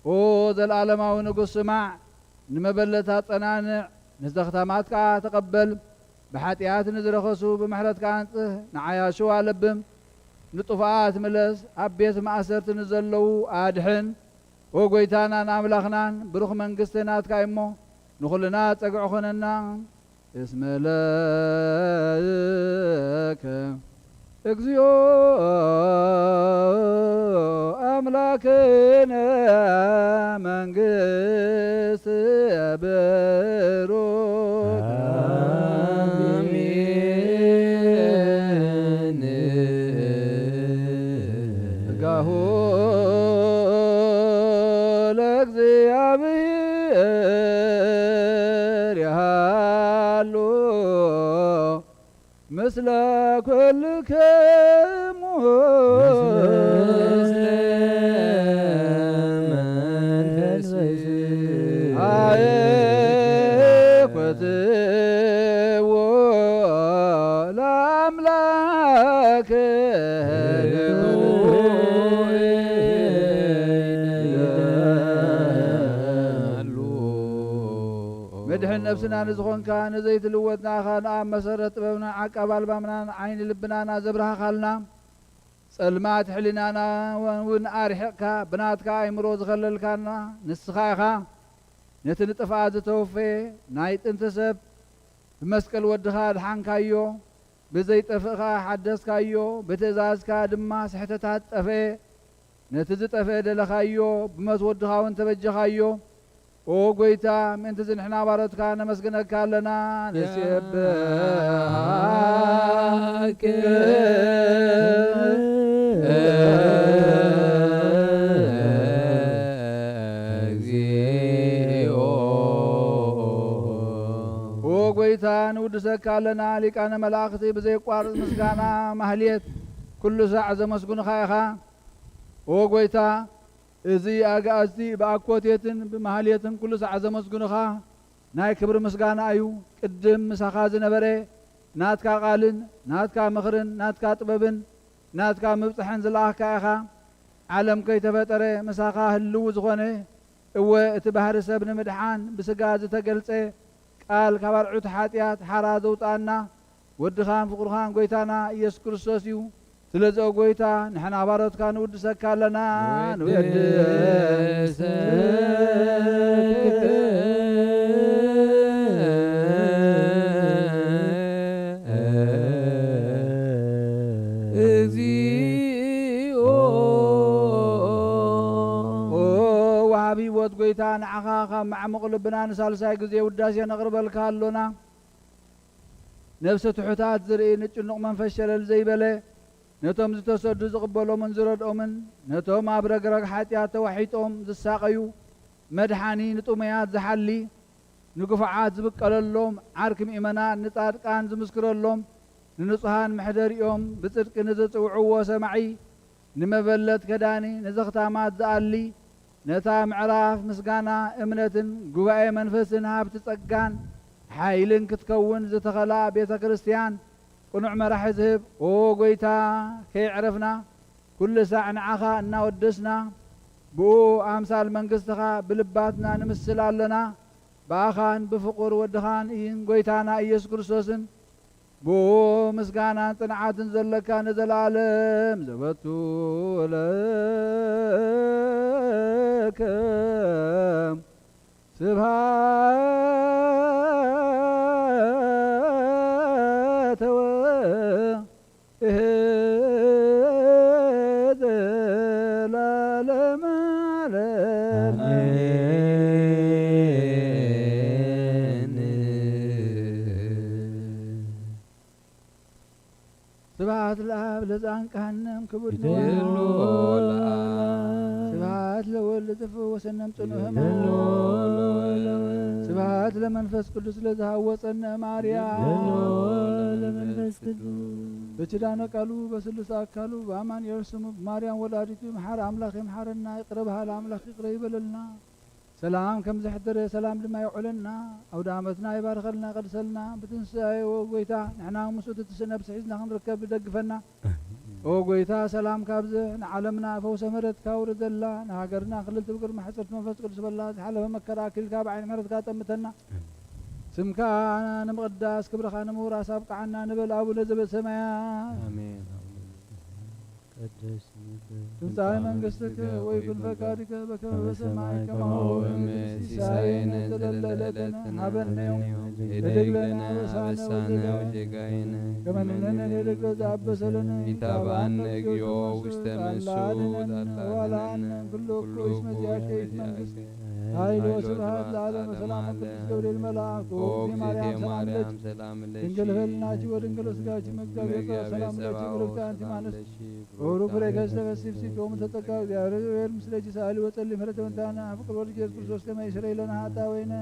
ኦ ዘለኣለማዊ ንጉስ፣ ስማዕ፣ ንመበለት ኣጸናንዕ፣ ንደኽታማት ከኣ ተቐበል። ብሓጢኣት ንዝረኸሱ ብምሕረትካ ኣንጽህ፣ ንዓያሹ ኣለብም፣ ንጥፉኣት ምለስ፣ ኣብ ቤት ማእሰርቲ ንዘለዉ ኣድሕን። ኦ ጐይታናን ኣምላኽናን፣ ብሩኽ መንግስቲ ናትካ እሞ፣ ንኹልና ጸግዒ ኾነና። እስመ ለከ እግዚኦ ኣምላክነ መንግስት ብሩክ። አሜን። ጸጋሁ ለእግዚኣብሔር ይሃሉ ምስለ ኩልክሙ። ምስለ መንፈስከ። አየኩትዎ ለአምላክ። መድሕን ነፍስና ንዝኾንካ ንዘይትልወጥ ንኣኻ ንኣብ መሰረት ጥበብናን ዓቃብ ኣልባምናን ዓይኒ ልብናና ዘብርሃኻልና፣ ጸልማት ሕሊናና እውን ኣርሒቕካ ብናትካ ኣእምሮ ዝኸለልካና ንስኻ ኢኻ። ነቲ ንጥፍኣት ዝተወፈየ ናይ ጥንቲ ሰብ ብመስቀል ወድኻ ኣድሓንካዮ፣ ብዘይጠፍእ ኸኣ ሓደስካዮ፣ ብትእዛዝካ ድማ ስሕተታት ጠፍአ። ነቲ ዝጠፍአ ደለኻዮ፣ ብሞት ወድኻ እውን ተበጀኻዮ። ኦ ጐይታ፣ ምእንቲ እዚ ንሕና ባሮትካ ነመስግነካ ኣለና። ንሴብሐከ እግዚኦ። ኦ ጐይታ፣ ንውድሰካ ኣለና። ሊቃነ መላእኽቲ ብዘየቋርጽ ምስጋና ማህሌት ኩሉ ሳዕ ዘመስግኑኻ ኢኻ። ኦ ጐይታ፣ እዚ ኣጋእዝቲ ብኣኮቴትን ብማህሌትን ኩሉ ሳዕ ዘመስግኑኻ፣ ናይ ክብሪ ምስጋና እዩ። ቅድም ምሳኻ ዝነበረ፣ ናትካ ቃልን ናትካ ምኽርን ናትካ ጥበብን ናትካ ምብጽሕን ዝለኣኽካ ኢኻ። ዓለም ከይተፈጠረ ምሳኻ ህልው ዝኾነ፣ እወ፣ እቲ ባህሪ ሰብ ንምድሓን ብስጋ ዝተገልጸ ቃል ካብ ኣርዑት ሓጢኣት ሓራ ዘውጽኣና ወድኻን ፍቕርኻን ጐይታና ኢየሱስ ክርስቶስ እዩ። ስለዚ ኦ ጐይታ፣ ንሕና ባሮትካ ንውድሰካ ኣለና። ንወድስ ንወድሰካ እግዚኦ። ኦ ወሃቢ ህይወት ጐይታ፣ ንዓኻ ካብ ማዕሙቕ ልብና ንሳልሳይ ግዜ ውዳሴ ነቕርበልካ ኣሎና። ነፍሲ ትሑታት ዝርኢ፣ ንጭኑቕ መንፈስ ሸለል ዘይበለ፣ ነቶም ዝተሰዱ ዝቕበሎምን ዝረድኦምን፣ ነቶም ኣብ ረግረግ ሓጢኣት ተዋሒጦም ዝሳቐዩ መድሓኒ፣ ንጥሙያት ዝሓሊ፣ ንግፉዓት ዝብቀለሎም፣ ዓርኪ ምእመናን ንጻድቃን ዝምስክረሎም፣ ንንጹሃን መሕደሪኦም፣ ብጽድቂ ንዝጽውዕዎ ሰማዒ፣ ንመበለት ከዳኒ፣ ንዘኽታማት ዝኣሊ፣ ነታ ምዕራፍ ምስጋና እምነትን ጉባኤ መንፈስን ሃብቲ ጸጋን ሓይልን ክትከውን ዝተኸላ ቤተ ክርስቲያን ቅኑዕ መራሒ ዝህብ፣ ኦ ጐይታ፣ ከየዕረፍና፣ ኩሉ ሳዕ ንዓኻ እናወደስና፣ ብኡ ኣምሳል መንግስትኻ ብልባትና ንምስል ኣለና። ብኣኻን ብፍቑር ወድኻን ኢን ጐይታና ኢየሱስ ክርስቶስን ብኡ ምስጋናን ጽንዓትን ዘለካ ንዘለኣለም ዘበቱ ለከ ስብሐተ ወእህ ዘላለመ ዓለም። ስብሐት ለአብ ለዘአንቀሐነ እምክቡድነ ይደሎ ለአብ። ስብሐት ለወልድ ለዘፈወሰነ እምጽኑ ይደሎ ህማም። ለወልድ። ስብሐት ለመንፈስ ቅዱስ ለዘሃወጸነ እምአርያም። ይደሎ ለመንፈስ ቅዱስ። በኪዳነ ቃሉ በስሉስ አካሉ በአማኑኤል ስሙ በማርያም ወላዲቱ ይምሓር አምላኽ ይምሓረና። ይቅረ በሃሊ አምላኽ ይቅረ ይበለልና። ሰላም ከም ዘሕደረ ሰላም ድማ የውዕለና። አውደ ዓመትና ይባርኸልና፣ ይቐድሰልና። ብትንሳኤ ኦ ጐይታ ንሕና ምስኡ ትትስእ ነብሲ ሒዝና ክንርከብ ይደግፈና። ኦ ጐይታ ሰላም ካብዝሕ ንዓለምና ፈውሰ ምሕረትካ ውርደላ። ንሃገርና ክልል ትብግር ማሕፀርት መንፈስ ቅዱስ በላ። ዝሓለፈ መከራ ኣክሊልካ ብዓይኒ ምሕረትካ ጠምተና። ስምካ ንምቕዳስ ክብርኻ ንምውራስ ኣብቅዓና ንበል። አቡነ ዘበሰማያት። አሜን። ቅዱስ ስምከ ትምጻእ መንግስትከ ወይኩን ፈቃድከ በከመ በሰማይ ከማሁ በምድር። ሲሳየነ ዘለለ ዕለትነ ሀበነ ዮም። ህድግ ለነ አበሳነ ወጌጋየነ ከመ ንሕነኒ ንህድግ ለዘአበሰ ለነ። ኢታብአነ እግዚኦ ውስተ መንሱት። አድኃነነ ወባልዓነ ኩሉ እኩይ። እስመ ዚአከ ይእቲ መንግስት ኃይል ወስብሐት ለዓለመ። ሰላም ቅዱስ ገብርኤል መልአክ ኦ እግዝእትየ ማርያም ሰላም ለኪ። ድንግል በልናኪ ወድንግል በስጋኪ እም እግዚአብሔር ጸባኦት ሰላም ለኪ። ብሩክት አንቲ እምአንስት ወቡሩክ ፍሬ ከርሥኪ ተፈሥሒ ፍሥሕት ኦም ተጸጋ እግዚአብሔር ምስሌኪ። ሰአሊ ወጸሊ ምሕረተ ወንታና ፍቅር ወልድ ኢየሱስ ክርስቶስ ከመ ይስረይ ለነ ኃጣውኢነ።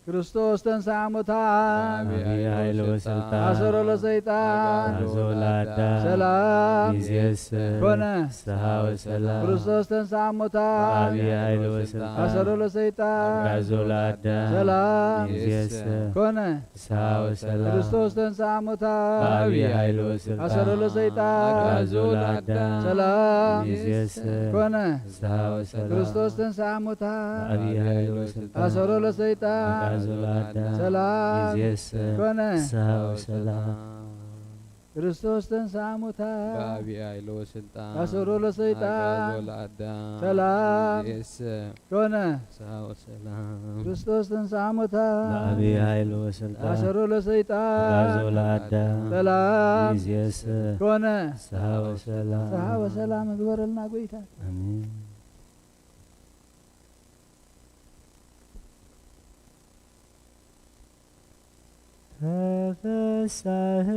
ክርስቶስ ተንሥአ እሙታን። በአቢይ ኃይል ወስልጣን። አሰሮ ለሰይጣን። አግዓዞ ለአዳም። ሰላም። ይእዜሰ። ኮነ። ፍስሐ ወሰላም። ክርስቶስ ተንሥአ እሙታን። በአቢይ ኃይል ወስልጣን። አሰሮ ለሰይጣን። አግዓዞ ለአዳም። ሰላም። ይእዜሰ። ኮነ። ፍስሐ ወሰላም። ክርስቶስ ተንሥአ እሙታን። በአቢይ ኃይል ወስልጣን። አሰሮ ለሰይጣን። አግዓዞ ለአዳም። ሰላም። ይእዜሰ። ኮነ። ፍስሐ ወሰላም። ክርስቶስ ተንሥአ እሙታን። በአቢይ ኃይል ወስልጣን። አሰሮ ለሰይጣን። አግዓዞ ለአዳም። ሰላም። ይእዜሰ። ኮነ። ፍስሐ ወሰላም። ክርስቶስ ተንሥአ እሙታን። በአቢይ ኃይል ወስልጣን። አሰሮ ለሰይጣን። አግዓዞ ለአዳም። ሰላም። ይእዜሰ። ኮነ። ፍስሐ ወሰላም። ክርስቶስ ተንሥአ እሙታን። በአቢይ ኃይል ወስልጣን። አሰሮ ለሰይጣን። አግዓዞ ለአዳም። ሰላም። ይእዜሰ። ኮነ። ፍስሐ ወሰላም። ፍስሐ ወሰላም እግበረልና ጐይታ። አሜን። ተፈሳህ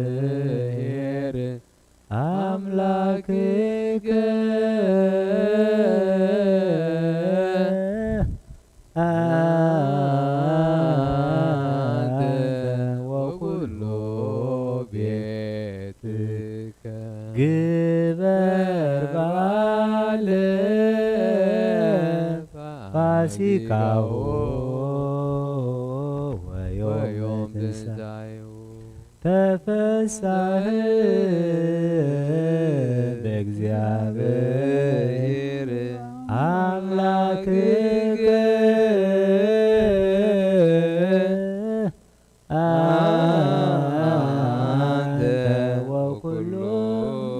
በእግዚአብሔር አምላክከ አንተ ወኩሉ ቤትከ ግበር በዓለ ፋሲካሁ ወዮም ትንሣኤሁ። ተፈሳህ በእግዚአብሔር አምላክከ አንተ ወኩሉ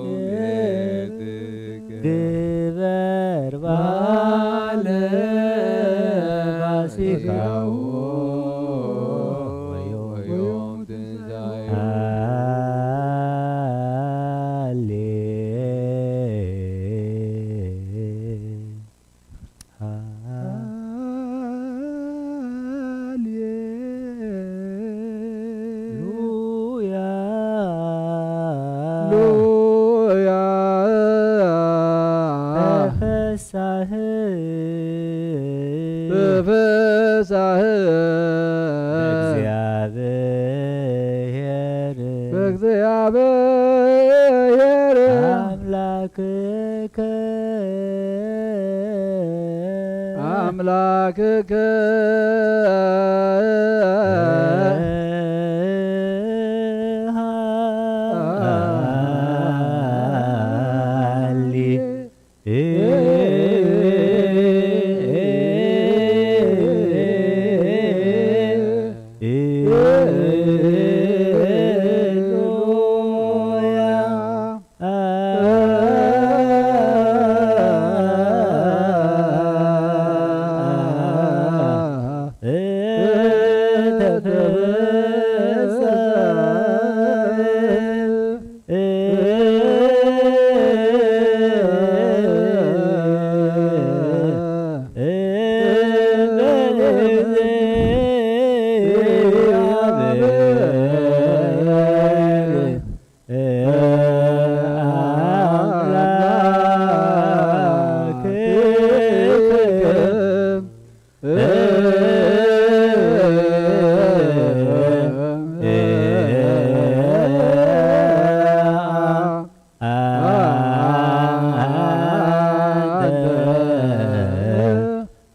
ቤትከ ግበር በዓለ ፋሲካሁ ወዮም ትንሣኤሁ። ሃሌ ሃሌሉያ። ሉያ። ተፈሳህ ተፈሳህ በእግዚአብሔር በእግዚአብሔር አምላክ ኣምላክከ ኣምላክከ ሃሊ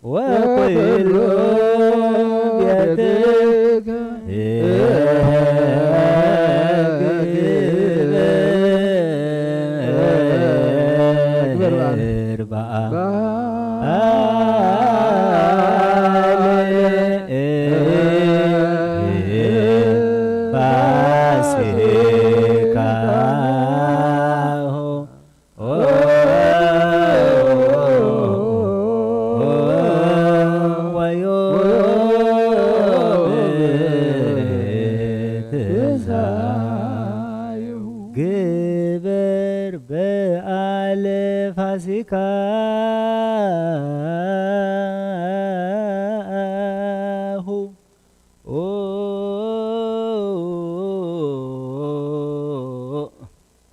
ወኩሉ ቤትከ ግብር በዓል ፋሲካሁ ወዮም ትንሳኤሁ ግበር በዓለ ፋሲካሁ።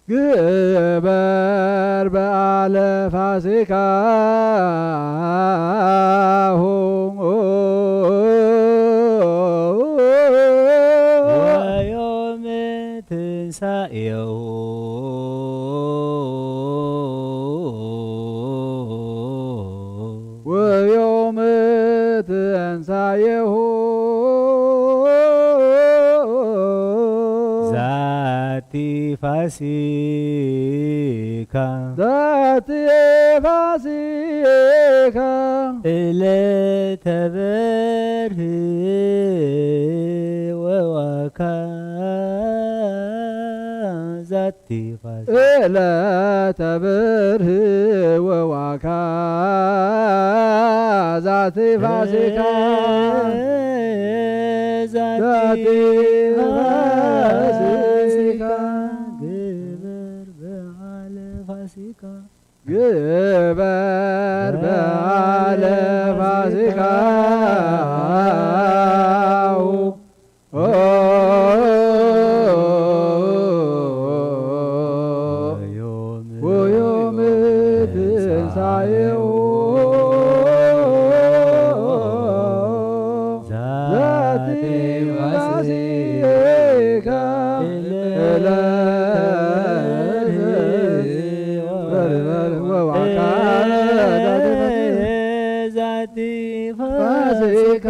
ግበር በዓለ ፋሲካሁ ወዮም ትንሳኤሁ ወዮም ትንሳኤሁ ዛቲ ፋሲካ ዛቲ ፋሲካ ዕለተ በርህ ወዋካ ዛቲ ፋሲካ ዕለተ በርህ ወዋካ ዛቲ ፋሲካ ዛቲ ዛቲ ፋሲካ ፋሲካ ግበር በዓለ ፋሲካ ግበር በዓለ ፋሲካሁ ወዮም ትንሳኤሁ ዛቲ ፋሲካ ዕለት ወዋካ ዛቲ ፋሲካ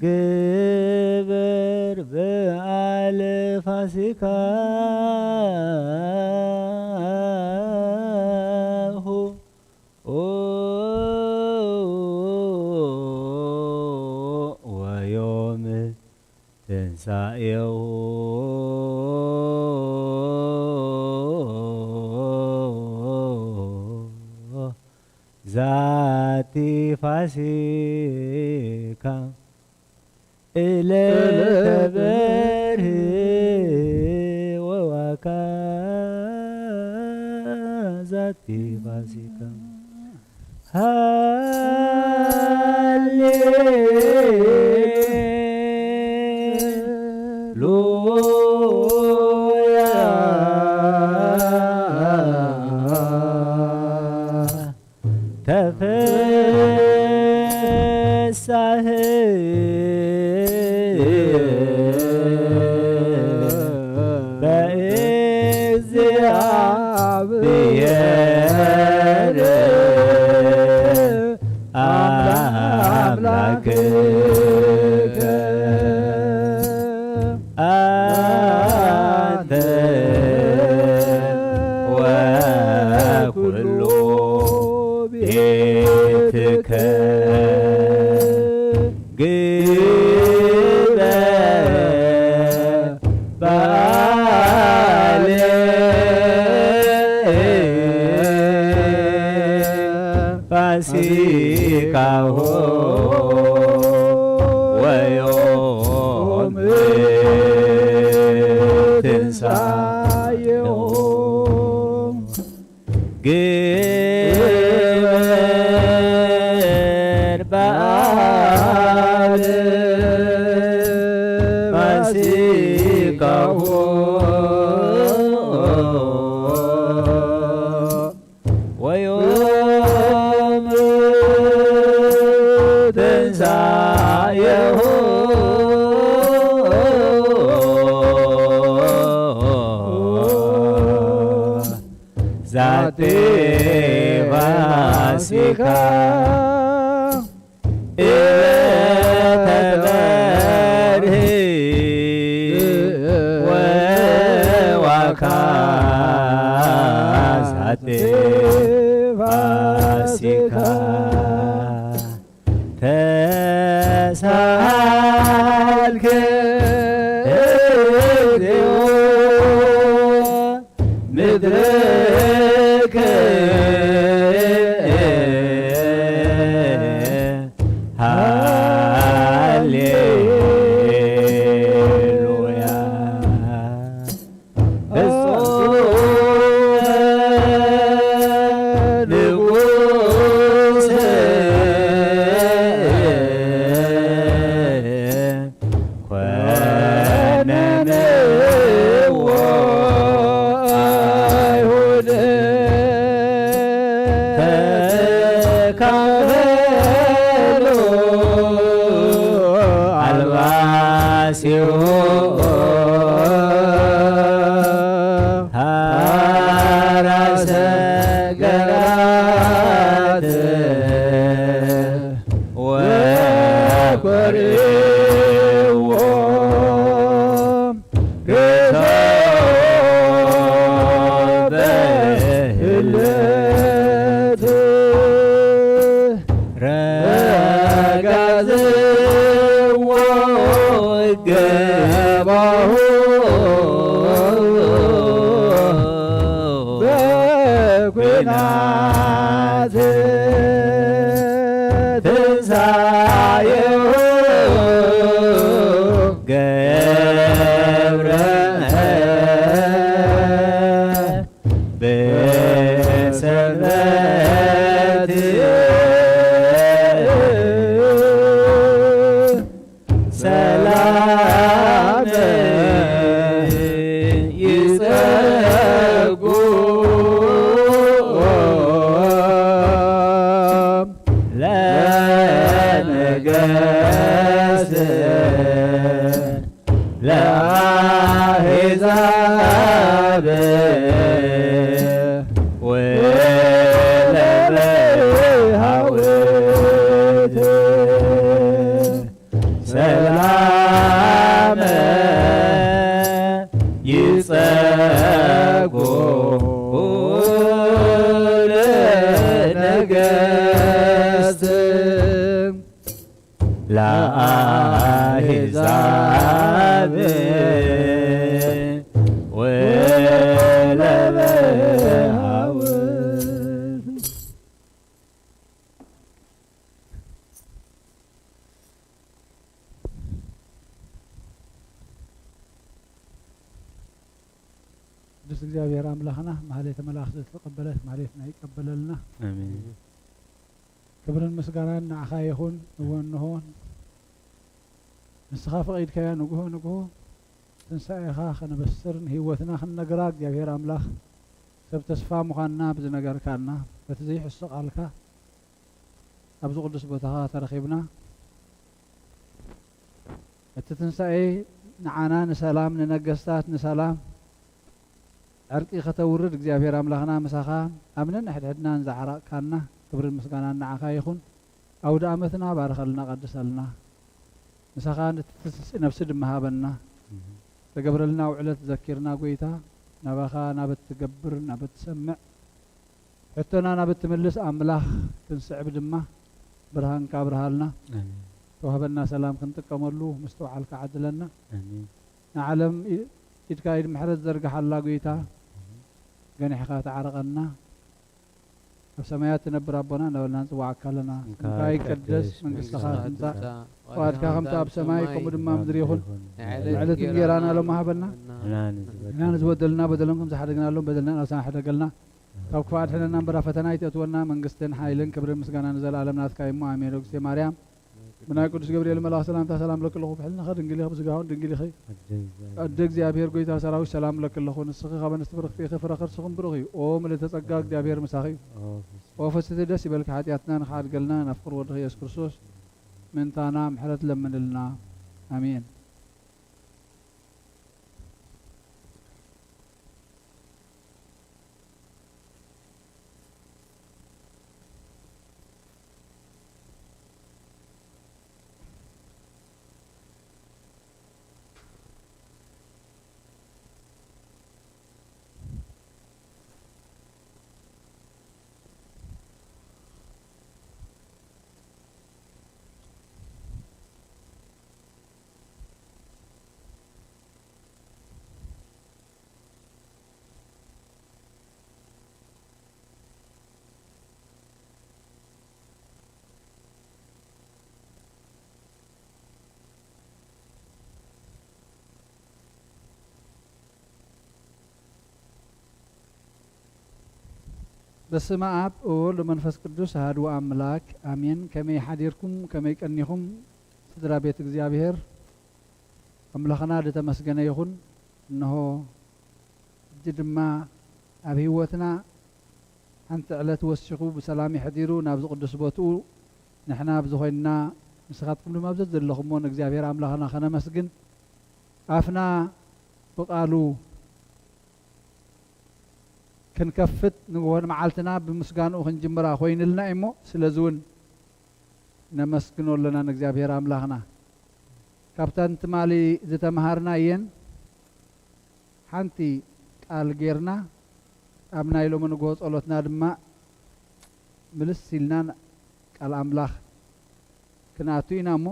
ግበር በዓለ ፋሲካሁ ወዮም ትንሳኤሁ ዛቲ ፋሲካ ዕለተ በርህ ወዋካ ዛቲ ፋሲካ ሃሌ ሉያ ተፈሳህ በእግዚአብሔር ላክከ ኣንተ ወኩሉ ቤትከ ግበ በዓለ ፋሲካሁ ወዮም ትንሳኤሁ። ግበር በዓለ ፋሲካሁ ወዮም ትንሳኤሁ። ዛቲ ፋሲካ ዕለተ በርሂ ወዋካ ዛቲ ፋሲካ ተሳልከ እግዚኦ ምድርክ። ሃሌሉያ። ፍጹም ንጉሥ ኮነንዎ አይሁድ። ተካፈሉ አልባሲሁ ሐራሰ ገራት ወኮርዎ። ርሶ በህለት ረጋዝዎ ገባሁ በኩናት ትንሳኤሁ ገብረ በሰንበት ሰላም ይጸጉ ለነገስ ለአሕዛብ ወለበሃውት ሰላም ይጸጉ ለነገስ ለአሕዛብ ወለበሃውት። ቅዱስ እግዚኣብሔር ኣምላኽና ማህሌተ መላእኽቲ ዝተቐበለት ማህሌትና ይቀበለልና። ኣሜን። ክብርን ምስጋናን ንዓኻ ይኹን። እወ እንሆ ንስኻ ፈቒድካያ ንግሆ ንግሆ ትንሳኤኻ ከነበስር ንህይወትና ክንነግራ እግዚኣብሔር ኣምላኽ ሰብ ተስፋ ምዃንና ብዝነገርካና በቲ ዘይሕሱ ቃልካ ኣብዚ ቅዱስ ቦታኻ ተረኺብና እቲ ትንሳኤ ንዓና ንሰላም ንነገስታት ንሰላም ዕርቂ ከተውርድ እግዚኣብሔር ኣምላኽና ምሳኻ ኣብ ነንሕድሕድና ንዝዓራቕካና ክብርን ምስጋናን ንዓኻ ይኹን። ኣውደ ኣመትና ባርኸልና፣ ቀድሰልና። ምሳኻ ንትትስእ ነፍሲ ድማ ሃበና። እህ። ተገብረልና ውዕለት ዘኪርና ጎይታ፣ ናባኻ ናብ እትገብር፣ ናብ እትሰምዕ፣ ሕቶና ናብ እትምልስ ኣምላኽ ክንስዕብ ድማ ብርሃንካ ኣብርሃልና። ኣሜን። ተዋህበና ሰላም ክንጥቀመሉ ምስትውዓልካ ዓድለና። ኣሜን። ንዓለም ኢ-፣ ኢድካ ኢድ ምሕረት ዘርግሓላ ጎይታ፣ ኣሜን። ገኒሕኻ ተዓረቐና። ኣብ ሰማያት ትነብር ኣቦና እናበልና ንጽዋዓካ ኣለና። ስምካ ስምካ ይቀደስ፣ ይቀደስ፣ መንግስትኻ መንግስትኻ ትምጻእ፣ ትምጻእ፣ ፍቓድካ ከምቲ ኣብ ሰማይ ከምኡ ድማ ኣብ ምድሪ ይኹን። ናይ ዕለት ዕለት እንጌራና እንጌራና ሎሚ ሃበና። ሃበና። ንሕና ንዝበደልና ንሕና ንዝበደልና በደሎም ከም ዝሓደግናሎም በደልና ናሳና ሕደገልና። ካብ ክፉእ ኣድሕነና እምበር ኣብ ፈተና ኣይተእትወና። መንግስትን ሓይልን ክብርን ምስጋናን ንዘለኣለም ናትካ እዩ እሞ ኣሜን። እግዝእትየ ማርያም ብናይ ቅዱስ ገብርኤል መልኣኽ ሰላምታ ሰላም ለኪ ኣለኹ። ብሕልናኸ ድንግል ኢኺ፣ ብስጋውን ድንግል ኢኺ። ኣደ እግዚኣብሔር። ኣደ እግዚኣብሔር ጎይታ ሰራዊት ሰላም ለኪ ኣለኹ። ንስኺ ካብ ኣንስቲ ብርኽቲ ኢኺ፣ ፍረ ከርስኽን ብሩኽ እዩ። ኦ ምልእተ ጸጋ እግዚኣብሔር ምሳኺ እዩ። ኦ ፍስቲ። ኦ ፍስቲ ደስ ይበልኪ፣ ሓጢኣትና ንኽሓድገልና ናብ ፍቕሪ ወድኺ የሱስ ክርስቶስ ምእንታና ምሕረት ለምንልና። ኣሜን። በስመ አብ ወወልድ ወመንፈስ ቅዱስ አሐዱ አምላክ አሜን። ከመይ ሓዲርኩም? ከመይ ቀኒኹም? ስድራ ቤት እግዚኣብሔር ኣምላኽና ዝተመስገነ ይኹን። እንሆ ሕጂ ድማ ኣብ ህይወትና ሓንቲ ዕለት ወሲኹ ብሰላም የሕዲሩ ናብዚ ቅዱስ ቦትኡ ንሕና ኣብዚ ኮይንና ንስኻትኩም ድማ ኣብዚ ዘለኹምዎ ንእግዚኣብሔር ኣምላኽና ከነመስግን ኣፍና ብቃሉ ክንከፍት ንግሆ ንመዓልትና ብምስጋንኡ ክንጅምራ ኮይንልና እዩ እሞ፣ ስለዚ እውን ነመስግኖ ኣለና ንእግዚኣብሔር ኣምላኽና። ካብተን ትማሊ ዝተምሃርና እየን ሓንቲ ቃል ጌርና፣ ኣብ ናይ ሎሚ ንግሆ ጸሎትና ድማ ምልስ ኢልና ቃል ኣምላኽ ክንኣቱ ኢና እሞ፣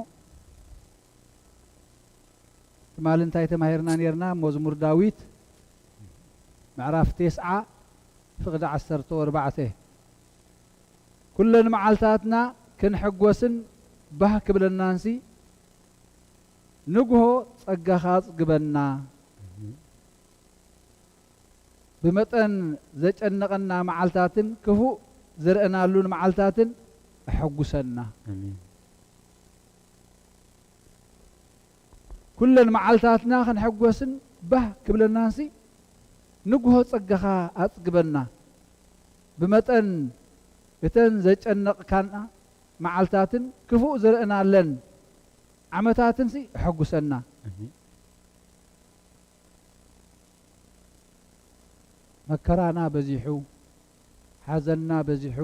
ትማሊ እንታይ ተማሂርና ኔርና? መዝሙር ዳዊት ምዕራፍ ተስዓ ፍቕዲ ዓሰርተ ወርባዕተ፣ ኩለን መዓልታትና ክንሕጎስን ባህ ክብለናንሲ ንግሆ ጸጋኻ ኣጽግበና። ብመጠን ዘጨነቐና መዓልታትን ክፉእ ዝረእናሉን መዓልታትን ኣሐጉሰና። ኣሜን። ኩለን መዓልታትና ክንሕጎስን ባህ ክብለናንሲ ንግሆ ጸጋኻ ኣጽግበና። ብመጠን እተን ዘጨነቕካና መዓልታትን ክፉእ ዝረእናለን ዓመታትንሲ ኣሐጉሰና። ኣሜን። መከራና በዚሑ፣ ሓዘንና በዚሑ፣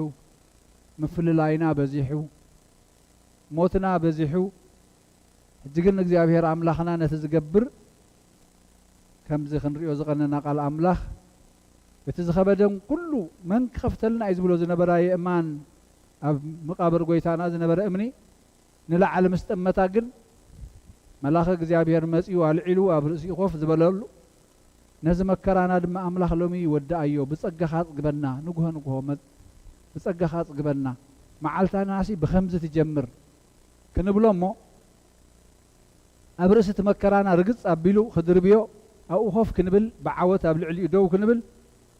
ምፍልላይና በዚሑ፣ ሞትና በዚሑ፣ ሕጂ ግን እግዚኣብሔር ኣምላኽና ነቲ ዝገብር ከምዚ ክንሪኦ ዝቐነና ቃል ኣምላኽ፣ እቲ ዝኸበደን ኩሉ መን ክኸፍተልና እዩ ዝብሎ ዝነበረ የእማን ኣብ መቃብር ጎይታና ዝነበረ እምኒ ንላዕሊ ምስ ጠመታ ግን፣ መልኣኽ እግዚኣብሔር መጺኡ ኣልዒሉ ኣብ ርእሲኡ ኮፍ ዝበለሉ፣ ነዚ መከራና ድማ ኣምላኽ ሎሚ ወድኣዮ፣ ብጸጋኻ ኣጽግበና፣ ንግሆ ንግሆ መ-፣ ብጸጋኻ ኣጽግበና፣ መዓልታናሲ ብኸምዚ ትጀምር ክንብሎ እሞ፣ ኣብ ርእሲ እቲ መከራና ርግጽ ኣቢሉ ክድርብዮ፣ ኣብኡ ኮፍ ክንብል፣ ብዓወት ኣብ ልዕሊኡ ደው ክንብል፣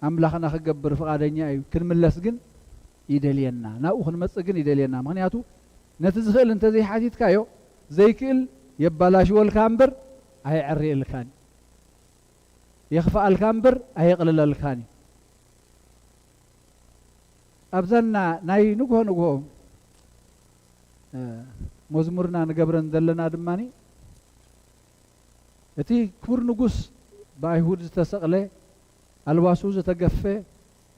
ኣምላኽና ክገብር ፍቓደኛ እዩ። ክንምለስ ግን ይደልየና፣ ናብኡ ክንመጽእ ግን ይደልየና። ምኽንያቱ ነቲ ዝኽእል እንተዘይሓቲትካዮ፣ ዘይክእል የባላሽወልካ እምበር ኣየዕርየልካን እዩ። የኽፍኣልካ እምበር ኣየቕልለልካን እዩ። ኣብዘና ናይ ንግሆ ንግሆ፣ እ፣ መዝሙርና ንገብረን ዘለና ድማኒ፣ እቲ ክቡር ንጉስ ብኣይሁድ ዝተሰቕለ፣ ኣልባሱ ዝተገፈ፣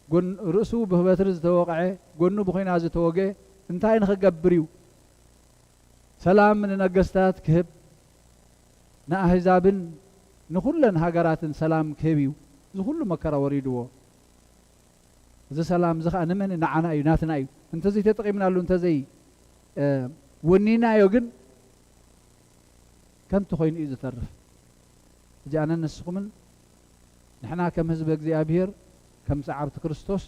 ጎን-፣ ርእሱ ብበትሪ ዝተወቕዐ፣ ጎኑ ብኹናት ዝተወግአ እንታይ ንኽገብር እዩ? ሰላም ንነገስታት ክህብ፣ ንኣህዛብን ንኹለን ሃገራትን ሰላም ክህብ እዩ። እዚ ኩሉ መከራ ወሪድዎ። እዚ ሰላም እዚ ኸኣ ንመን? ንዓና እዩ፣ ናትና እዩ። እንተዘይተጠቒምናሉ፣ እንተዘይ፣ እ፣ ወኒናዮ ግን ከንቱ ኮይኑ እዩ ዝተርፍ። ሕጂ ኣነን ንስኹምን ንሕና ከም ህዝቢ እግዚኣብሔር፣ ከም ሰዓብቲ ክርስቶስ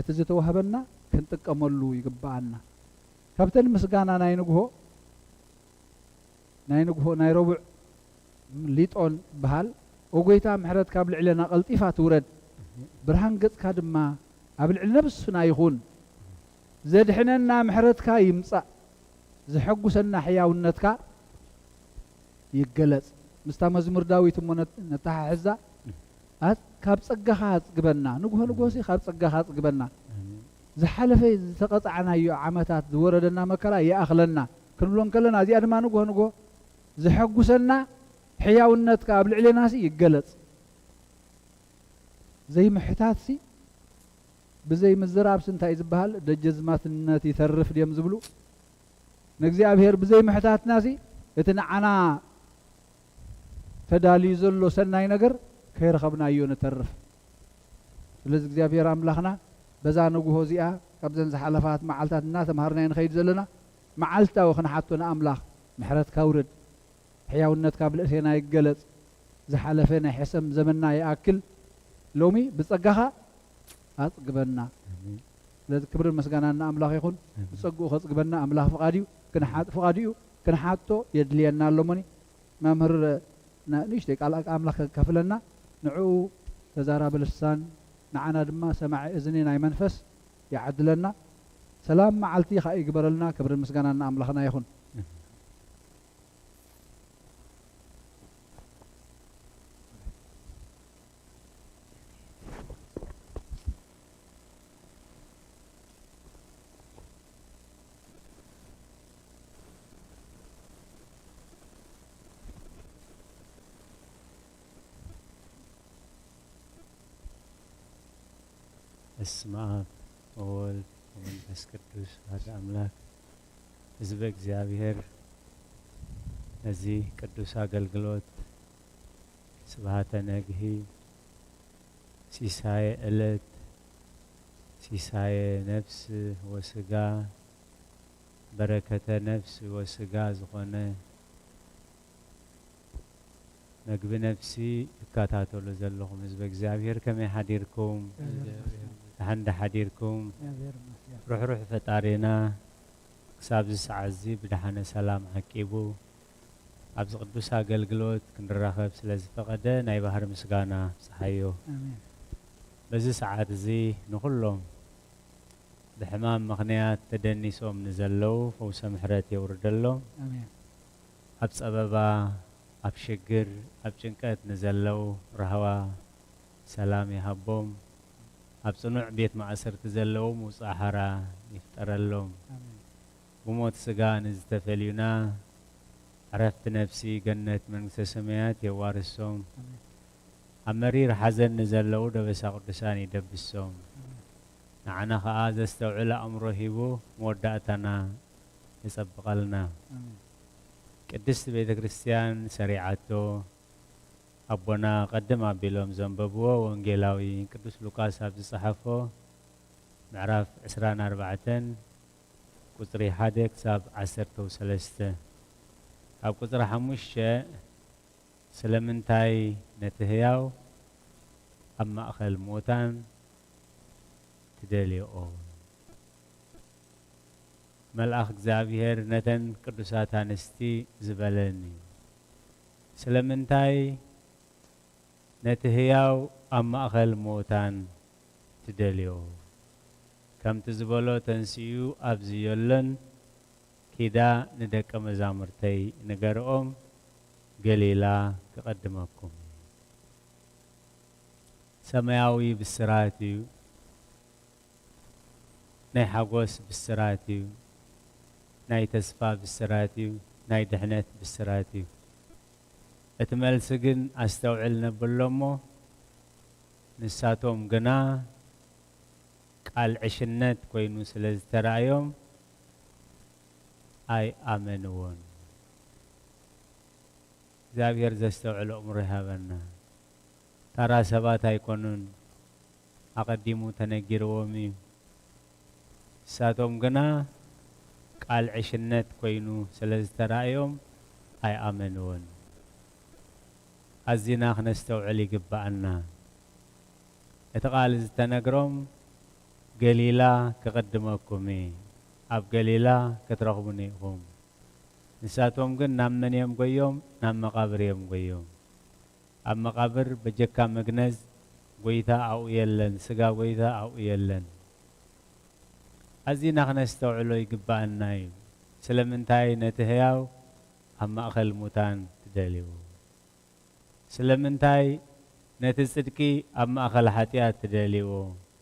እቲ ዝተዋህበና ክንጥቀመሉ ይግብኣና። ካብተን ምስጋና ናይ ንግሆ፣ ናይ ንግሆ፣ ናይ ረቡዕ ሊጦን በሃል፣ "ኦ ጐይታ፣ ምሕረትካ ኣብ ልዕሌና ቀልጢፋ ትውረድ፣ ብርሃን ገጽካ ድማ ኣብ ልዕሊ ነብስና ይኹን። ዘድሕነና ምሕረትካ ይምጻእ፣ ዘሐጉሰና ሕያውነትካ ይገለጽ።" ምስታ መዝሙር ዳዊት እሞ ነት-፣ ነተሓሕዛ፣ ኣት-፣ "ካብ ጸጋኻ ኣጽግበና፣ ንግሆ ንግሆሲ ካብ ጸጋኻ ኣጽግበና። ኣሜን። ዝሓለፈ ዝተቐጻዕናዮ ዓመታት ዝወረደና መከራ ይኣኽለና" ክንብሎ እንከለና፣ እዚኣ ድማ ንግሆ ንግሆ ዘሐጉሰና ሕያውነትካ ኣብ ልዕሌናሲ ይገለጽ። ዘይምሕታትሲ፣ ብዘይ ምዝራብሲ እንታይ እዩ ዝበሃል? ደጀዝማትነት ይተርፍ ድዮም ዝብሉ? ንእግዚኣብሔር ብዘይ ምሕታትናሲ፣ እቲ ንዓና ተዳልዩ ዘሎ ሰናይ ነገር ከይረኸብናዮ ንተርፍ። ስለዚ እግዚኣብሔር ኣምላኽና በዛ ንግሆ እዚኣ፣ ካብዘን ዝሓለፋት መዓልታት እናተምሃርናዮ ንኸይድ ዘለና፣ መዓልታዊ ክንሓቶ ንኣምላኽ፣ ምሕረትካ ውረድ፣ ሕያውነትካ ኣብ ልእሴና ይገለጽ፣ ዝሓለፈ ናይ ሕሰም ዘመንና ይኣክል፣ ሎሚ ብጸጋኻ ኣጽግበና። ኣሜን። ስለዚ ክብርን ምስጋናን ንኣምላኽ ይኹን። ኣሜን። ብጸግኡ ከጽግበና ኣምላኽ ፍቓድ እዩ፣ ክንሓ-፣ ፍቓዱ እዩ፣ ክንሓቶ የድልየና ኣሎ። እሞኒ መምህር ና-፣ ንእሽተይ ቃል ኣምላኽ ከካፍለና፣ ንዕኡ ተዛራቢ ልሳን፣ ንዓና ድማ ሰማዒ እዝኒ ናይ መንፈስ ይዓድለና። ሰላም መዓልቲ ኸኣ ይግበረልና። ክብርን ምስጋናን ንኣምላኽና ይኹን። ኣሜን። በስመ አብ ወወልድ ወመንፈስ ቅዱስ አሐዱ አምላክ። ህዝበ እግዚኣብሔር ነዚ ቅዱስ አገልግሎት ስብሐተ ነግሂ፣ ሲሳየ ዕለት፣ ሲሳየ ነፍስ ወስጋ፣ በረከተ ነፍስ ወስጋ ዝኾነ መግቢ ነፍሲ ትከታተሉ ዘለኹም ህዝበ እግዚኣብሔር ከመይ ሓዲርኩም? ደሓን ዶ ሓዲርኩም? ርሕሩሕ ፈጣሪና ክሳብ እዚ ሰዓት እዚ ብደሓነ ሰላም ዓቂቡ ኣብዚ ቅዱስ ኣገልግሎት ክንራኸብ ስለ ዝፈቐደ ናይ ባህሪ ምስጋና ኣብጽሓዮ። ኣሜን። በዚ ሰዓት እዚ ንኹሎም ብሕማም ምኽንያት ተደኒሶም ንዘለዉ ፈውሰ ምሕረት የውርደሎም። ኣሜን። ኣብ ጸበባ፣ ኣብ ሽግር፣ ኣብ ጭንቀት ንዘለዉ ራህዋ ሰላም ይሃቦም። ኣብ ጽኑዕ ቤት ማእሰርቲ ዘለዉ ምውጻእ ሓራ ይፍጠረሎም። ኣሜን። ብሞት ስጋ ንዝተፈልዩና ዕረፍቲ ነፍሲ ገነት መንግስተ ሰማያት የዋርሶም። ኣሜን። ኣብ መሪር ሓዘን ንዘለዉ ደበሳ ቅዱሳን ይደብሶም። ኣሜን። ንዓና ኸኣ ዘስተውዕል ኣእምሮ ሂቡ መወዳእታና የጸብቐልና። ኣሜን። ቅድስት ቤተ ክርስቲያን ሰሪዓቶ ኣቦና ቀድም ኣቢሎም ዘንበብዎ ወንጌላዊ ቅዱስ ሉቃስ ኣብ ዝጸሓፎ ምዕራፍ ዕስራን ኣርባዕተን ቁጽሪ ሓደ ክሳብ ዓሰርተው ሰለስተ። ኣብ ቁጽሪ ሓሙሽተ ስለምንታይ ነቲ ህያው ኣብ ማእከል ምዉታን ትደልዮኦ? መልኣኽ እግዚኣብሔር ነተን ቅዱሳት ኣንስቲ ዝበለኒ፣ ስለምንታይ ነቲ ህያው ኣብ ማእከል ምዉታን ትደልዮ? ከምቲ ዝበሎ ተንሲኡ ኣብዝዮለን ኪዳ ንደቀ መዛሙርተይ ንገርኦም፣ ገሊላ ክቐድመኩም እዩ። ሰማያዊ ብስራት እዩ። ናይ ሓጎስ ብስራት እዩ። ናይ ተስፋ ብስራት እዩ። ናይ ድሕነት ብስራት እዩ። እቲ መልሲ ግን ኣስተውዕል ነብሎ እሞ፣ ንሳቶም ግና ቃል ዕሽነት ኮይኑ ስለ ዝተራእዮም፣ ኣይኣመንዎን። እግዚኣብሔር ዘስተውዕል ኣእምሮ ይሃበና። ታራ ሰባት ኣይኮኑን፣ ኣቐዲሙ ተነጊርዎም እዩ። ንሳቶም ግና ቃል ዕሽነት ኮይኑ ስለ ዝተራእዮም ኣይኣመንዎን። ኣዚና ክነስተውዕል ይግብኣና። እቲ ቃል ዝተነግሮም፣ "ገሊላ ክቕድመኩም እየ፣ ኣብ ገሊላ ክትረኽቡኒ ኢኹም።" ንሳቶም ግን ናብ መን እዮም ጎዮም? ናብ መቓብር እዮም ጎዮም። ኣብ መቓብር በጀካ መግነዝ ጎይታ ኣብኡ የለን፣ ስጋ ጎይታ ኣብኡ የለን። ኣዚና ክነስተውዕሎ ይግብኣና እዩ። ስለምንታይ ነቲ ህያው ኣብ ማእከል ሙታን ትደልይዎ? ስለምንታይ ነቲ ጽድቂ ኣብ ማእከል ሓጢኣት ትደልይዎ?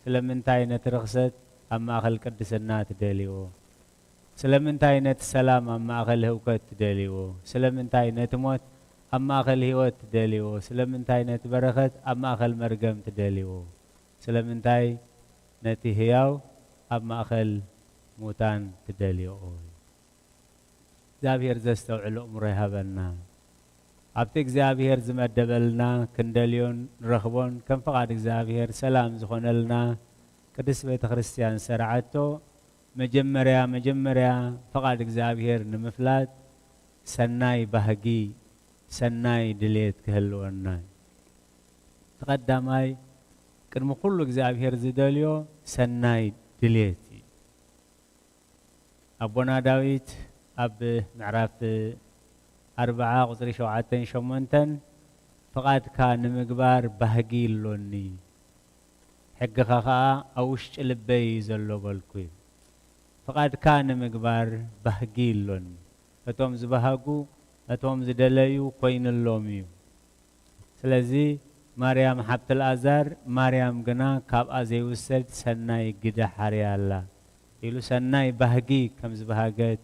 ስለምንታይ ነቲ ርኽሰት ኣብ ማእከል ቅድስና ትደልይዎ? ስለምንታይ ነቲ ሰላም ኣብ ማእከል ህውከት ትደልይዎ? ስለምንታይ ነቲ ሞት ኣብ ማእከል ህይወት ትደልይዎ? ስለምንታይ ነቲ በረኸት ኣብ ማእከል መርገም ትደልይዎ? ስለምንታይ ነቲ ህያው ኣብ ማእከል ሙታን ትደልይዎ? እግዚኣብሔር ዘስተውዕል ኣእምሮ ይሃበና። ኣብቲ እግዚኣብሔር ዝመደበልና ክንደልዮን ንረኽቦን ከም ፍቓድ እግዚኣብሔር ሰላም ዝኾነልና ቅድስት ቤተ ክርስቲያን ዝሰርዓቶ መጀመርያ መጀመርያ ፍቓድ እግዚኣብሔር ንምፍላጥ ሰናይ ባህጊ፣ ሰናይ ድልየት ክህልወና እዩ። እቲ ቀዳማይ ቅድሚ ኩሉ እግዚኣብሔር ዝደልዮ ሰናይ ድልየት እዩ። ኣቦና ዳዊት ኣብ ምዕራፍ ኣርብዓ ቁጽሪ ሸውዓተን ሸሞንተን፣ "ፍቓድካ ንምግባር ባህጊ ኣሎኒ፣ ሕግኻ ኸኣ ኣብ ውሽጢ ልበይ እዩ ዘሎ" በልኩ እዩ። ፍቓድካ ንምግባር ባህጊ ኣሎኒ። እቶም ዝበሃጉ፣ እቶም ዝደለዩ ኮይኑሎም እዩ። ስለዚ ማርያም ሓብቲ ኣልኣዛር፣ ማርያም ግና ካብኣ ዘይውሰድ ሰናይ ግደ ሓርያ ኣላ ኢሉ ሰናይ ባህጊ ከም ዝበሃገት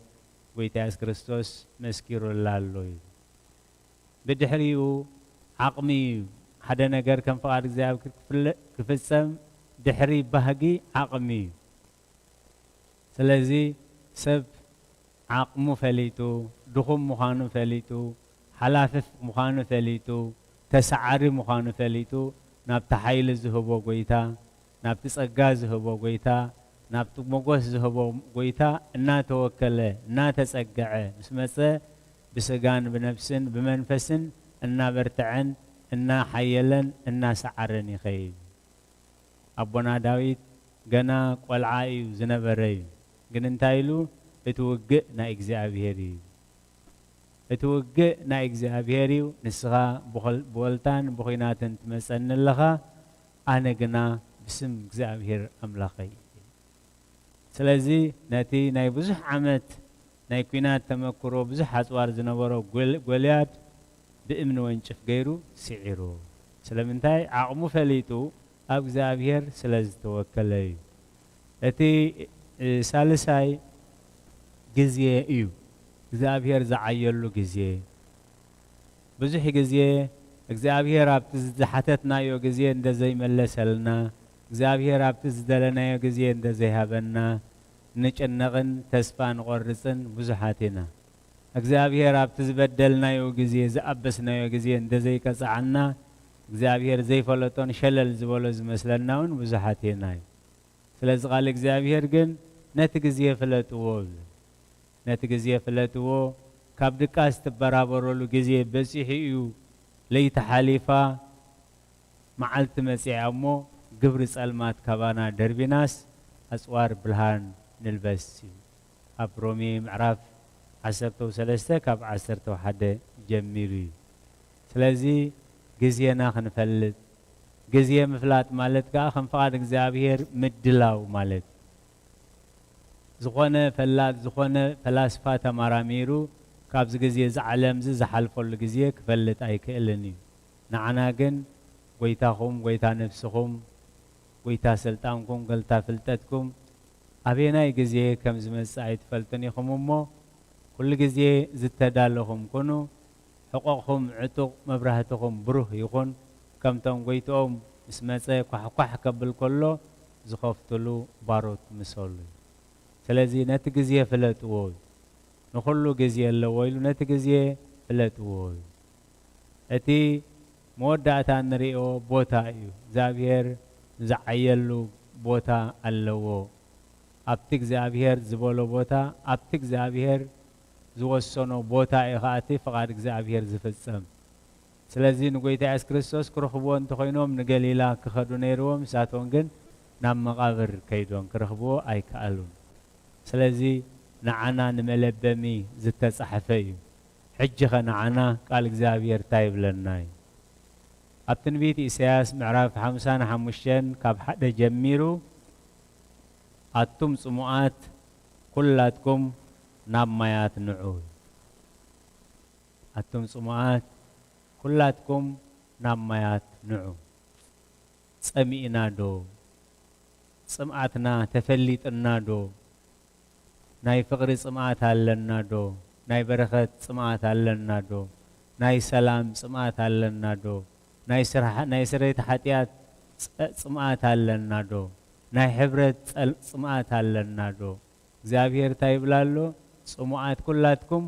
ጎይታ የሱስ ክርስቶስ መስኪሩላ ኣሎ እዩ። ብድሕሪኡ ዓቕሚ እዩ። ሓደ ነገር ከም ፍቓድ እግዚኣብሔር ክፍለ-፣ ክፍጸም ድሕሪ ባህጊ ዓቕሚ እዩ። ስለዚ ሰብ ዓቕሙ ፈሊጡ፣ ድኹም ምዃኑ ፈሊጡ፣ ሓላፊ ምዃኑ ፈሊጡ፣ ተሰዓሪ ምዃኑ ፈሊጡ፣ ናብቲ ሓይሊ ዝህቦ ጎይታ፣ ናብቲ ጸጋ ዝህቦ ጎይታ፣ ናብቲ ሞጎስ ዝህቦ ጎይታ እናተወከለ፣ እናተጸግዐ ምስ መጸ፣ ብስጋን ብነፍስን ብመንፈስን እናበርትዐን እናሓየለን እናሰዓረን ይኸይድ። ኣቦና ዳዊት ገና ቆልዓ እዩ ዝነበረ እዩ። ግን እንታይ ኢሉ? "እቲ ውግእ ናይ እግዚኣብሔር እዩ። እቲ ውግእ ናይ እግዚኣብሔር እዩ። ንስኻ ብኾል-፣ ብወልታን ብኹናትን ትመጸኒ ኣለኻ፣ ኣነ ግና ብስም እግዚኣብሔር ኣምላኸይ" እዩ። ስለዚ ነቲ ናይ ብዙሕ ዓመት ናይ ኲናት ተመክሮ፣ ብዙሕ ኣጽዋር ዝነበሮ ጎል-፣ ጎልያድ ብእምኒ ወንጭፍ ገይሩ ስዒሩ። ስለምንታይ? ዓቕሙ ፈሊጡ ኣብ እግዚኣብሔር ስለ ዝተወከለ እዩ። እቲ፣ እ፣ ሳልሳይ ግዜ እዩ። እግዚኣብሔር ዝዓየሉ ግዜ። ብዙሕ ግዜ እግዚኣብሔር ኣብቲ ዝሓተትናዮ ግዜ እንተዘይመለሰልና፣ እግዚኣብሔር ኣብቲ ዝደለናዮ ግዜ እንተዘይሃበና፣ ንጭነቕን ተስፋ ንቖርጽን ብዙሓት ኢና። እግዚኣብሔር ኣብቲ ዝበደልናዮ ግዜ፣ ዝኣበስናዮ ግዜ እንተዘይቀጽዓና፣ እግዚኣብሔር ዘይፈለጦን ሸለል ዝበሎ ዝመስለና እውን ብዙሓት ኢና እዩ። ስለዚ ቃል እግዚኣብሔር ግን ነቲ ግዜ ፍለጥዎ ይብል። ነቲ ግዜ ፍለጥዎ፣ ካብ ድቃስ ትበራበረሉ ግዜ በጺሑ እዩ። ለይቲ ሓሊፋ፣ መዓልቲ መጺኣ እሞ፣ ግብሪ ጸልማት ካባና ደርቢናስ፣ ኣጽዋር ብርሃን ንልበስ እዩ። ኣብ ሮሜ ምዕራፍ ዓሰርተ ሰለስተ ካብ ዓሰርተ ሓደ ጀሚሩ እዩ። ስለዚ ግዜና ክንፈልጥ፣ ግዜ ምፍላጥ ማለት ከኣ ከም ፍቓድ እግዚኣብሔር ምድላው ማለት እዩ። ዝኾነ ፈላጥ፣ ዝኾነ ፈላስፋ ተመራሚሩ ካብዚ ግዜ እዚ ዓለም እዚ ዝሓልፈሉ ግዜ ክፈልጥ ኣይክእልን እዩ። ንዓና ግን ጎይታኹም፣ ጎይታ ነፍስኹም፣ ጎይታ ስልጣንኩም፣ ጎይታ ፍልጠትኩም ኣበየናይ ግዜ ከም ዝመጽእ ኣይትፈልጡን ኢኹም እሞ፣ ኩሉ ግዜ ዝተዳለኹም ኩኑ፣ ሕቖኹም ዕጡቕ፣ መብራህትኹም ብሩህ ይኹን፣ ከምቶም ጎይትኦም ምስ መጸ ኳሕኳሕ ከብል ከሎ ዝኸፍትሉ ባሮት ምሰሉ። ስለዚ ነቲ ግዜ ፍለጥዎ። ንኹሉ ግዜ ኣለዎ ኢሉ ነቲ ግዜ ፍለጥዎ እዩ። እቲ መወዳእታ እንርእዮ ቦታ እዩ። እግዚኣብሔር ዝዓየሉ ቦታ ኣለዎ። ኣብቲ እግዚኣብሔር ዝበሎ ቦታ፣ ኣብቲ እግዚኣብሔር ዝወሰኖ ቦታ እዩ ኸኣ እቲ ፍቓድ እግዚኣብሔር ዝፍጸም። ስለዚ ንጎይታ የሱስ ክርስቶስ ክረኽብዎ እንተኾይኖም ንገሊላ ክኸዱ ነይርዎም፣ ንሳቶም ግን ናብ መቓብር ከይዶም ክረኽብዎ ኣይከኣሉን። ስለዚ ንዓና ንመለበሚ ዝተጻሕፈ እዩ። ሕጂ ኸ ንዓና ቃል እግዚኣብሔር እንታይ ይብለና እዩ? ኣብ ትንቢት ኢሳያስ ምዕራፍ ሓምሳን ሓሙሽተን ካብ ሓደ ጀሚሩ፣ ኣቱም ጽሙኣት ኩላትኩም ናብ ማያት ንዑ። ኣቱም ጽሙኣት ኩላትኩም ናብ ማያት ንዑ። ጸሚእና ዶ? ጽምኣትና ተፈሊጥና ዶ? ናይ ፍቕሪ ጽምኣት ኣለና ዶ? ናይ በረኸት ጽምኣት ኣለና ዶ? ናይ ሰላም ጽምኣት ኣለና ዶ? ናይ ስራሕ፣ ናይ ስርየት ሓጢኣት ጸ-፣ ጽምኣት ኣለና ዶ? ናይ ሕብረት ጸል-፣ ጽምኣት ኣለና ዶ? እግዚኣብሔር እንታይ ይብል ኣሎ? ጽሙኣት ኩላትኩም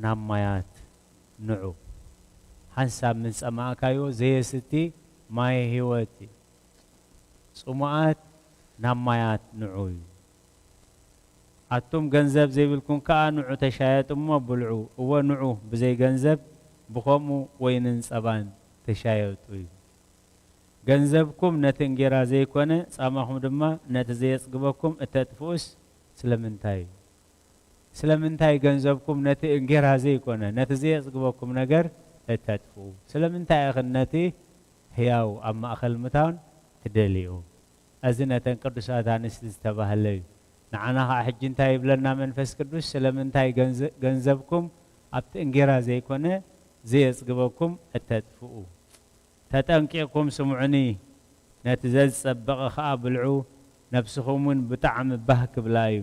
ናብ ማያት ንዑ። ሓንሳብ ምስ ጸማእካዮ ዘየስቲ ማየ ህይወት እዩ። ጽሙኣት ናብ ማያት ንዑ እዩ። ኣቱም ገንዘብ ዘይብልኩም ከኣ ንዑ ተሻየጡ እሞ ብልዑ። እወ ንዑ ብዘይ ገንዘብ ብኸምኡ ወይንን ጸባን ተሻየጡ እዩ። ገንዘብኩም ነቲ እንጌራ ዘይኮነ፣ ጻማኹም ድማ ነቲ ዘየጽግበኩም እተጥፍኡስ ስለምንታይ እዩ? ስለምንታይ ገንዘብኩም ነቲ እንጌራ ዘይኮነ፣ ነቲ ዘየጽግበኩም ነገር እተጥፍኡ? ስለምንታይ ኢኽን ነቲ ህያው ኣብ ማእከል ምታን ትደልዩ? እዚ ነተን ቅዱሳት ኣንስቲ ዝተባህለ እዩ። ንዓና ኸዓ ሕጂ እንታይ ይብለና መንፈስ ቅዱስ? ስለምንታይ ገንዘ-፣ ገንዘብኩም ኣብቲ እንጌራ ዘይኮነ ዘየጽግበኩም እተጥፍኡ? ተጠንቂቕኩም ስምዑኒ፣ ነቲ ዘዝጸበቐ ኸኣ ብልዑ፣ ነፍስኹም እውን ብጣዕሚ ባህ ክብላ እዩ።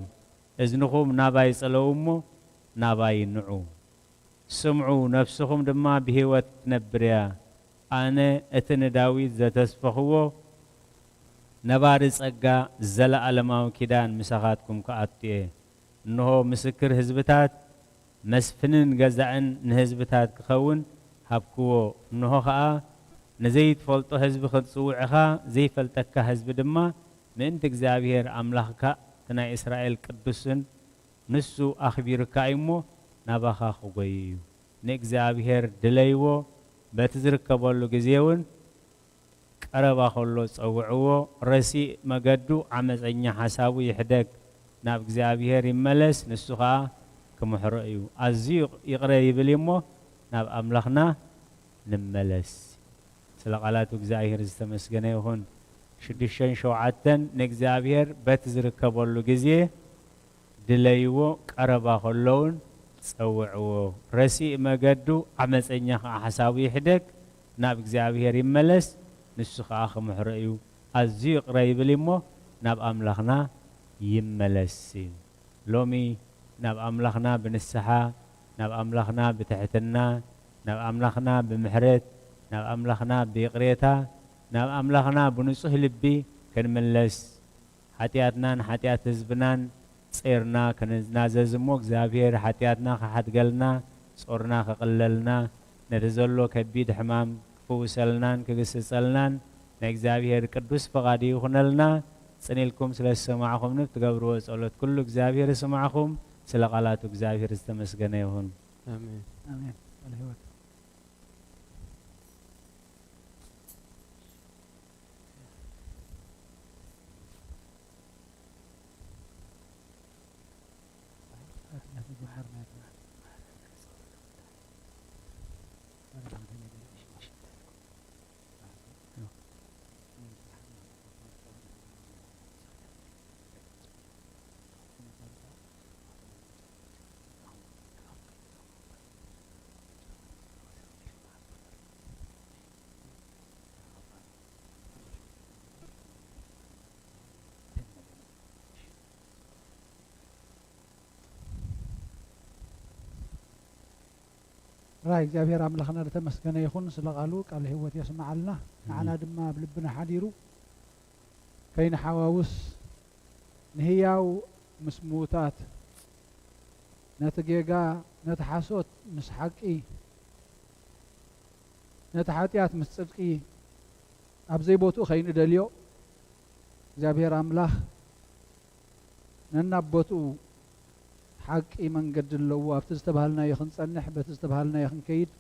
እዝንኹም ናባይ ጸለዉ እሞ፣ ናባይ ንዑ። ስምዑ፣ ነፍስኹም ድማ ብህይወት ትነብር እያ። ኣነ እቲ ንዳዊት ዘተስፈኽዎ ነባሪ ጸጋ፣ ዘለኣለማዊ ኪዳን ምሳኻትኩም ክኣቱ እየ። እንሆ፣ ምስክር ህዝብታት፣ መስፍንን ገዛእን ንህዝብታት ክኸውን ሃብክዎ። እንሆ ኸኣ፣ ንዘይትፈልጦ ህዝቢ ክትጽውዕኻ፣ ዘይፈልጠካ ህዝቢ ድማ፣ ምእንቲ እግዚኣብሔር ኣምላኽካ፣ እቲ ናይ እስራኤል ቅዱስን ንሱ ኣኽቢሩካ እዩ እሞ፣ ናባኻ ክጎዩ እዩ። ንእግዚኣብሔር ድለይዎ፣ በቲ ዝርከበሉ ግዜ እውን ቀረባ ኸሎ ጸውዕዎ። ረሲእ መገዱ፣ ዓመጸኛ ሓሳቡ ይሕደግ፣ ናብ እግዚኣብሔር ይመለስ፣ ንሱ ኸኣ ክምሕሮ እዩ። ኣዝዩ ይቕረ ይብል እዩ እሞ፣ ናብ ኣምላኽና ንመለስ። ስለ ቃላቱ እግዚኣብሔር ዝተመስገነ ይኹን። ሽዱሽተን ሸውዓተን ንእግዚኣብሔር በቲ ዝርከበሉ ግዜ ድለይዎ፣ ቀረባ ኸሎ እውን ጸውዕዎ። ረሲእ መገዱ፣ ዓመጸኛ ኸዓ ሓሳቡ ይሕደግ፣ ናብ እግዚኣብሔር ይመለስ፣ ንሱ ኸዓ ክምሕሮ እዩ። ኣዝዩ ይቕረ ይብል እዩ እሞ፣ ናብ ኣምላኽና ይመለስ እዩ። ሎሚ ናብ ኣምላኽና ብንስሓ፣ ናብ ኣምላኽና ብትሕትና፣ ናብ ኣምላኽና ብምሕረት፣ ናብ ኣምላኽና ብይቕሬታ፣ ናብ ኣምላኽና ብንጹህ ልቢ ክንምለስ፣ ሓጢኣትናን ሓጢኣት ህዝብናን ጼርና ክንናዘዝ እሞ፣ እግዚኣብሔር ሓጢኣትና ክሓድገልና፣ ጾርና ክቕለልና፣ ነቲ ዘሎ ከቢድ ሕማም ክፍውሰልናን ክግስጸልናን ናይ እግዚኣብሔር ቅዱስ ፍቓድ ይኹነልና። ጽን ኢልኩም ስለ ዝሰማዕኹምኒ፣ ብትገብርዎ ጸሎት ኩሉ እግዚኣብሔር ይስማዕኹም። ስለ ቃላቱ እግዚኣብሔር ዝተመስገነ ይኹን። ኣሜን። ኣሜን። ቃለ ህይወት። ራይ እግዚኣብሔር ኣምላኽና ዝተመስገነ ይኹን ስለ ቃሉ፣ ቃል ህይወት የስምዓልና። ንዓና ድማ ኣብ ልብና ሓዲሩ ከይንሓዋውስ ንህያው ምስ ምዉታት ነቲ ጌጋ፣ ነቲ ሓሶት ምስ ሓቂ፣ ነቲ ሓጢኣት ምስ ጽድቂ ኣብ ዘይቦትኡ ከይንደልዮ፣ እግዚኣብሔር ኣምላኽ ነናብ ቦትኡ ሓቂ መንገዲ ኣለዎ። ኣብቲ ዝተባህልናዮ ክንጸንሕ፣ በቲ ዝተባህልናዮ ክንከይድ፣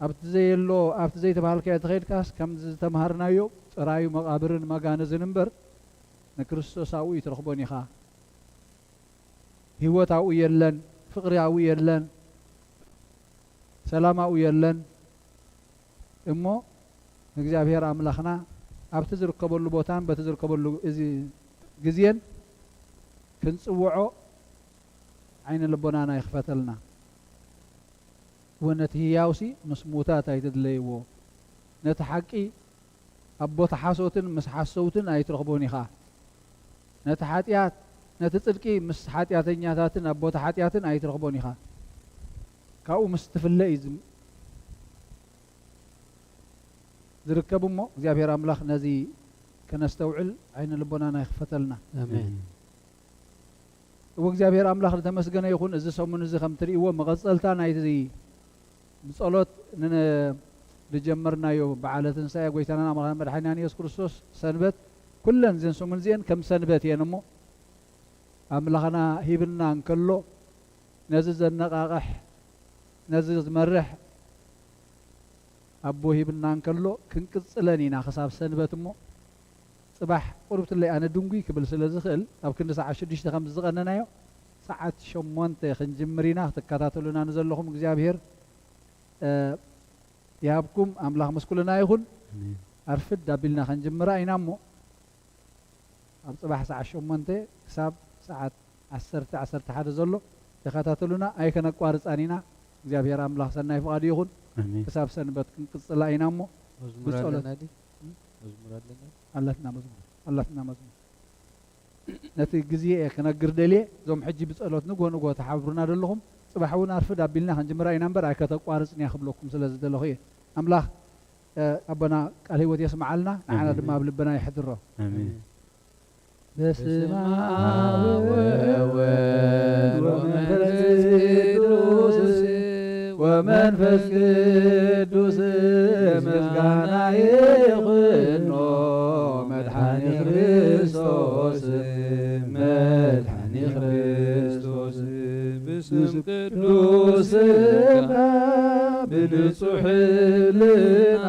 ኣብቲ ዘየሎ፣ ኣብቲ ዘይተባህልካዮ ተኸይድካስ፣ ከምዚ ዝተምሃርናዮ፣ ጥራዩ መቓብርን መጋነዝን እምበር፣ ንክርስቶስ ኣብኡ ኣይትረኽቦን ኢኻ። ህይወት ኣብኡ የለን፣ ፍቕሪ ኣብኡ የለን፣ ሰላም ኣብኡ የለን። እሞ ንእግዚኣብሔር ኣምላኽና ኣብቲ ዝርከበሉ ቦታን በቲ ዝርከበሉ እዚ ግዜን ክንጽውዖ ዓይነ ልቦናና ይኽፈተልና። እወ፣ ነቲ ህያውሲ ምስ ምዉታት ኣይትድለይዎ። ነቲ ሓቂ ኣብ ቦታ ሓሶትን ምስ ሓሰውትን ኣይትረኽቦን ኢኻ። ነቲ ሓጢኣት፣ ነቲ ጽድቂ ምስ ሓጢኣተኛታትን ኣብ ቦታ ሓጢኣትን ኣይትረኽቦን ኢኻ። ካብኡ ምስ ትፍለ እዩ ዝም-፣ ዝርከብ እሞ፣ እግዚኣብሔር ኣምላኽ ነዚ ከነስተውዕል ዓይነ ልቦናና ይኽፈተልና። ኣሜን። እወ፣ እግዚኣብሔር ኣምላኽ ዝተመስገነ ይኹን። እዚ ሰሙን እዚ ከም ትርእይዎ መቐጸልታ ናይቲ ብጸሎት ን-፣ ዝጀመርናዮ በዓለ ትንሳኤ ጐይታናን ኣምላኽናን መድሓኒናን የሱስ ክርስቶስ ሰንበት፣ ኩለን እዘን ሰሙን እዚኤን ከም ሰንበት እየን እሞ፣ ኣምላኽና ሂብና እንከሎ፣ ነዚ ዘነቓቕሕ፣ ነዚ ዝመርሕ ኣቦ ሂብና እንከሎ፣ ክንቅጽለን ኢና ክሳብ ሰንበት እሞ፣ ጽባሕ ቁሩብትለይ ኣነ ድንጉይ ክብል ስለ ዝኽእል፣ ኣብ ክንዲ ሰዓት ሽዱሽተ ከም ዝቐነናዮ፣ ሰዓት ሸሞንተ ክንጅምር ኢና። ክትከታተሉና ንዘለኹም እግዚኣብሔር፣ እ፣ ይሃብኩም። ኣምላኽ ምስ ኩልና ይኹን። ኣሜን። ኣርፍድ ኣቢልና ክንጅምራ ኢና እሞ፣ ኣብ ጽባሕ ሰዓት ሸሞንተ ክሳብ ሰዓት ዓሰርተ፣ ዓሰርተ ሓደ ዘሎ ተኸታተሉና፣ ኣይከነቋርጻን ኢና። እግዚኣብሔር ኣምላኽ ሰናይ ፍቓዱ ይኹን። ኣሜን። ክሳብ ሰንበት ክንቅጽላ ኢና እሞ፣ መዝሙር ብጸሎት ኣለና ድዩ? እም? መዝሙር ኣለና? ኣለትና መዝሙር፣ ኣለትና መዝሙር። ነቲ ግዜ እየ ክነግር ደልየ፣ እዞም ሕጂ ብጸሎት ንግሆ ንግሆ ተሓብሩና ዘለኹም፣ ጽባሕ እውን ኣርፍድ ኣቢልና ክንጅምራ ኢና እምበር፣ ኣይከተቋርጽንያ ክብለኩም ስለ ዝደለኹ እየ። ኣምላኽ፣ እ፣ ኣቦና ቃል ህይወት የስምዓልና፣ ንዓና ኣሜን። ድማ ኣብ ልብና የሕድሮ። ኣሜን። በስመ አብ ወወልድ ወመንፈስ ቅዱስ፣ ወመንፈስ ቅዱስ ምስጋና ይኹኖ፣ መድሓኒ ክርስቶስ፣ መድሓኒ ክርስቶስ። ብስም ቅዱስካ ብንጹሕ ህልና፣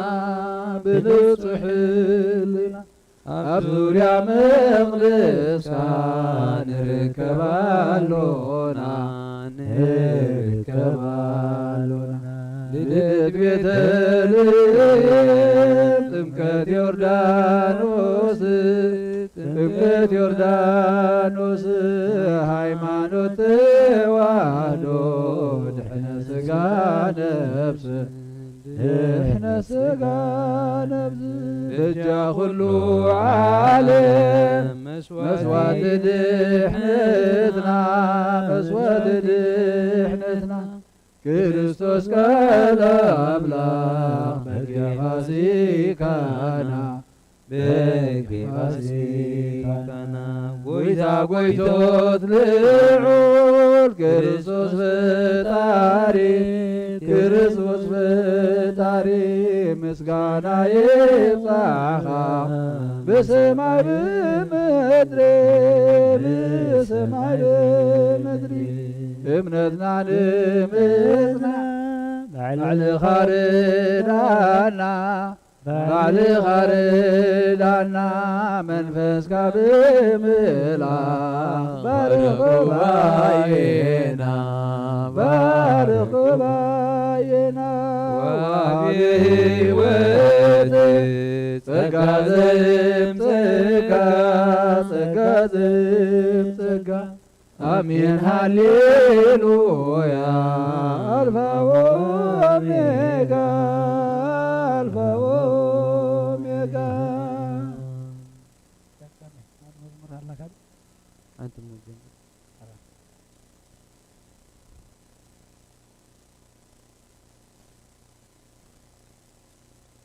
ብንጹሕ ህልና ኣብ ዙርያ መቕደስካ ንርከብ ኣሎና፣ ንርከብ ኣሎና። ልደት ቤተልሔም፣ ጥምቀት ዮርዳኖስ፣ ጥምቀት ዮርዳኖስ፣ ሃይማኖት ተዋህዶ፣ ድሕነ ስጋ ነፍስ፣ ድሕነ ስጋ ነፍስ፣ በጃ ኩሉ ዓለም መስዋዕቲ ድሕነትና፣ መስዋዕቲ ድሕነትና፣ ክርስቶስ ቃል ኣምላኽ በጊዕ ፋሲካና፣ በጊዕ ፋሲካና። ጎይታ ጎይቶት ልዑል ክርስቶስ ፈጣሪ፣ ክርስቶስ ፈጣሪ፣ ምስጋና ይብጻኻ ብሰማይ ብምድሪ፣ ብሰማይ ብምድሪ። እምነትና ንምጽና ባዕልኻ ርዳና፣ ባዕልኻ ርዳና፣ መንፈስካ ብምልኣኽ ባርኽ ጉባኤና፣ ባርኽ ጉባኤና። ወሃቢ ህይወት ጸጋ ዘእም ጸጋ፣ ጸጋ ዘእም ጸጋ፣ ኣሜን ሃሌሉያ። ኣልፋ ኦሜጋ፣ ኣልፋ ኦሜጋ። ሓንቲ መዝሙር።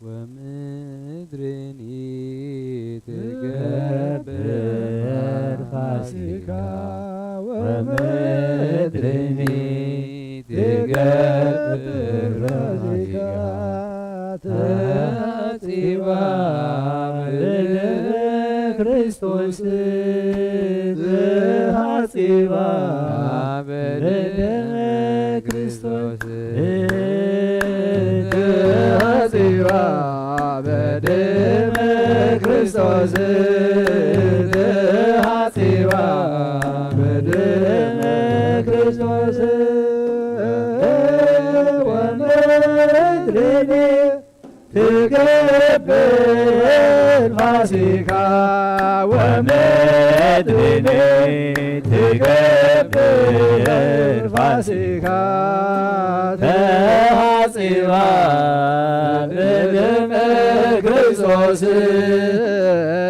ወምድርን ትገብር ፋሲካ ምድርኒ ትገብር ፋሲካ ተሐጺባ ብደመ ክርስቶስ ተሐጺባ ብደመ ክርስቶስ ተሐጺባ በደመ ክርስቶስ ተሐጺባ በደመ ክርስቶስ ወምድርኒ ትገብር ፋሲካ ወምድርኒ ትገብር ፋሲካ ተሐጺባ ብደመ ክርስቶስ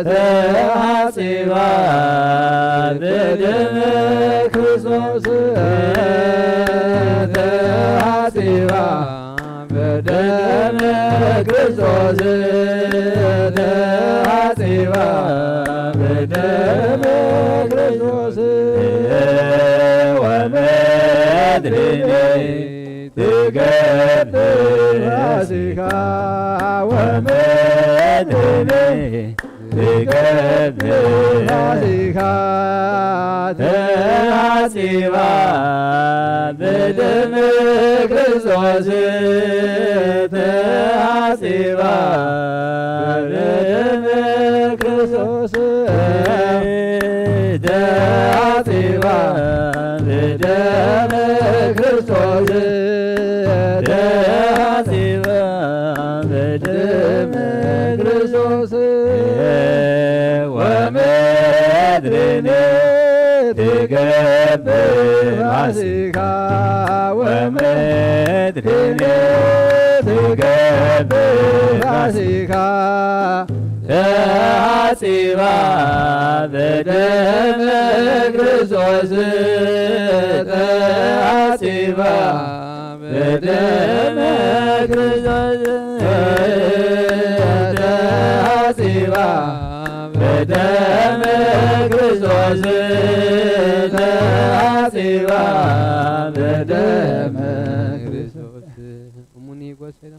ተሐጺባ ብደመ ክርስቶስ ተሐጺባ በደመ ክርስቶስ ተሐጺባ በደመ ክርስቶስ ወምድርኒ ትገብር ፋሲካ ወምድርኒ ትገብር ፋሲካ ተሐጺባ በደመ ክርስቶስ ተሐጺባ በደመ ክርስቶስ ተሐጺባ በደመ ክርስቶስ ተሐጺባ በደመ ክርስቶስ ወምድርኒ ትገብር ፋሲካ ወምድርኒ ትገብር ፋሲካ ተሐጺባ በደመ ክርስቶስ ተሐጺባ በደመ ክርስቶስ ተሐጺባ በደመ ክርስቶስ ተሐጺባ በደመ ክርስቶስ እሙኒ ጓሳይ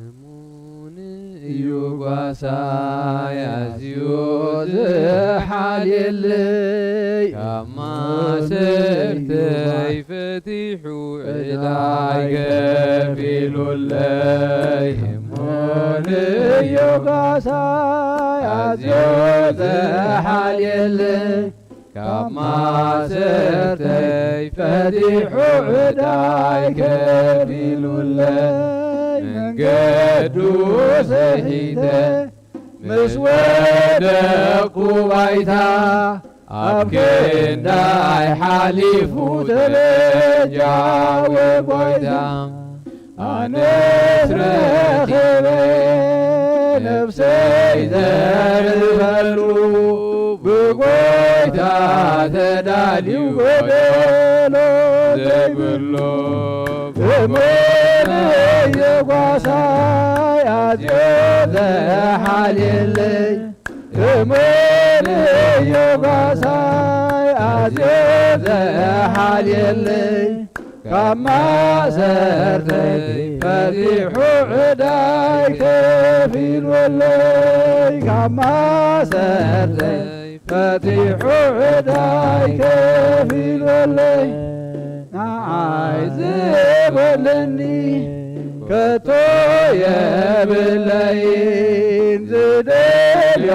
እሙን እዩ ጓሳይ ኣዝዩ ዝሓልየለይ ካብ ማእሰርተይ ፈቲሑ ዕዳይ ከፊሉለይ እሙን እዩ ጓሳይ ኣዝዩ ዝሓልየለይ ካብ ማእሰርተይ ፈቲሑ ዕዳይ ከፊሉለይ መንገዱ ስሒተ ምስ ወደቅኩ ባይታ ኣብ ክንዳይ ሓሊፉ ተበጃወ ጎይታ ኣነስ ረኺበ ነፍሰይ ዘዕርፈሉ ብጎይታ ተዳልዩ ጎደሎ ዘይብሉ እሙን እዩ ጓሳይ ኣዝዩ ዝሓልየለይ እሙን እዩ ጓሳይ ኣዝዩ ዝሓልየለይ ካብ ማእሰርተይ ፈቲሑ ዕዳይ ከፊሉለይ ካብ ማእሰርተይ ፈቲሑ ዕዳይ ከፊሉለይ ንዓይ ዝበለኒ ከቶ የብለይን ዝደልዮ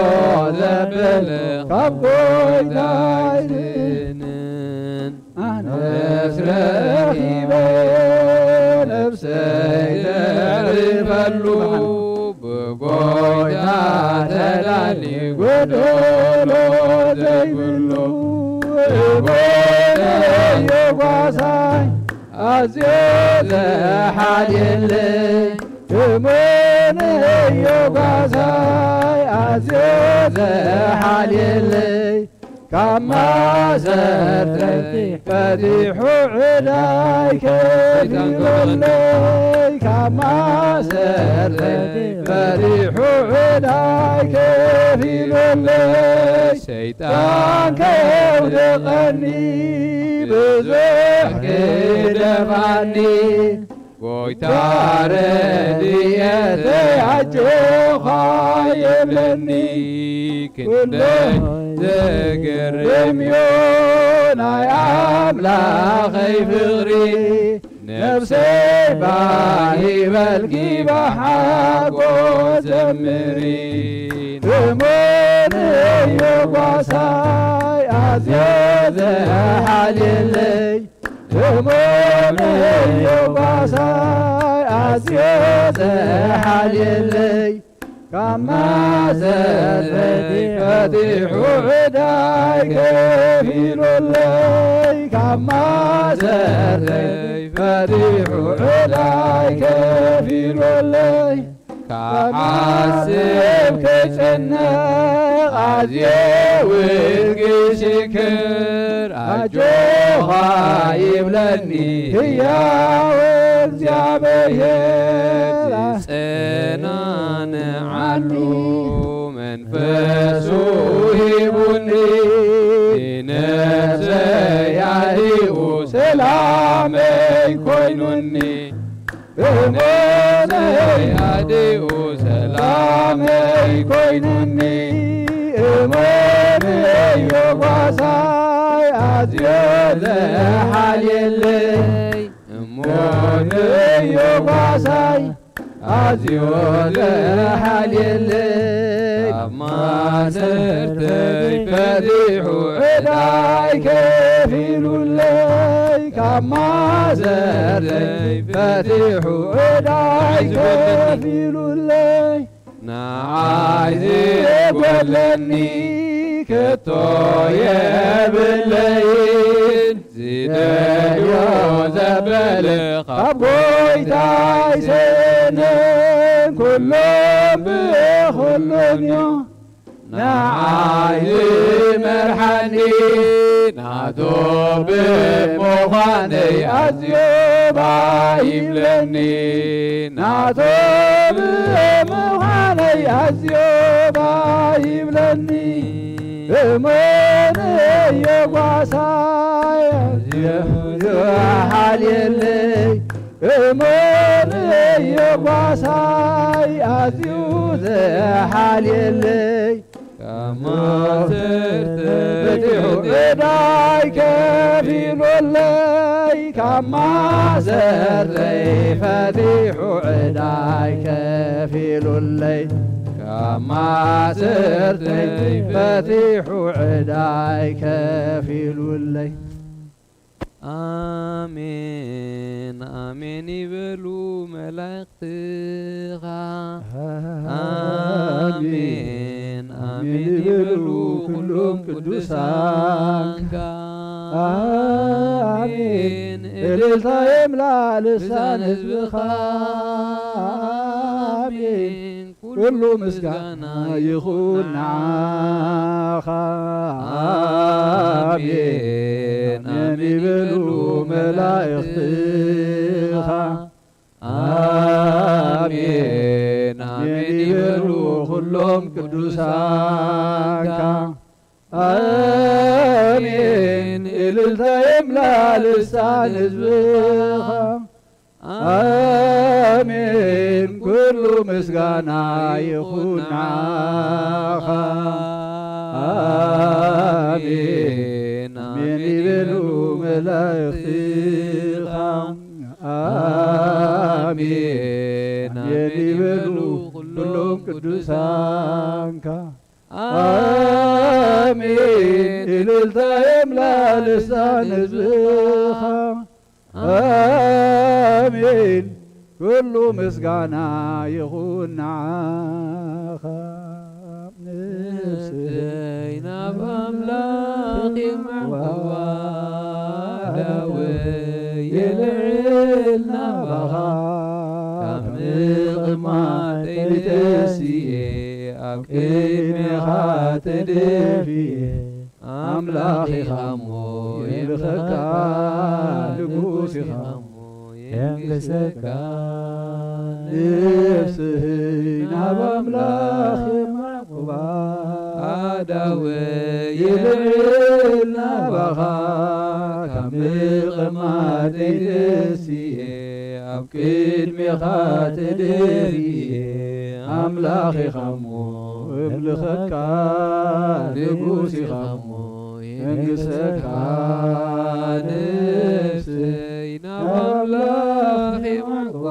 ዘብል ካብ ጎይታይ ዝንን ኣነስ ረኺበ ነፍሰይ ዘዕርፈሉ ብጎይታ ተዳሊ ጎደሎ ዘይብሉ እሙን እዩ ጓሳይ ኣዝዩ ዝሓልየለይ እሙን እዩ ጓሳይ ኣዝዩ ዝሓልየለይ ካብ ማእሰርተይ ፈቲሑ ዕዳይ ከፊሉለይ፣ ካብ ማእሰርተይ ፈቲሑ ዕዳይ ከፊሉለይ። ሰይጣን ከውድቐኒ ብዙሕ ክደፋኒ፣ ጎይታ ረድኤተይ ኣጆኻ የብለኒ። ክንደይ ዘገርም እዩ ናይ ኣምላኸይ ፍቕሪ፣ ነፍሰይ ባህ ይበልኪ ብሓጎስ ዘምሪ። እሙን እዩ ጓሳይ ኣዝዮ ዝሓልየለይ፣ እሙን እዩ ጓሳይ ኣዝዮ ዝሓልየለይ። ካብ ማእሰርተይ ፈቲሑ ዕዳይ ከፊሉለይ፣ ካብ ማእሰርተይ ፈቲሑ ዕዳይ ከፊሉለይ። ካብ ሓስብ ክጨነቕ ኣዝየ እውን ክሽክር፣ ኣጆኻ ይብለኒ ህያው እግዚኣብሔር። ዝጸናንዓሉ መንፈሱ ሂቡኒ፣ ንነፍሰይ ኣዲኡ ሰላመይ ኮይኑኒ። እመነይ ኣዲኡ ሰላመይ ኮይኑኒ። እመነይ ጓሳይ ኣዝዮ ዝሓልየለይ፣ እመነይ ጓሳይ ኣዝዮ ዝሓልየለይ። ካብ ማእሰርተይ ፈቲሑ ዕዳይ ከፊሉለይ፣ ካብ ማእሰርተይ ፈቲሑ ዕዳይ ከፊሉለይ። ንዓይ ዝጎድለኒ ከቶ የብለይን፣ ዝደልዮ ዘበለ ካብ ጎይታይ ሰእንን፣ ኩሎም ብኹሉን እዩ ንዓይ ዝመርሓኒ። ናቶ ብምዃነይ ኣዝዮ ባህ ይብለኒ፣ ናቶ ብምዃነይ ኣዝዮ ባህ ይብለኒ። እመን እዮ ጓሳይ ኣዝዩ ዝሓልየለይ፣ እመን እዮ ጓሳይ ኣዝዩ ዝሓልየለይ። ካብ ማእሰርተይ ፈቲሑ ዕዳይ ከፊሉለይ፣ ካብ ማእሰርተይ ፈቲሑ ዕዳይ ከፊሉለይ፣ ካብ ማእሰርተይ ፈቲሑ ዕዳይ ከፊሉለይ። ኣሜን ኣሜን ይበሉ መላእኽትኻ። ኣሜን ኣሜን ይበሉ ኩሎም ቅዱሳንካ። ኣሜን እልልታ የምላ ልሳን ህዝብኻ። ኣሜን ኩሉ ምስጋና ይኹን ንዓኻ። ኣሜን ኣሜን ይበሉ መላእኽትኻ። ኣሜን ኣሜን ይበሉ ኩሎም ቅዱሳንካ። ኣሜን እልልታ የምላ ልሳን ህዝብኻ። ኣሜን ኩሉ ምስጋና ይኹን ንዓኻ። ኣሜን ኣሜን ይበሉ መላእኽትኻ። ኣሜን ኣሜን ይበሉ ኩሎም ቅዱሳንካ። ኣሜን እልልታ የምላ ልሳን ህዝብኻ። ኣሜን ኩሉ ምስጋና ይኹን ንዓኻ። ነፍሰይ ናብ ኣምላኽ የማዕዋ፣ ዳወይ የልዕል ናባኻ። ካብ ምቕማጠይ ተሲኤ ኣብ ቅድሜኻ ተደፊኤ፣ ኣምላኽ ኢኻ እሞ የምልኸካ፣ ንጉስ ኢኻ እሞ የንግሰካ። ነፍሰይ ናብ ኣምላኽ የማዕቁባ፣ ኣእዳወይ ይልዕል ናባኻ፣ ካብ ምቕማጠይ ተሲኤ፣ ኣብ ቅድሜኻ ተደፊኤ፣ ኣምላኽ ኢኻ እሞ እምልኸካ፣ ንጉስ ኢኻ እሞ የንግሰካ። ነፍሰይ ናብ ኣምላኽ የማዕቁባ፣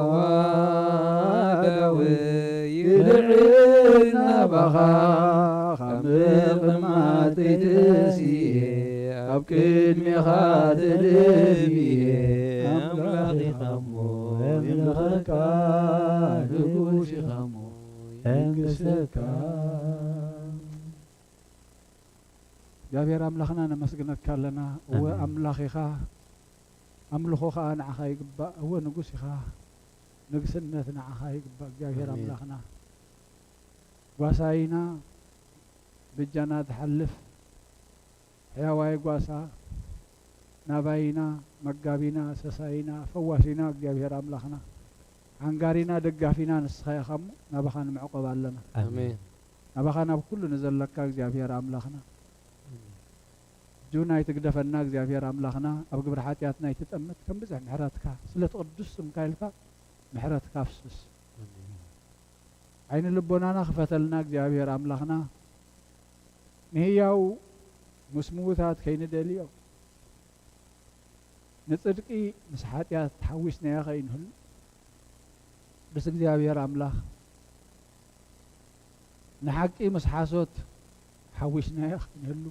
ኣእዳወይ ይልዕል ናባኻ፣ ካብ ምቕማጠይ ተሲኤ፣ ኣብ ቅድሜኻ ተደፊኤ፣ ኣምላኽ ኢኻ እሞ የምልኸካ፣ ንጉስ ኢኻ እሞ የንግሰካ። እግዚኣብሔር ኣምላኽና ነመስግነካ ኣለና። እወ ኣሜን። ኣምላኽ ኢኻ፣ ኣምልኾ ኸኣ ንዓኻ ይግባእ። እወ ንጉስ ኢኻ፣ ንግስነት ንዓኻ ይግባእ። እግዚኣብሔር ኣሜን። ኣምላኽና ጓሳይና፣ በጃና ትሓልፍ ሕያዋይ ጓሳ፣ ናባይና፣ መጋቢና፣ ሰሳይና፣ ፈዋሲና እግዚኣብሔር ኣምላኽና፣ ሓንጋሪና፣ ደጋፊና ንስኻ ኢኻ እሞ ናባኻ ንምዕቆብ ኣለና። ኣሜን። ናባኻ ናብ ኩሉ ንዘለካ እግዚኣብሔር ኣምላኽና፣ እጁ ናይ ትግደፈና እግዚኣብሔር ኣምላኽና፣ ኣብ ግብሪ ሓጢኣትና ኣይትጠምት፣ ከም ብዝሕ ምሕረትካ፣ ስለቲ ቅዱስ ስምካ ኢልካ ምሕረትካ ኣፍስስ። ኣሜን። ዓይኒ ልቦናና ክፈተልና እግዚኣብሔር ኣምላኽና፣ ንህያው ምስ ምዉታት ከይንደልዮ፣ ንጽድቂ ምስ ሓጢኣት ሓዊስናዮ ከይንህሉ፣ ቅዱስ እግዚኣብሔር ኣምላኽ፣ ንሓቂ ምስ ሓሶት ሓዊስናዮ ከይንህሉ፣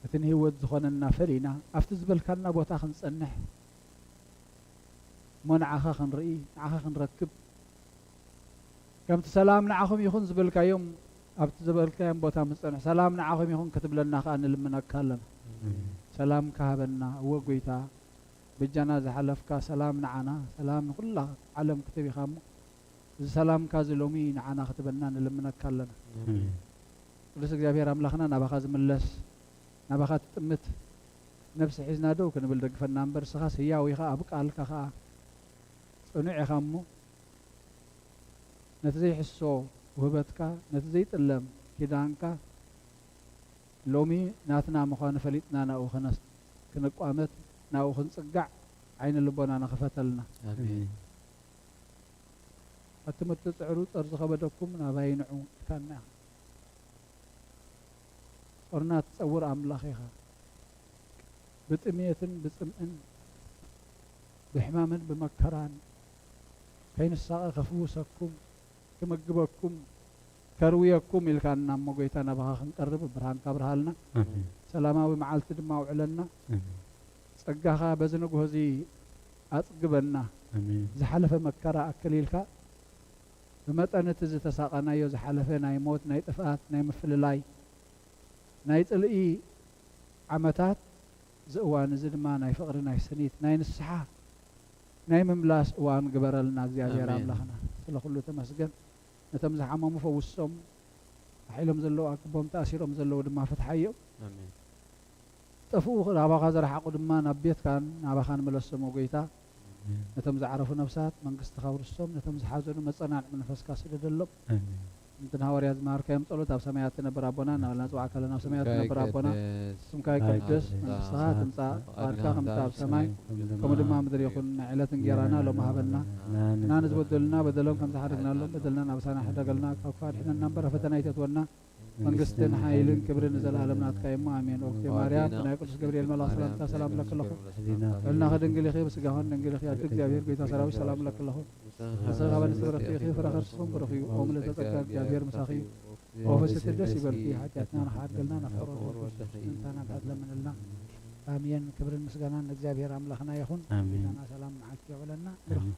እቲ ንህይወት ዝኾነና ፈሊና፣ ኣብቲ ዝበልካና ቦታ ክንጸንሕ፣ እሞ ንዓኻ ክንርኢ፣ ንዓኻ ክንረክብ፣ ከምቲ ሰላም ንዓኹም ይኹን ዝበልካዮም፣ ኣብቲ ዝበልካዮም ቦታ ምስ ጸንሑ፣ ሰላም ንዓኹም ይኹን ክትብለና ከኣ ንልምነካ ኣለና። ኣሜን። ሰላምካ ሃበና፣ እወ ጐይታ፣ በጃና ዝሓለፍካ ሰላም ንዓና፣ ሰላም ንኹላ ዓለም ክትብ ኢኻ እሞ፣ እዚ ሰላምካ እዚ ሎሚ ንዓና ክትበና ንልምነካ ኣለና። ኣሜን። ቅዱስ እግዚኣብሔር ኣምላኽና ናባኻ ዝምለስ፣ ናባኻ ትጥምት ነፍሲ ሒዝና ደው ክንብል ደግፈና እምበር፣ ንስኻስ ህያው ኢኻ፣ ኣብ ቃልካ ኸኣ ጽኑዕ ኢኻ እሞ፣ ነቲ ዘይሕሶ ውህበትካ፣ ነቲ ዘይጥለም ኪዳንካ፣ ሎሚ ናትና ምዃኑ ፈሊጥና ናብኡ ክነስ-፣ ክንቋመት፣ ናብኡ ክንጽጋዕ ዓይነ ልቦናና ክፈተልና። ኣሜን። ኣቱም እትጽዕሩ ጸር ዝኸበደኩም ናባይ ንዑ ኢልካና ኢኻ። ጾርና ትጸውር ኣምላኽ ኢኻ። ብጥሜትን ብጽምእን ብሕማምን ብመከራን ከይንሳቐ ከፍውሰኩም፣ ክምግበኩም፣ ከርውየኩም ኢልካና እሞ ጐይታ ናባኻ ክንቀርብ ብርሃንካ ኣብርሃልና። ኣሜን። ሰላማዊ መዓልቲ ድማ ኣውዕለና። ኣሜን። ጸጋኻ በዚ ንግሆ እዚ ኣጽግበና። ኣሜን። ዝሓለፈ መከራ ኣክሊልካ ብመጠን እቲ ዝተሳቐናዮ ዝሓለፈ ናይ ሞት፣ ናይ ጥፍኣት፣ ናይ ምፍልላይ፣ ናይ ጽልኢ ዓመታት፣ እዚ እዋን እዚ ድማ ናይ ፍቕሪ፣ ናይ ስኒት፣ ናይ ንስሓ፣ ናይ ምምላስ እዋን ግበረልና እግዚኣብሔር ኣሜን። ኣምላኽና። ስለ ኩሉ ተመስገን። ነቶም ዝሓመሙ ፈውሶም፣ ኣሒሎም ዘለዉ ኣክቦም፣ ተኣሲሮም ዘለዉ ድማ ፍትሓዮም። ኣሜን። ጠፍኡ ናባኻ ዝረሓቑ ድማ ናብ ቤትካን ናባኻን ምለሶም ጐይታ። ኣሜን። ነቶም ዝዓረፉ ነፍሳት መንግስትኻ ኣውርሶም፣ ነቶም ዝሓዘኑ መጸናንዒ መንፈስካ ስደደሎም። ኣሜን። ከምቲ ንሃዋርያት ዝመሃርካዮም ጸሎት፣ ኣብ ሰማያት ትነብር ኣቦና እናበልና ንጽውዓካ ኣለና። ኣብ ሰማያት ስምካ ትነብር ኣቦና፣ ይቀደስ፣ ስምካ ይቀደስ፣ ይትምጻእ፣ መንግስትኻ ትምጻእ፣ ፍቓድካ ፍቓድካ ከምቲ ኣብ ሰማይ፣ ከምኡ ድማ ኣብ ምድሪ ይኹን። ናይ ዕለት እንጌራና ሎሚ ሃበና። ንሕና ንዝበደሉና በደሎም ከም ዝሓደግናሎም በደልና ንኣበሳና ሕደገልና፣ ካብ ክፉእ ኣድሕነና እምበር፣ ኣብ ፈተና ኣይተእትወና። መንግስትን ሓይልን ክብርን ንዘለኣለም ናትካ እዩ እሞ፣ ኣሜን። ኦክቴ ማርያም፣ ብናይ ቅዱስ ገብርኤል መልኣኽ ሰላምታ ሰላም ለኪ ኣለኹ። ሕሊናኺ ልዕልናኺ ድንግል ኢኺ፣ ብስጋኽን ድንግል ኢኺ፣ ኣደ እግዚኣብሔር፣ ጐይታ ሰራዊት፣ ሰላም ለኪ ኣለኹ። ንስኺ ካብ ኣንስቲ ብርኽቲ ኢኺ፣ ፍረ ከርስኽን ብሩኽ እዩ። ኦም ልዕልተ ጸጋ እግዚኣብሔር ምሳኺ እዩ። ኦ ፍስሕቲ ደስ ይበልኪ፣ ሓጢኣትና ንኽሓድገልና፣ ናብ ፍቕሪ ወልድኺ ምእንታና ምሕረት ለምንልና። ኣሜን። ክብርን ምስጋናን ንእግዚኣብሔር ኣምላኽና ይኹን። ኣሜን። ጌታና ሰላም ንዓኪ የውዕለና። ኣሜን።